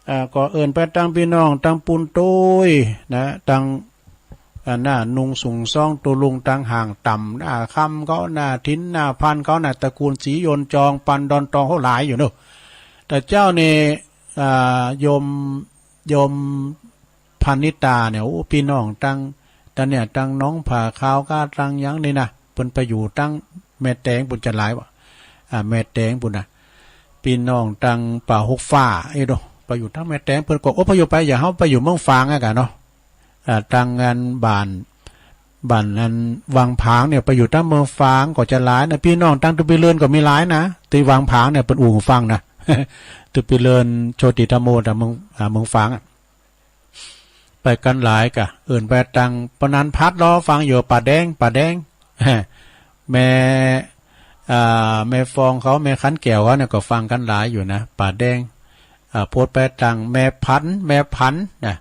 อ่า ก็เอิ้นไปตังพี่น้องตังปูนโต้ยนะ ตัง อ่า หน้านุ่งสุงซองตุลุง ตังห่างต่ำ หน้าคำเขา หน้าถิ่น หน้าพันเขา หน้าตระกูลศรียนต์จอง ปันดอนตอง เขาหลายอยู่เนอะ แต่เจ้านี่ อ่า โยม โยมพานิตาเนี่ย โอ้ พี่น้องตัง ตังเนี่ย ตังหนองผาขาวกาตังหยังนี่นะ เปิ้นไปอยู่ตังแม่แตงปุ้นจะหลายวะ อ่า แม่แตงปุ้นนะ พี่น้องตังป่าหกฟ้า เอ้ยโด ไปอยู่ตังแม่แตง เปิ้นก็อพยพไป อย่างเฮาไปอยู่เมืองฝางอะกะเนาะ อ่า ตังงานบ้าน บ้านนั้นวังผางเนี่ย ไปอยู่ตังเมืองฝางก็จะหลายนะ พี่น้องตังตุปีเลินก็มีหลายนะ ที่วังผางเนี่ย เปิ้นอู้ฟังนะ ตุปีเลินโชติธรรมโม ตังเมือง อ่า เมืองฝางอะ ไปกันหลายกะ เอิ้นไปตังปะนันพัด รอฟังอยู่ ป่าแดง ป่าแดง แม่ อ่า แม่ฟองเขา แม่ขันแก้วเขาเนี่ย ก็ฟังกันหลายอยู่นะ ป่าแดง อ่า โพดไปตังแม่พัน แม่พันนะ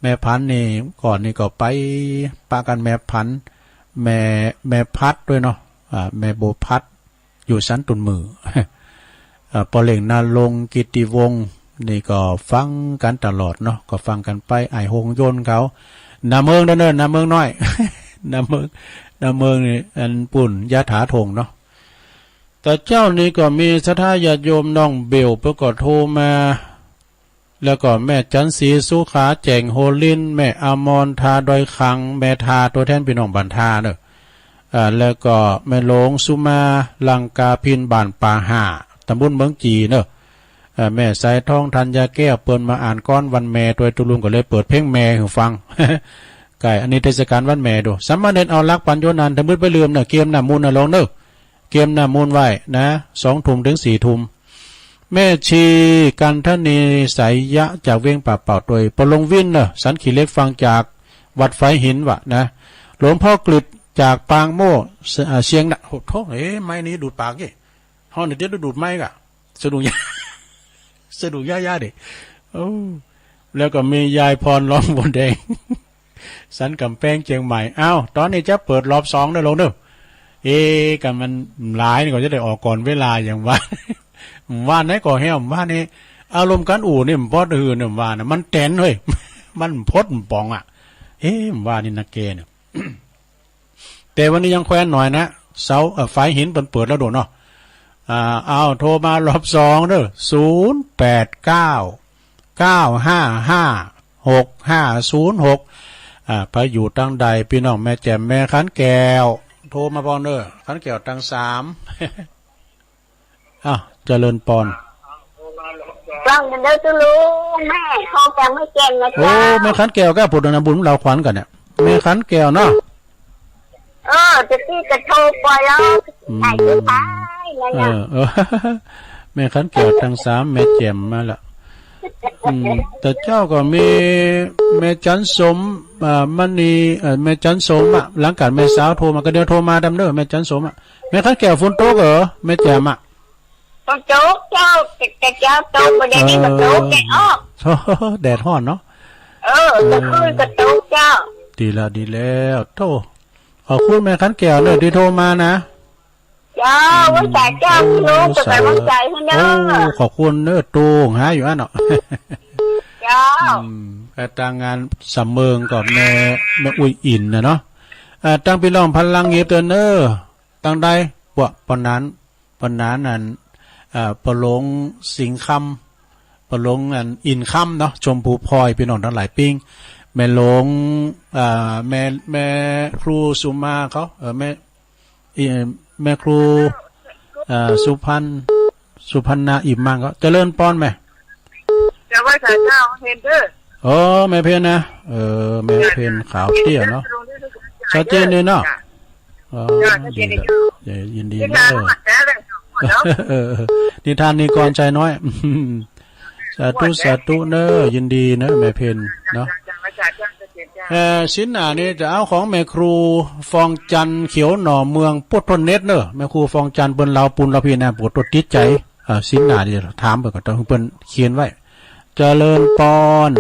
แม่พันนี่ ก่อนนี่ก็ไปปะกันแม่พัน แม่ แม่พัดด้วยเนาะ อ่า แม่โบพัด อยู่สันตุนมือ เอ่อ ปอเล่ง นรงค์ กิตติวงศ์ นี่ก็ฟังกันตลอดเนาะ ก็ฟังกันไป ไอ้หงยนต์เขา นาเมืองเด้อเนอะ นาเมืองน้อย นาเมือง นาเมืองนี่ อันปุ้น ยะถาทงเนาะ แต่เจ้านี้ก็มีศรัทธาญาติโยมน้องเบล เปิ้นก็โทรมา แล้วก็แม่จันทร์ศรีสุขา แจ่งโฮลิน แม่อมร ทาดอยคัง แม่ทา ตัวแทนพี่น้องบ้านทาเนอะ อ่า แล้วก็แม่หลวงสุมา ลังกาพิน บ้านป่าห่า ตำบลเมืองจีเนอะ อ่า แม่สายทอง ธัญญาแก้ว เปิ้นมาอ่านกลอนวันแม่ ตัวตุลุงก็เลยเปิดเพลงแม่ให้ฟัง ใกล้อันนี้เทศกาลวันแม่โด สามเณรเอาหลักปัญโยนัน ถ้ามืดไปลืมเนอะ เกียมน้ำมูลนะลงเนอะ เกียมน้ำมูลไว้นะ สองทุ่มถึงสี่ทุ่ม แม่ชีกันทนี ไสยะ จากเวียงป่าเป่า ตวยปอหลวงวินเนอะ สันขี้เหล็ก ฟังจากวัดฝายหินวะนะ หลวงพ่อกฤษจากปางโม่ เอ่อ เชียงนะ โอ้โห เอ้ย ไม้นี้ดูดปากเอ้ย ฮ้อนเดี๋ยวดูดไม้กะ สะดุ้งยา สะดุ้งยาๆ ดิ โอ้ แล้วก็มียายพร ร้องบนแดง สันกำแพง เชียงใหม่ อ้าว ตอนนี้จะเปิดรอบสองเด้อลงเด้อ เอ๊ะ กันมันหลายนี่ก็จะได้ออกก่อนเวลาอย่างว่า ว่าไหนก็แห้ว ว่านี่ อารมณ์การอู้นี่มันพอดหือเนี่ย ว่านะ มันแตนเฮ้ย มันพดมันปองอะ เอ๊ะ ว่านี่นะแกเนี่ย แต่วันนี้ยังแควนหน่อยนะ เสา เอ่อ ฝายหินเปิ้นเปิดแล้วโดดเนาะ อ่า เอาโทรมารอบสองเด้อ ศูนย์แปดเก้า เก้าห้าห้า หกห้าศูนย์หก อ่า ไปอยู่ตังใด พี่น้องแม่แจ่ม แม่ขันแก้ว โทรมาพร้อมเด้อ ขันแก้วตังสาม อ้าว เจริญปอน ฟังเด้อตุลุง แม่โทรจากแม่แจ่มนะ โอ้ เจ้า แม่ขันแก้วก็พูดนะ บุญเราขวัญกันเนี่ย แม่ขันแก้วเนาะ เออ ตะกี้ก็โทรไปแล้ว อืม ถ่ายรูปไปนั่น เอ น่ะ อ เออ แม่ขันแก้วตังสาม แม่แจ่มมาละ อืม แต่เจ้าก็มีแม่จันสม อ่า มณี เอ่อ แม่จันสมอะ หลังจากแม่สาวโทรมาก็เดี๋ยวโทรมาดำเด้อ แม่จันสมอะ แม่ขันแก้วฝนตกเหรอ แม่แจ่มอะ ตอนโจ๊กเจ้า แต่ แต่เจ้าโตบ่ได้นี่ก็โตแกะออก เออ แดดฮ้อนเนาะ เออ กลางคืนก็โตเจ้า ดีแล้ว ดีแล้ว โธ่ ขอบคุณแม่ขันแก้วเนอะที่โทรมานะ เจ้า อืม วันจ่ายเจ้า โอ้ ลูกก็ไป สาธุ วันจ่ายให้เนอะ โอ้ ขอบคุณเนอะ ตูงหาอยู่อันเนาะ เจ้า อืม ไปตางงานสำเมิงกับแม่ แม่อุ้ยอินนะเนาะ เอ่อ ตั้งพี่น้องพลังเงียบเตือนเนอะ ตั้งได้ พวกปานนั้น ปานนั้นอัน เอ่อ ปอหลวงสิงห์คำ ปอหลวงอันอินคำเนาะ ชมพูพลอย พี่น้องทั้งหลายปิ้ง แม่หลวง เอ่อ แม่ แม่ครูสุมาเขา เอ่อ แม่ เอ่อ แม่ครู เอ่อ สุพรรณ สุพรรณา อิ่มมังเขา เจริญปอนแม่ จะไหว้ศาลเจ้าเห็นเด้อ เออ แม่เพ็ญนะ เออ แม่เพ็ญขาวเตี้ยเนาะ ชัดเจนเลยเนาะ จ้ะ อ๋อ จ้ะ ชัดเจนเลย ดีแล้ว จ้ะ ยินดี ยินดี ที่ เน ทาน อะ มาแต่แรกเนาะ เออ เออ นิทานนิกรชายน้อย สาธุ สาธุเนอะ ยินดีเนอะ แม่เพ็ญเนาะ จ้ะ จ้ะ จ้ะ ชัดเจนจ้ะ เอ่อ ศีลหน้านี่จะเอาของแม่ครูฟองจันทร์เขียวหน่อเมือง ปวดทนเน็ตเนอะ แม่ครูฟองจันทร์เปิ้นลาวปูนลาวพีนะ ปวดตัวติดใจ เอ่อ ศีลหน้านี่ถามไปก่อน ต้องเปิ้นเขียนไว้ เจริญปอน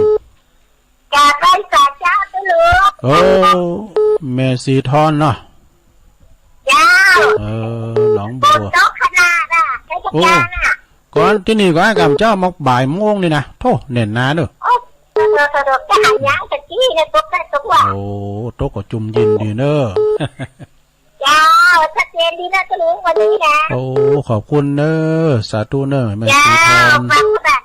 กราบไหว้สาเจ้าตุลุง โอ้ แม่สีทอนเนาะ เจ้า เออ หนองบัว ตกขนาดอะ Oj, ก่อนที่นี่ก็ให้กำเจ้ามาบ่ายโมงนี่นะ โธ่ แน่นหนาเนอะ โอ้ โธ่ โธ่ โธ่ โธ่ จะหายังตะกี้เนี่ย ตกได้ตกว่า โอ้ ตกก็จุ่มเย็นดีเนอะ เจ้า ชัดเจนดีนะ ตะลุง วันนี้นะ โอ้ ขอบคุณเนอะ สาธุเนอะ แม่ เจ้า ศรีพร ฟังแบบ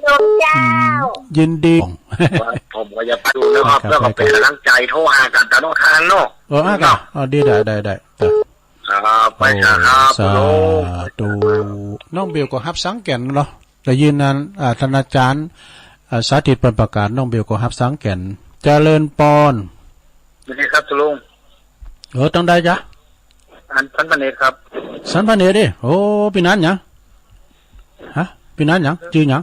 โยมเจ้า อืม ยินดี ผมก็จะไปดูนะครับ ครับ แล้วก็เป็นกำลังใจ โทรหากันตลอดทางเนาะ เออ อ่ะ เนาะ อ่ะ ดี ได้ ได้ ได้ จ้ะ ครับ ไปจ้ะครับ โอ้ สาธุ น้องเบลก็ฮับสังแก่นเนาะ ได้ยินนั้น อ่า ท่านอาจารย์ อ่า สาธิตเปิ้นประกาศ น้องเบลก็ฮับสังแก่น เจริญปอน สวัสดีครับ ตะลุง เออ ตังใดจ๊ะ อัน สันพะเนตรครับ สันพะเนตรดิ โอ้ ปี้นันหยัง ฮะ ปี้นันหยัง จื้อหยัง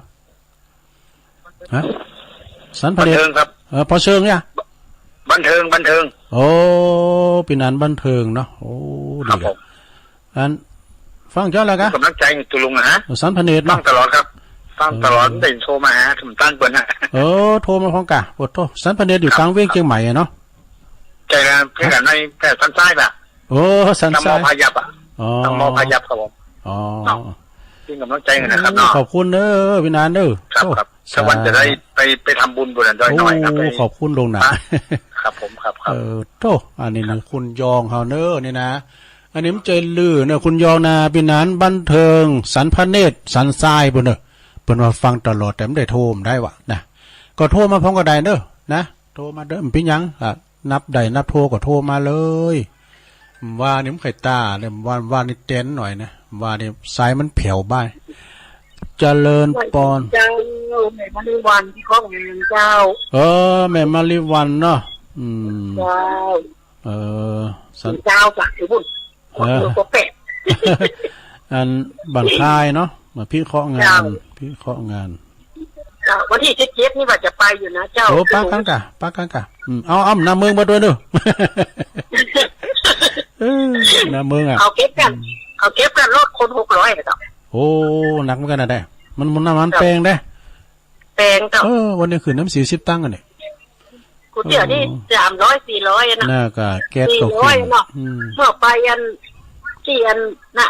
ฮะ สันพะเนตร บันเทิงครับ เออ ปอเซิงเนี่ย บันเทิง บันเทิง โอ้ ปี้นันบันเทิงเนาะ โอ้ ครับ ดีละ ผม อัน ฟังเจ้าแล้วกะ กำลังใจให้ตะลุงนะฮะ สันพะเนตรเนาะ ฟังตลอดครับ ฟังตลอด เออ ได้โทรมาหา ผมตั้งเปิ้นนะ เออ โทรมาพร้อมกะ โอ้โธ่ สันพะเนตรอยู่ ครับ กลางเวียงเชียงใหม่อะเนาะ ใช่แล้ว เพียงแต่ใน แต่สันทรายน่ะ โอ้ สันทราย ตำบลพายัพอ่ะ อ๋อ ตำบลพายัพครับผม อ๋อ เนาะ เป็นกำลังใจให้นะครับเนาะ ขอบคุณเด้อ ปี้นันเด้อ ครับ โอ้ ครับ สักวันจะได้ไป ไปทำบุญบนดอยน้อยครับ โอ้ ไป ขอบคุณล่วงหน้า ครับผม ครับ ครับ เออ โธ่ อันนี้นะ ครับ คุณยองเฮาเนอะ นี่นะ อันนี้มันใจลื่นเนอะ คุณยองนะ ปี้นันบันเทิง สันพะเนตร สันทรายปุ้นเนอะ เปิ้นว่าฟังตลอด แต่ไม่ได้โทร ไม่ได้วะนะ ก็โทรมาพร้อมก็ได้เนอะ นะ โทรมาเด้อ ปี้นัน อ่ะ นับได้นับโทรก็โทรมาเลย ว่านี่มันใครตาเลย ว่า ว่านี่เต้นหน่อยนะ ว่านี่สายมันแผ่วบ้าย เจริญปอน เจ้า แม่มาริวันที่ข้องเงินเจ้า เออ แม่มาริวันเนาะ อืม เจ้า เออ สัน เจ้า สักสิบุญ เออ ก็แปะ อันบ้านคายเนาะ มาพิเคราะห์งาน เจ้า พิเคราะห์งาน เจ้า วันที่สิบเจ็ดนี่ว่าจะไปอยู่นะเจ้า โอ้ ปะกั๋นกะ ปะกั๋นกะ อืม เอา เอา หน้าเมืองมาด้วยเด้อ เออ หน้าเมืองอะ เขาเก็บกัน อืม เขาเก็บกันรถคนหกร้อยอะเจ้า โอ้ หนักเหมือนกันนะเด้ มัน มัน น้ำมันแปงเด้ แปงเจ้า เออ วันนี้ขึ้นน้ำสี่สิบตังค์อะเนี่ย ก๋วยเตี๋ยวนี่ เออ สามร้อย สี่ร้อยอะนะ น่าก็แก๊สก็ขึ้น สี่ร้อยเนาะ อืม เมื่อไปอัน ที่อันน่ะ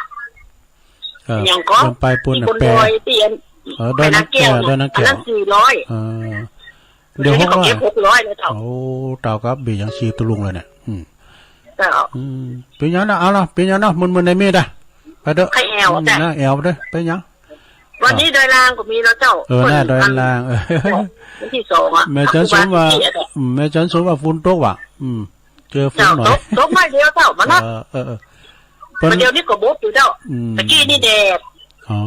เออ อย่างก็ เดินไปปูนน่ะ ที่บนดอย แปด ที่อัน เออ ดอยนางแก้ว แม่น้ำแก้ว ดอยนางแก้ว อันนั้นสี่ร้อย เออ เดี๋ยว เดี๋ยวนี้เขาเก็บ หกร้อย หกร้อยเลยเจ้า โอ้ เต่ากับเบียร์ยังชีตะลุงเลยเนี่ย อืม เจ้า อืม เป็นยังนะ เอาละ เป็นยังนะ มึนๆ ในมีดอะ ไปเถอะ ใครแอว อืม จ้ะ นะ แอวเด้อ เป็นยัง วันนี้ดอยลางก็มีแล้วเจ้า เออ คน หน้าดอยลาง อัน เออ วันที่สองอะ แม่จันสมว่า ครูบาสิทธิ์อะ อืม แม่จันสมว่าฝนตกว่ะ อืม เจอฝนหน่อย เจ้า ตก ตกไม่เดียวเจ้า มันนะ เออ เออ เออ เปิ้น เดี๋ยวนี้ก็บดอยู่เจ้า อืม ตะกี้นี่แดด อ๋อ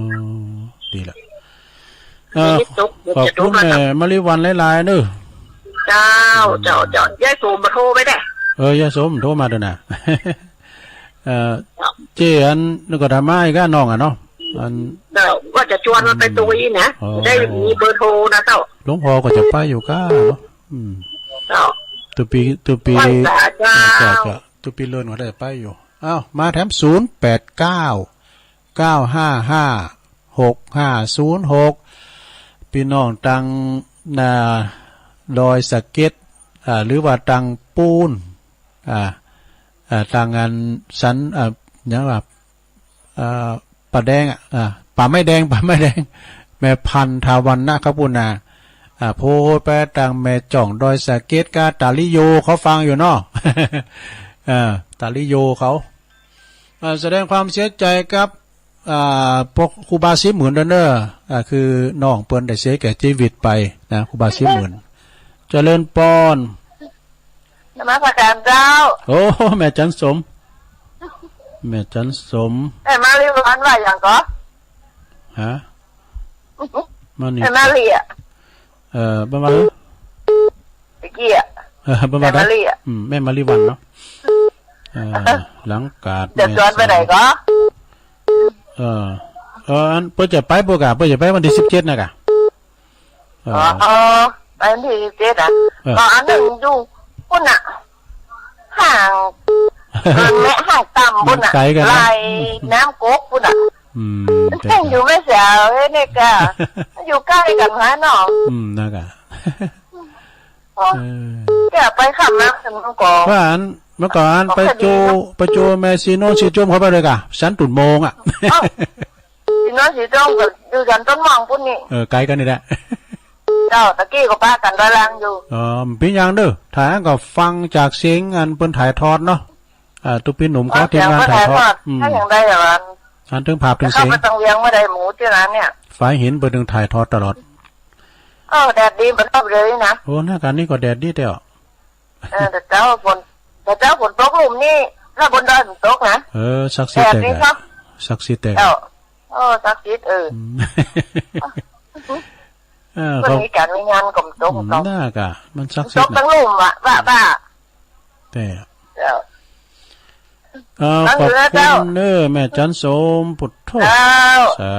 ดีละ เอ่อ นี่ตก ขอบคุณ จะตกแล้ว แม่มาริวันหลายๆ เด้อ เจ้า เจ้า เจ้า ยายสมมาโทรไปได้ เออ ยายสมโทรมาด้วยนะ เอ่อ เจ้า เจอันนึกก็ถามมาอีกอะน้องอะเนาะ อัน เจ้า ว่าจะชวนมันไปตุยนะ อ๋อ ได้มีเบอร์โทรนะเจ้า หลวงพ่อก็จะไปอยู่ก้าเนาะ อืม เจ้า ตุปี ตุปี ไหว้สาเจ้า เจ้า เจ้า ตุปีเลินก็ได้ไปอยู่ อ้าว มาแถม ศูนย์แปดเก้า เก้าห้าห้า หกห้าศูนย์หก พี่น้องตัง อ่า ดอยสะเก็ด อ่า หรือว่าตังปูน อ่า อ่า ตังอันสัน อ่า หยังว่า อ่า ป่าแดงอะ อ่า ป่าไม้แดง ป่าไม้แดง แม่พันธวรรณะครับปุ้นนา อ่า โพสต์ไปตังแม่จ่องดอยสะเก็ดกาตาลิโยเขาฟังอยู่เนาะ อ่า ตาลิโยเขา อ่า แสดงความเสียใจครับ อ่า พวกครูบาศรีหมื่นเด้อเนอะ อ่า คือน้องเปิ้นได้เสียแก่ชีวิตไปนะ ครูบาศรีหมื่น เจริญปอน นมัสการเจ้า โอ้ แม่จันสม แม่จันสม แม่มาริวันว่าอย่างก็ ฮะ มานี่ แม่มาริอะ เอ่อ ประมาณ ตะกี้อะ เออ ประมาณ แม่มาริอะ อืม แม่มาริวันเนาะ เออ หลังกาด จะชวนไปไหนก็ เออ เออ อัน เปิ้นจะไปบ่กะ เปิ้นจะไปวันที่สิบเจ็ดนะกะ เ เออ อ๋อ ไปที่เจ็ดอ่ะ เออ ก็อันนั้นอยู่พุ่นน่ะ ห่าง เออ แม่ห่างต่ำพุ่นน่ะ ไกลกันนะ ไล่น้ำกกพุ่นน่ะ อืม แต่ แต่อยู่ไม่เสียเอ้ยเนี่ยกะ อยู่ใกล้กันฮะเนาะ อืม นะกะ โอ้ เออ แกไปขับมาถึงมังกร ว่าอัน เมื่อก่อนไปจู ไปจูแม่สีโนนสีจุ่มเขาไปเลยกะ สันตุ่นโมงอ่ะ เอ้า สีโนนสีจุ่มก็อยู่สันต้นหม่องพุ่นนี่ เออ ไกลกันนี่แหละ เจ้า ตะกี้ก็ปะกันดอยลางอยู่ อ๋อ เปิ้นยังเด้อ ถ้าอั้นก็ฟังจากเสียงอันเปิ้นถ่ายทอดเนาะ อ่า ตุ๊กปี้หนุ่มเขา อ๋อ ทีมงานถ่ายทอด เสียงเปิ้นถ่ายทอด อืม ถ้าอย่างใดอย่างนั้น อันถึงภาพถึงเสียง แต่เขาไปตังเวียงเมื่อใดหมูที่ร้านเนี่ย ฝ่ายหินเปิ้นถึงถ่ายทอดตลอด เออ แดดดีเหมือนรอบเลยนะ โอ้ หน้าการนี้ก็แดดดีแต่อ่ะ เออ แต่เจ้าฝน แต่เจ้าฝนตกลุ่มนี่ ถ้าบนดอยฝนตกนะ เออ ศักดิ์สิทธิ์ แดดนี่ แต่กะ ครับ ศักดิ์สิทธิ์แต่กะ เจ้า เออ ศักดิ์สิทธิ์ เออ อืม เออ มัน เขา มีการมีงานก็ตก อืม ก็ หน้ากะ มันศักดิ์สิทธิ์ ตกทั้งลุ่มอะ บ้า บ้า แต่ เจ้า เออ ขอบคุณเด้อ แม่จันสม ปุถโธ เจ้า สา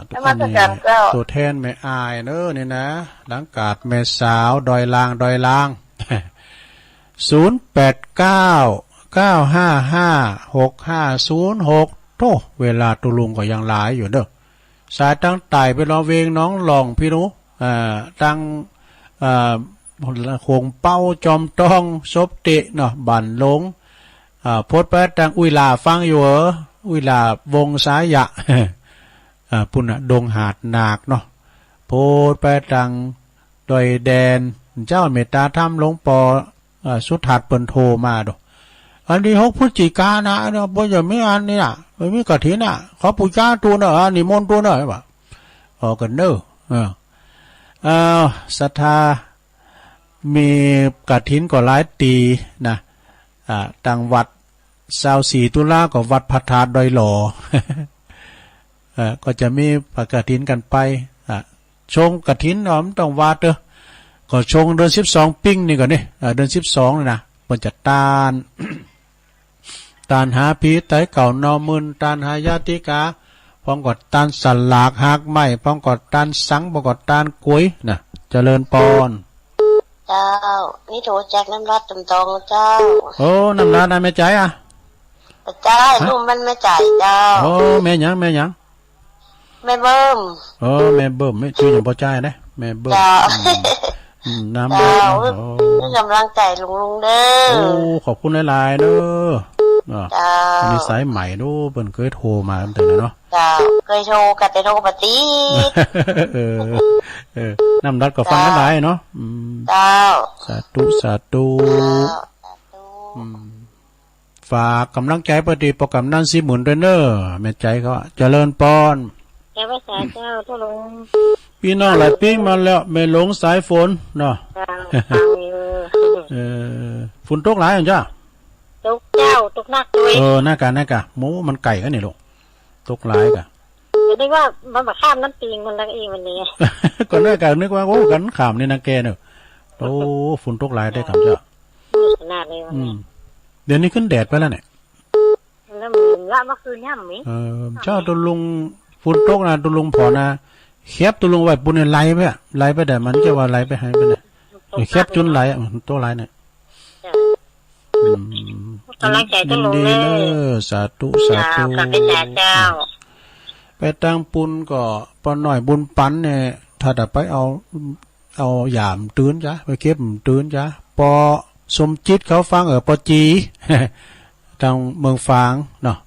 ธุ นมัสการเจ้า ตัวแทนแม่อายเด้อนี่นะ หลังกาดแม่สาว ดอยลาง ดอยลาง ศูนย์แปดเก้า เก้าห้าห้า หกห้าศูนย์หก โธ่ เวลาตุลุงก็ยังหลายอยู่เด้อ สายตังใต้ไปรอเวียงหนองหล่องพี่หนู อ่า ตัง อ่า โขงเป้า จอมตอง ศพเตะเนาะ บ้านหลง อ่า พดไปตังอุยหล่าฟังอยู่เหรอ อุยหล่า วงสายะ อ่า ปุ้นน่ะ ดงหาดหนากเนาะ พดไปตังดอยแดน เจ้าเมตตาธรรมหลวงปอ อ่า สุทัศน์เปิ้นโทรมาดู อันที่หกพฤศจิกานะ เนี่ย บ่จะมีอันนี้นะ บ่มีกฐินนะ ขอปูชาตูนเนอะ อ่า นิมนต์ตูนเนอะ ว่า ออกกันเนอะ เออ เอ่อ ศรัทธา มีกฐินก็หลายตีนะ อ่า ตังวัด ซาวสี่ตุลาก็วัดพระธาตุดอยหล่อ เอ่อ ก็จะมีผ้ากฐินกันไป อ่ะ ชงกฐินเนาะ มันต้องว่าเด้อ ก็ชงเดือนสิบสองปิงนี่ก่อนนี่ อ่ะ เดือนสิบสองนี่นะ เปิ้นจะตาน ตานหาผีตายเก่าหน่อหมื่น ตานหาญาติกา พร้อมกับตานสลากหากไม้ พร้อมกับตานสัง พร้อมกับตานกล้วยนะ เจริญปอน เจ้า นี่โทรจากน้ำรัดตุ่มตองเจ้า โอ้ น้ำรัดนะแม่ใจอ่ะ บ่ใจ้ ฮะ ลูกมันแม่ใจ้เจ้า โอ้ แม่หยัง แม่หยัง แม่เบิ่ม โอ้ แม่เบิ่ม แม่ชื่อหยังบ่ใจ้นะ แม่เบิ่ม เจ้า อืม อืม น้ำ เจ้า เบิ่ม โอ้ เป็นกำลังใจลุงๆเด้อ โอ้ ขอบคุณหลายๆเด้อ อ่ะ เจ้า อันนี้สายใหม่ดู เปิ้นเคยโทรมาตั้งแต่เนาะ เจ้า เคยโทรก็แต่โทรบ่ติด เออ เออ น้ำรัดก็ฟังกันหลายเนาะ อืม เจ้า สาธุ สาธุ เจ้า สาธุ อืม ฝากกำลังใจไปที่ป้อกำนันสีหมื่นด้วยเนอะ แม่ใจ๋เขา เจริญปอน แก้วพระสาเจ้า ทุลุง พี่น้องหลายปิ้งมาแล้ว แม่หลงสายฝนเนาะ เจ้า ฟังอยู่ เออ ฝนตกหลายอ่ะจ้า ตกเจ้า ตกหนักด้วย เออ หน้ากะ หน้ากะ หมูมันไก่กันนี่ลูก ตกหลายกะ เดี๋ยวนึกว่ามันมาข้ามน้ำปิงมันแล้วเองวันนี้ ก็หน้ากะนึกว่า โอ้ กันข้ามนี่นะแกเนอะ โอ้ ฝนตกหลายได้ข้ามจ้า ขนาดเลยวันนี้ อืม เดี๋ยวนี้ขึ้นแดดไปแล้วเนี่ย แล้วมันละเมื่อคืนเนี่ยมันมี เออ เจ้าตัวลุง ฝนตกนะ ตัวลุงผ่อนนะ แคบตัวลุงไว้ปุ้นเนี่ยไหลไปอะ ไหลไปแต่มันจะว่าไหลไปหายไปไหน แคบจนไหลอะ ตัวไหลเนี่ย จ้ะ อืม กำลังใจตัวลุง ยินดีเนอะ เนอะ สาธุ สาธุ จ้า ขอบใจเจ้า ไปตั้งปุ้นก็ป้อน้อยบุญปันเนี่ย ถ้าจะไปเอา เอาหยามตื่นจ้ะ ไปเก็บตื่นจ้ะ ปอสมจิตเขาฟัง เออ ปอจี ทางเมืองฝางเนาะ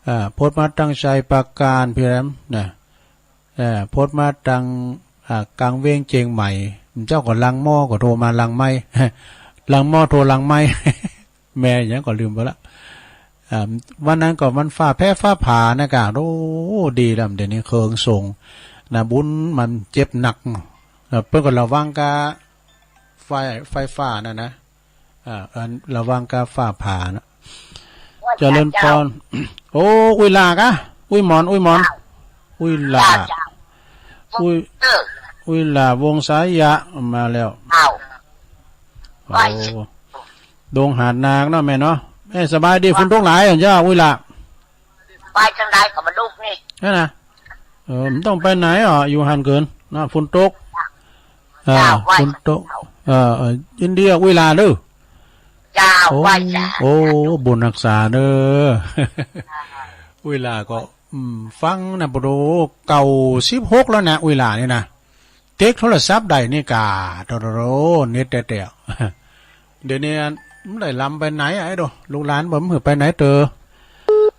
อ่า พดมาตั้งชัยปราการพี่แรมนะ เออ พดมาตั้ง อ่า กลางเวียงเจียงใหม่ เจ้าก็ลังหม้อก็โทรมาลังไม้ ลังหม้อโทรลังไม้ แม่หยังก็ลืมไปละ อ่า วันนั้นก็มันฟ้าแผ่ฟ้าผ่านะกะ โอ้ ดีแล้ว เดี๋ยวนี้เคิงส่งนะ บุญมันเจ็บหนัก เอ่อ เปิ้นก็ระวังกะไฟ ไฟฟ้านั่นนะ อ่า อันระวังกะฟ้าผ่านะ เจริญพร โอ้ อุ้ยหล่ากะ อุ้ยหมอน อุ้ยหมอน อุ้ยหล่า อุ้ย อุ้ยหล่าวงสายะมาแล้ว โอ้ ดงหาดนางเนาะแม่เนาะ แม่สบายดี ฝนตกหลายอ่ะจ้า อุ้ยหล่า ไปทางใดก็มาลูกนี่ นั่นนะ เออ มันต้องไปไหนอ่ะ อยู่หันเกินนะ ฝนตก อ่า เจ้า ไหว้ ฝนตก เจ้า เออ เออ ยินดีอ่ะ อุ้ยหล่าเด้อ เจ้า โอ้ ไหว้ สา โอ้ บุญฮักษาเด้อ อุ้ยหล่าก็ อืม ฟังนะ โอ้โห เก้าสิบหกแล้วนะ อุ้ยหล่านี่นะ เต็กโทรศัพท์ได้นี่กา โตโตโต เน็ตแต่แต่ เดี๋ยวนี้มันได้ลำไปไหนอ่ะ ไอ้โด ลูกหลานบ่ มันหือไปไหนเตอ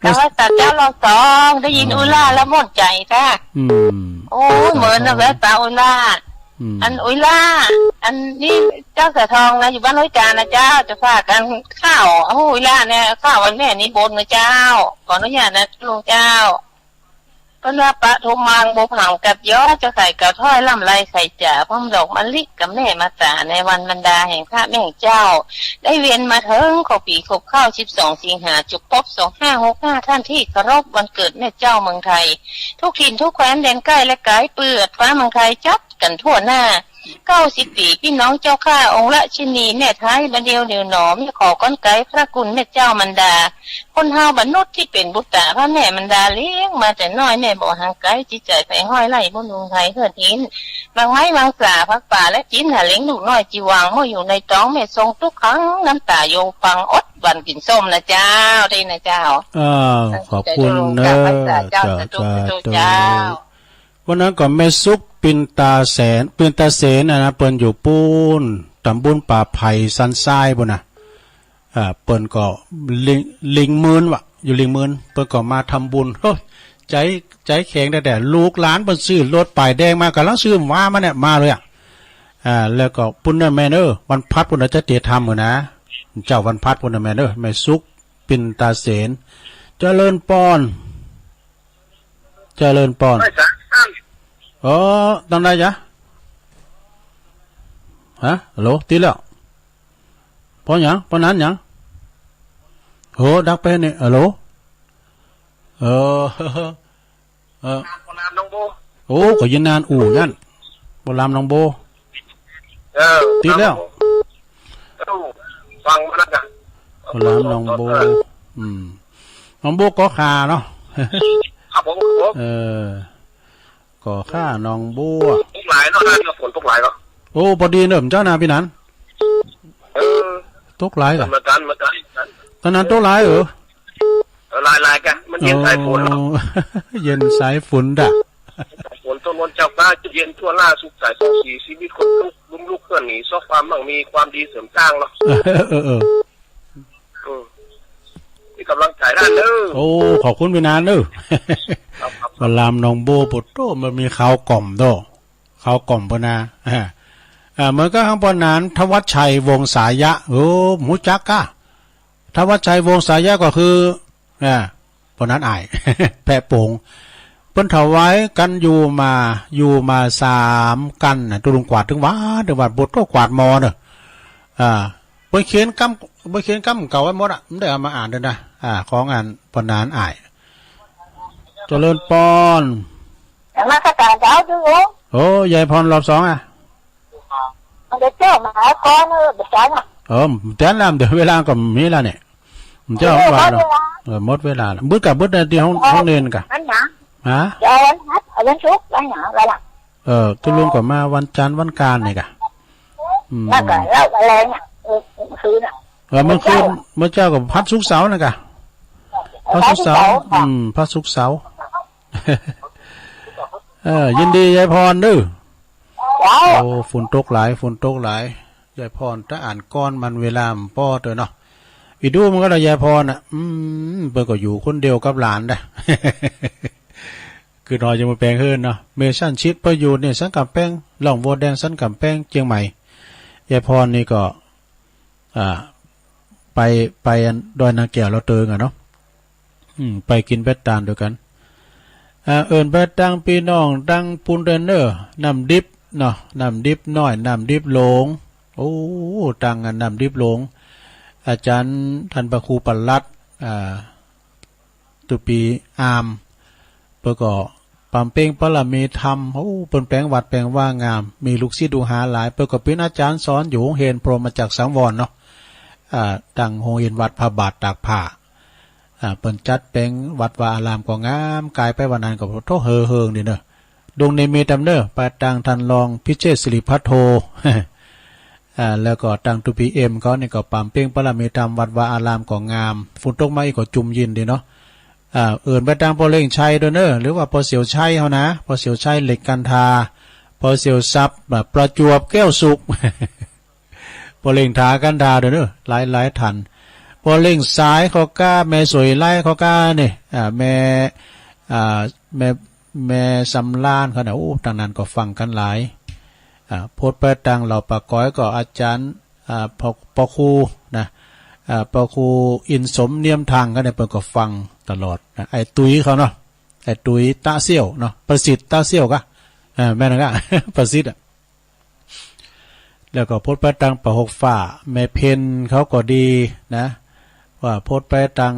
แล้วว่าแต่เจ้าลองสอง ได้ยิน อืม อุ้ยหล่าแล้วหมดใจจ้ะ อืม โอ้ย เหมือนนะ แวะตาอุ้ยหล่า อืม อันอุ้ยหล่า อันนี้เจ้าเสือทองนะ อยู่บ้านห้วยจานนะเจ้า จะฝากกันข้าว เอาอุ้ยหล่าเนี่ย ข้าววันแม่นี้บนนะเจ้า ขออนุญาตนะลุงเจ้า เปิ้นว่าปะโทมัง บ่ผังกับย้อ จะใส่กระถ้อยลำไรใส่จ๋า พร้อมดอกมะลิกับแม่มาตา ในวันบรรดาแห่งพระแม่เจ้า ได้เวียนมาถึงเข้าปีครบเข้า สิบสอง สิงหา จุกพบ สองห้าหกห้า ท่านที่เคารพ วันเกิดแม่เจ้าเมืองไทย ทุกถิ่นทุกแคว้นแดนใกล้และไกล เปื้อฟ้าเมืองไทยจัดกันทั่วหน้า เก้าสิบปีพี่น้องเจ้าข้า องค์ราชินีแม่ไทย บัดเดียวเดียวหนอ แม่ขอก้อนไกลพระคุณแม่เจ้ามารดา คนเฮาบรรนุษย์ที่เป็นบุตรตาพระแม่มารดาเลี้ยงมาแต่น้อย แม่บ่ห่างไกล จิตใจใฝ่ห้อยไล่บุญลุงไทยเพื่อนอิน บางไม้บางสาผักป่าและจิ้น หาเลี้ยงลูกน้อยจีวัง เมื่ออยู่ในท้องแม่ทรงทุกครั้ง น้ำตาโยงปังอดวันกินส้มนะเจ้า ได้นะเจ้า อ่า ขอบคุณเนอะ เจ้า เจ้า สาธุ เจ้า สาธุ เจ้า วันนั้นก็แม่สุขปินตาแสน ปินตาเสนนะนะ เปิ้นอยู่ปูน ตำบลป่าไผ่สันทรายปูนนะ อ่า เปิ้นก็ลิง ลิงหมื่นวะ อยู่ลิงหมื่น เปิ้นก็มาทำบุญ โอ้ย ใจ ใจแข็งแต่ แต่ลูกหลานเปิ้นซื้อรถป้ายแดงมา กำลังซื้อมา มาเนี่ย มาเลยอ่ะ อ่า แล้วก็ปูนนะแม่เนอะ วันพัดปูนนะจะเตรียมทำอยู่นะ เจ้าวันพัดปูนนะแม่เนอะ แม่สุข ปินตาเสน เจริญปอน เจริญปอน เออ ตั้งได้จ้ะ ฮะ ฮัลโหล ติดแล้ว ปอหยัง ปอนั้นหยัง โห ดักแป๊ะนี่ ฮัลโหล เออ เออ ปอลามหนองโบ โอ้ ก็ยืนนานอู่นั่น ปอลามหนองโบ เออ ติดแล้ว เออ ฟังมาแล้วจ้ะ ปอลามหนองโบ เออ อืม หนองโบก็ขาเนาะ ครับผม ครับผม เออ ก็ขาหนองโบ ตกหลายเนาะ ฝนตกหลายเนาะ โอ้ พอดีเนอะ เจ้านาพี่นัน เออ ตกหลายกะ เหมือนกัน เหมือนกัน ตอนนั้นตกหลายเหรอ เออ หลายๆ กัน มันเย็นสายฝนเนาะ อ๋อ เย็นสายฝนด่ะ สายฝนต้นวันเจ้าฟ้าจะเย็นทั่วหน้าสุขใสส่องสีชีวิตคนลุกลุ่มลุกเคลื่อนหนีซอกความมั่งมีความดีเสริมสร้างเนาะ เออ เออ เออ อืม มีกำลังใจได้เด้อ โอ้ ขอบคุณพี่นานเด้อ ครับ ครับ พระรามหนองโบ โปโต มันมีข่าวกล่อมโต ข่าวกล่อมปะนะ อ่า อ่า เหมือนกับข้างปอนนั้น ทวัชชัยวงศายะ โอ้ หมูจักกะ ทวัชชัยวงศายะก็คือ อ่า ปอนนั้นอ้าย แพะโป่ง เปิ้นถวายกันอยู่มา อยู่มาสามกันน่ะ ตุลุงกวาดถึงวัน ถึงวัน บทก็กวาดมอเนอะ อ่า เปิ้นเขียนกำ เปิ้นเขียนกำเก่าไว้หมดอ่ะ ไม่ได้เอามาอ่านด้วยนะ อ่า ของอ่านปอนานอ้าย เจริญปอน นมัสการเจ้าดู โอ้ ยายพรรอบสองอ่ะ มันจะเจ้ามาก่อนเออ เดี๋ยวจ้าน่ะ เออ เดี๋ยวแล้ว เดี๋ยวเวลาก็มีแล้วเนี่ย เจ้า เออ ว่า หมดเวลา เออ หมดเวลาแล้ว บึดกับบึดในที่ห้อง เออ ห้องเรียนกะ อันหยัง ฮะ เดี๋ยววันพัด เอาวันศุกร์ วันหยัง วันหลัง เออ ตุลุงก็มาวันจันทร์วันอังคารนี่กะ อืม แล้วก็เล่าอะไรเนี่ย เออ เมื่อคืนน่ะ เออ เมื่อคืน เมื่อเช้าก็พัดศุกร์เสาร์นะกะ พัดศุกร์เสาร์ พัดศุกร์เสาร์ อืม พัดศุกร์เสาร์ เออ ยินดียายพรเด้อ เจ้า โอ้ ฝนตกหลาย ฝนตกหลาย ยายพร ถ้าอ่านก้อนมันเวลามันป้อเตอเนาะ อีดูมันก็ได้ยายพรน่ะ อืม เปิ้นก็อยู่คนเดียวกับหลานได้ คือน้อยจะมาแปลงเฮือนเนาะ เมชันชิดประยูนเนี่ยสันกำแพง หล่องบัวแดงสันกำแพง เชียงใหม่ ยายพรนี่ก็ อ่า ไป ไปอันดอยนางแก้วเราเติงอะเนาะ อืม ไปกินเป็ดตาลด้วยกัน อ่า เอิ้นไปตังพี่น้องตังปูนเดนเนอร์ น้ำดิบเนาะ น้ำดิบน้อย น้ำดิบหลวง โอ้ ตังอันน้ำดิบหลวง อาจารย์ท่านพระครูปลัด อ่า ตุปีอาม เปิ้นก็ปำเพ็งบารมีธรรม โอ้ เปิ้นแปลงวัดแปลงว่างาม มีลูกศิษย์ลูกหาหลาย เปิ้นก็เป็นอาจารย์สอนอยู่โรงเรียนพรหมจักรสังวรเนาะ อ่า ตั้งโรงเรียนวัดพระบาทตากผ้า อ่า เปิ้นจัดแปลงวัดวาอารามก็งาม กายไปวันนั้นก็โทเฮอเฮิงดีเนอะ ดวงนิมิตธรรมเนอะ ไปตังท่านรองพิเชษฐ์สิริพัทโท อ่า แล้วก็ตังทูพีเอ็มเขานี่ก็ปามเป้งปะละมีธรรม วัดวาอารามก็งาม ฝนตกมาอีกก็จุ่มยินดีเนาะ อ่า เอิ้นไปตังพ่อเล่งชัยด้วยเนอะ หรือว่าพ่อเสี่ยวชัยเขานะ พ่อเสี่ยวชัยเหล็กกันทา พ่อเสี่ยวทรัพย์ อ่า ประจวบแก้วสุข พ่อเล่งถากันทาด้วยเนอะ หลายหลายท่าน พ่อเล่งสายเขาก้า แม่สวยไล่เขาก้านี่ อ่า แม่ อ่า แม่ แม่สำล้านเขาเนี่ย โอ้ ทางนั้นก็ฟังกันหลาย อ่า โพสต์ไปตังเหล่าปากก้อยก็อาจารย์ อ่า พ่อ พ่อครูนะ อ่า พ่อครูอินสมเนียมทางเขาเนี่ย เปิ้นก็ฟังตลอดนะ ไอ้ตุ้ยเขาเนาะ ไอ้ตุ้ยตะเสี่ยวเนาะ ประสิทธิ์ตะเสี่ยวกะ อ่า แม่นกะ ประสิทธิ์อะ แล้วก็โพสต์ไปตังป่าหกฝ่า แม่เพนเขาก็ดีนะ ว่าโพสต์ไปตัง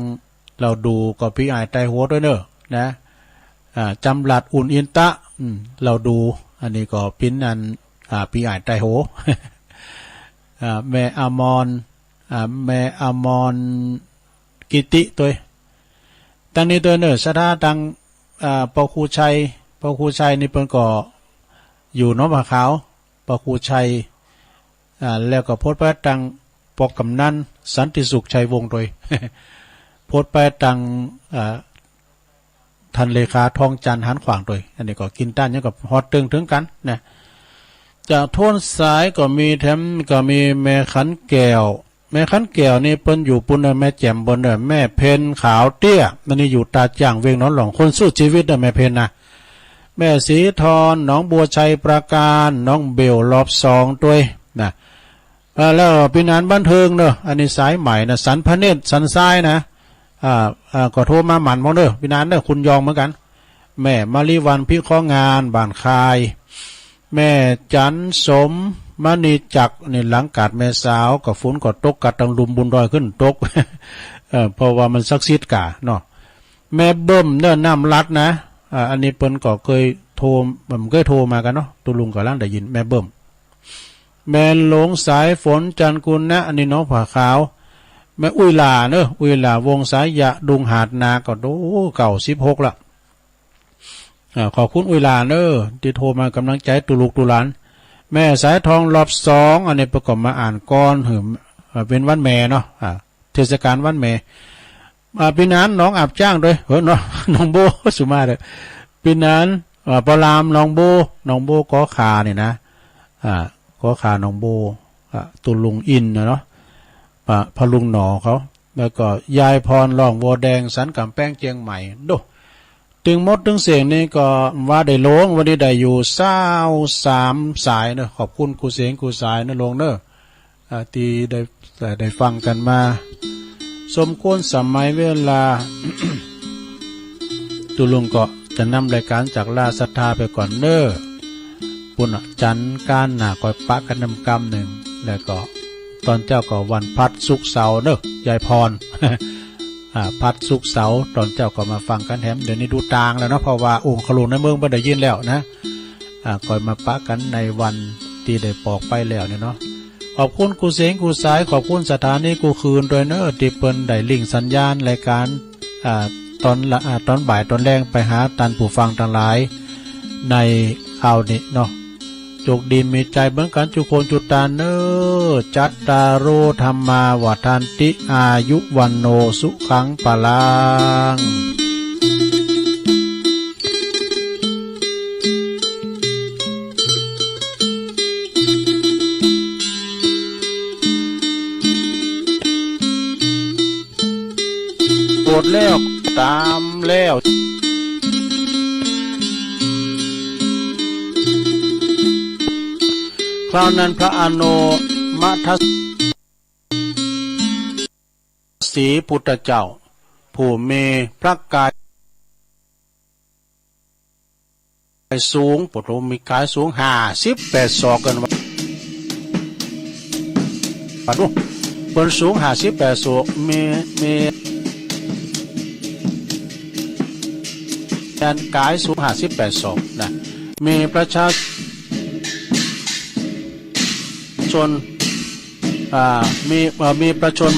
เราดูก็พี่อ้ายไตหัวด้วยเนอะนะ อ่า จำหลัดอุ่นอินตะ อืม เราดู อันนี้ก็ปิ้นอัน อ่า พี่อ้ายไตหัว อ่า แม่อมร อ่า แม่อมรกิติตัว ตังนี้ตัวเนอะ ศรัทธาตัง อ่า พ่อครูชัย พ่อครูชัยนี่เปิ้นก็อยู่หนองผาขาว พ่อครูชัย อ่า แล้วก็โพสต์ไปตังปอกกำนันสันติสุขชัยวงศ์โดย โพสต์ไปตัง อ่า ท่านเลขาทองจันทร์หันขวางโดย อันนี้ก็กินต้านยังกับฮอดเติงถึงกันนะ จากโทนสายก็มีแถมก็มีแม่ขันแก้ว แม่ขันแก้วนี่เปิ้นอยู่ปุ้นเนอะ แม่แจ่มบนเนอะ แม่เพนขาวเตี้ย อันนี้อยู่ตาจ่างเวียงหนอนหลอง คนสู้ชีวิตเนอะ แม่เพนนะ แม่สีทอน หนองบัวชัยปราการ น้องเบลรอบสองตัวยนะ อ่า แล้วพี่นันบันเทิงเนอะ อันนี้สายใหม่นะ สันพระเนตร สันทรายนะ อ่า อ่า ก็โทรมาหมั่นมองเนอะ พี่นันเนอะ คุณยองเหมือนกัน แม่มะลิวันพิเคราะห์งานบ้านคาย แม่จันสมมณีจักรนี่ หลังกาดแม่สาว ก็ฝนก็ตกกัดตังลุมบุญดอยขึ้นตก เอ่อ เพราะว่ามันศักดิ์สิทธิ์กาเนาะ แม่เบิ่มเนอะ น้ำลัดนะ อ่า อันนี้เปิ้นก็เคยโทร เอิ่ม เคยโทรมากันเนาะ ตุลุงก็ลังได้ยิน แม่เบิ่ม แม่หลวงสายฝนจันทร์กุณนะ อันนี้หนองผาขาว แม่อุ้ยหล่าเนอะ อุ้ยหล่าวงสายยะ ดุงหาดนา ก็โอ้ เก้าสิบหกละ อ่า ขอบคุณอุ้ยหล่าเนอะ ที่โทรมากำลังใจตุลุกตุหลาน แม่สายทองรอบสอง อันนี้เปิ้นก็มาอ่านก่อน หืม อ่า เป็นวันแม่เนาะ อ่า เทศกาลวันแม่ อ่า พี่นันหนองอาบจ้างด้วย เออ หนอง หนองโบ สุมาเลย พี่นัน อ่า พระรามหนองโบ หนองโบกอขานี่นะ อ่า กอขาหนองโบ อ่า ตุลุงอินนะเนาะ อ่า พระลุงหนอเขา แล้วก็ยายพรหลองวัวแดง สันกำแพงเจียงใหม่ ดู ตึงหมดตึงเสียงนี่ก็ว่าได้ลง วันนี้ได้อยู่ซาวสามสายเนอะ ขอบคุณครูเสียงครูสายนะลงเนอะ อ่า ที่ได้ ได้ฟังกันมา สมควรสมัยเวลา ตุลุงก็จะนำรายการจากลาศรัทธาไปก่อนเนอะ ปุ้นจันทร์ก้านหน้าค่อยปะกันนำกำหนึ่ง แล้วก็ตอนเจ้าก็วันพัดศุกร์เสาร์เนอะ ยายพร อ่า พัดศุกร์เสาร์ ตอนเจ้าก็มาฟังกันแถม เดี๋ยวนี้ดูตางแล้วเนาะ เพราะว่าองค์ขลุงในเมืองบ่ได้ยินแล้วนะ อ่า ค่อยมาปะกันในวันที่ได้บอกไปแล้วเนี่ยเนาะ ขอบคุณครูเสงครูสาย ขอบคุณสถานีครูคืนด้วยเนอะ ที่เปิ้นได้ลิงก์สัญญาณรายการ อ่า ตอนละ อ่า ตอนบ่ายตอนแลงไปหาท่านผู้ฟังทั้งหลายในคราวนี้เนาะ โชคดีมีชัยเหมือนกันทุกคนทุกท่านเนอะ จัตตาโร ธัมมา วัฑฒันติ อายุ วัณโณ สุขัง พลัง โปรดแล้วตามแล้ว คราวนั้นพระอนุมัทสีพุทธเจ้า ผู้มีพระกาย สูง ปะโถ มีกายสูงห้าสิบแปดศอกกันว่า ปะโถ เปิ้นสูงห้าสิบแปดศอก มี มีอันกายสูงห้าสิบแปดศอกนะ มีประชาชน อ่า มี เอ่อ มีประชาชน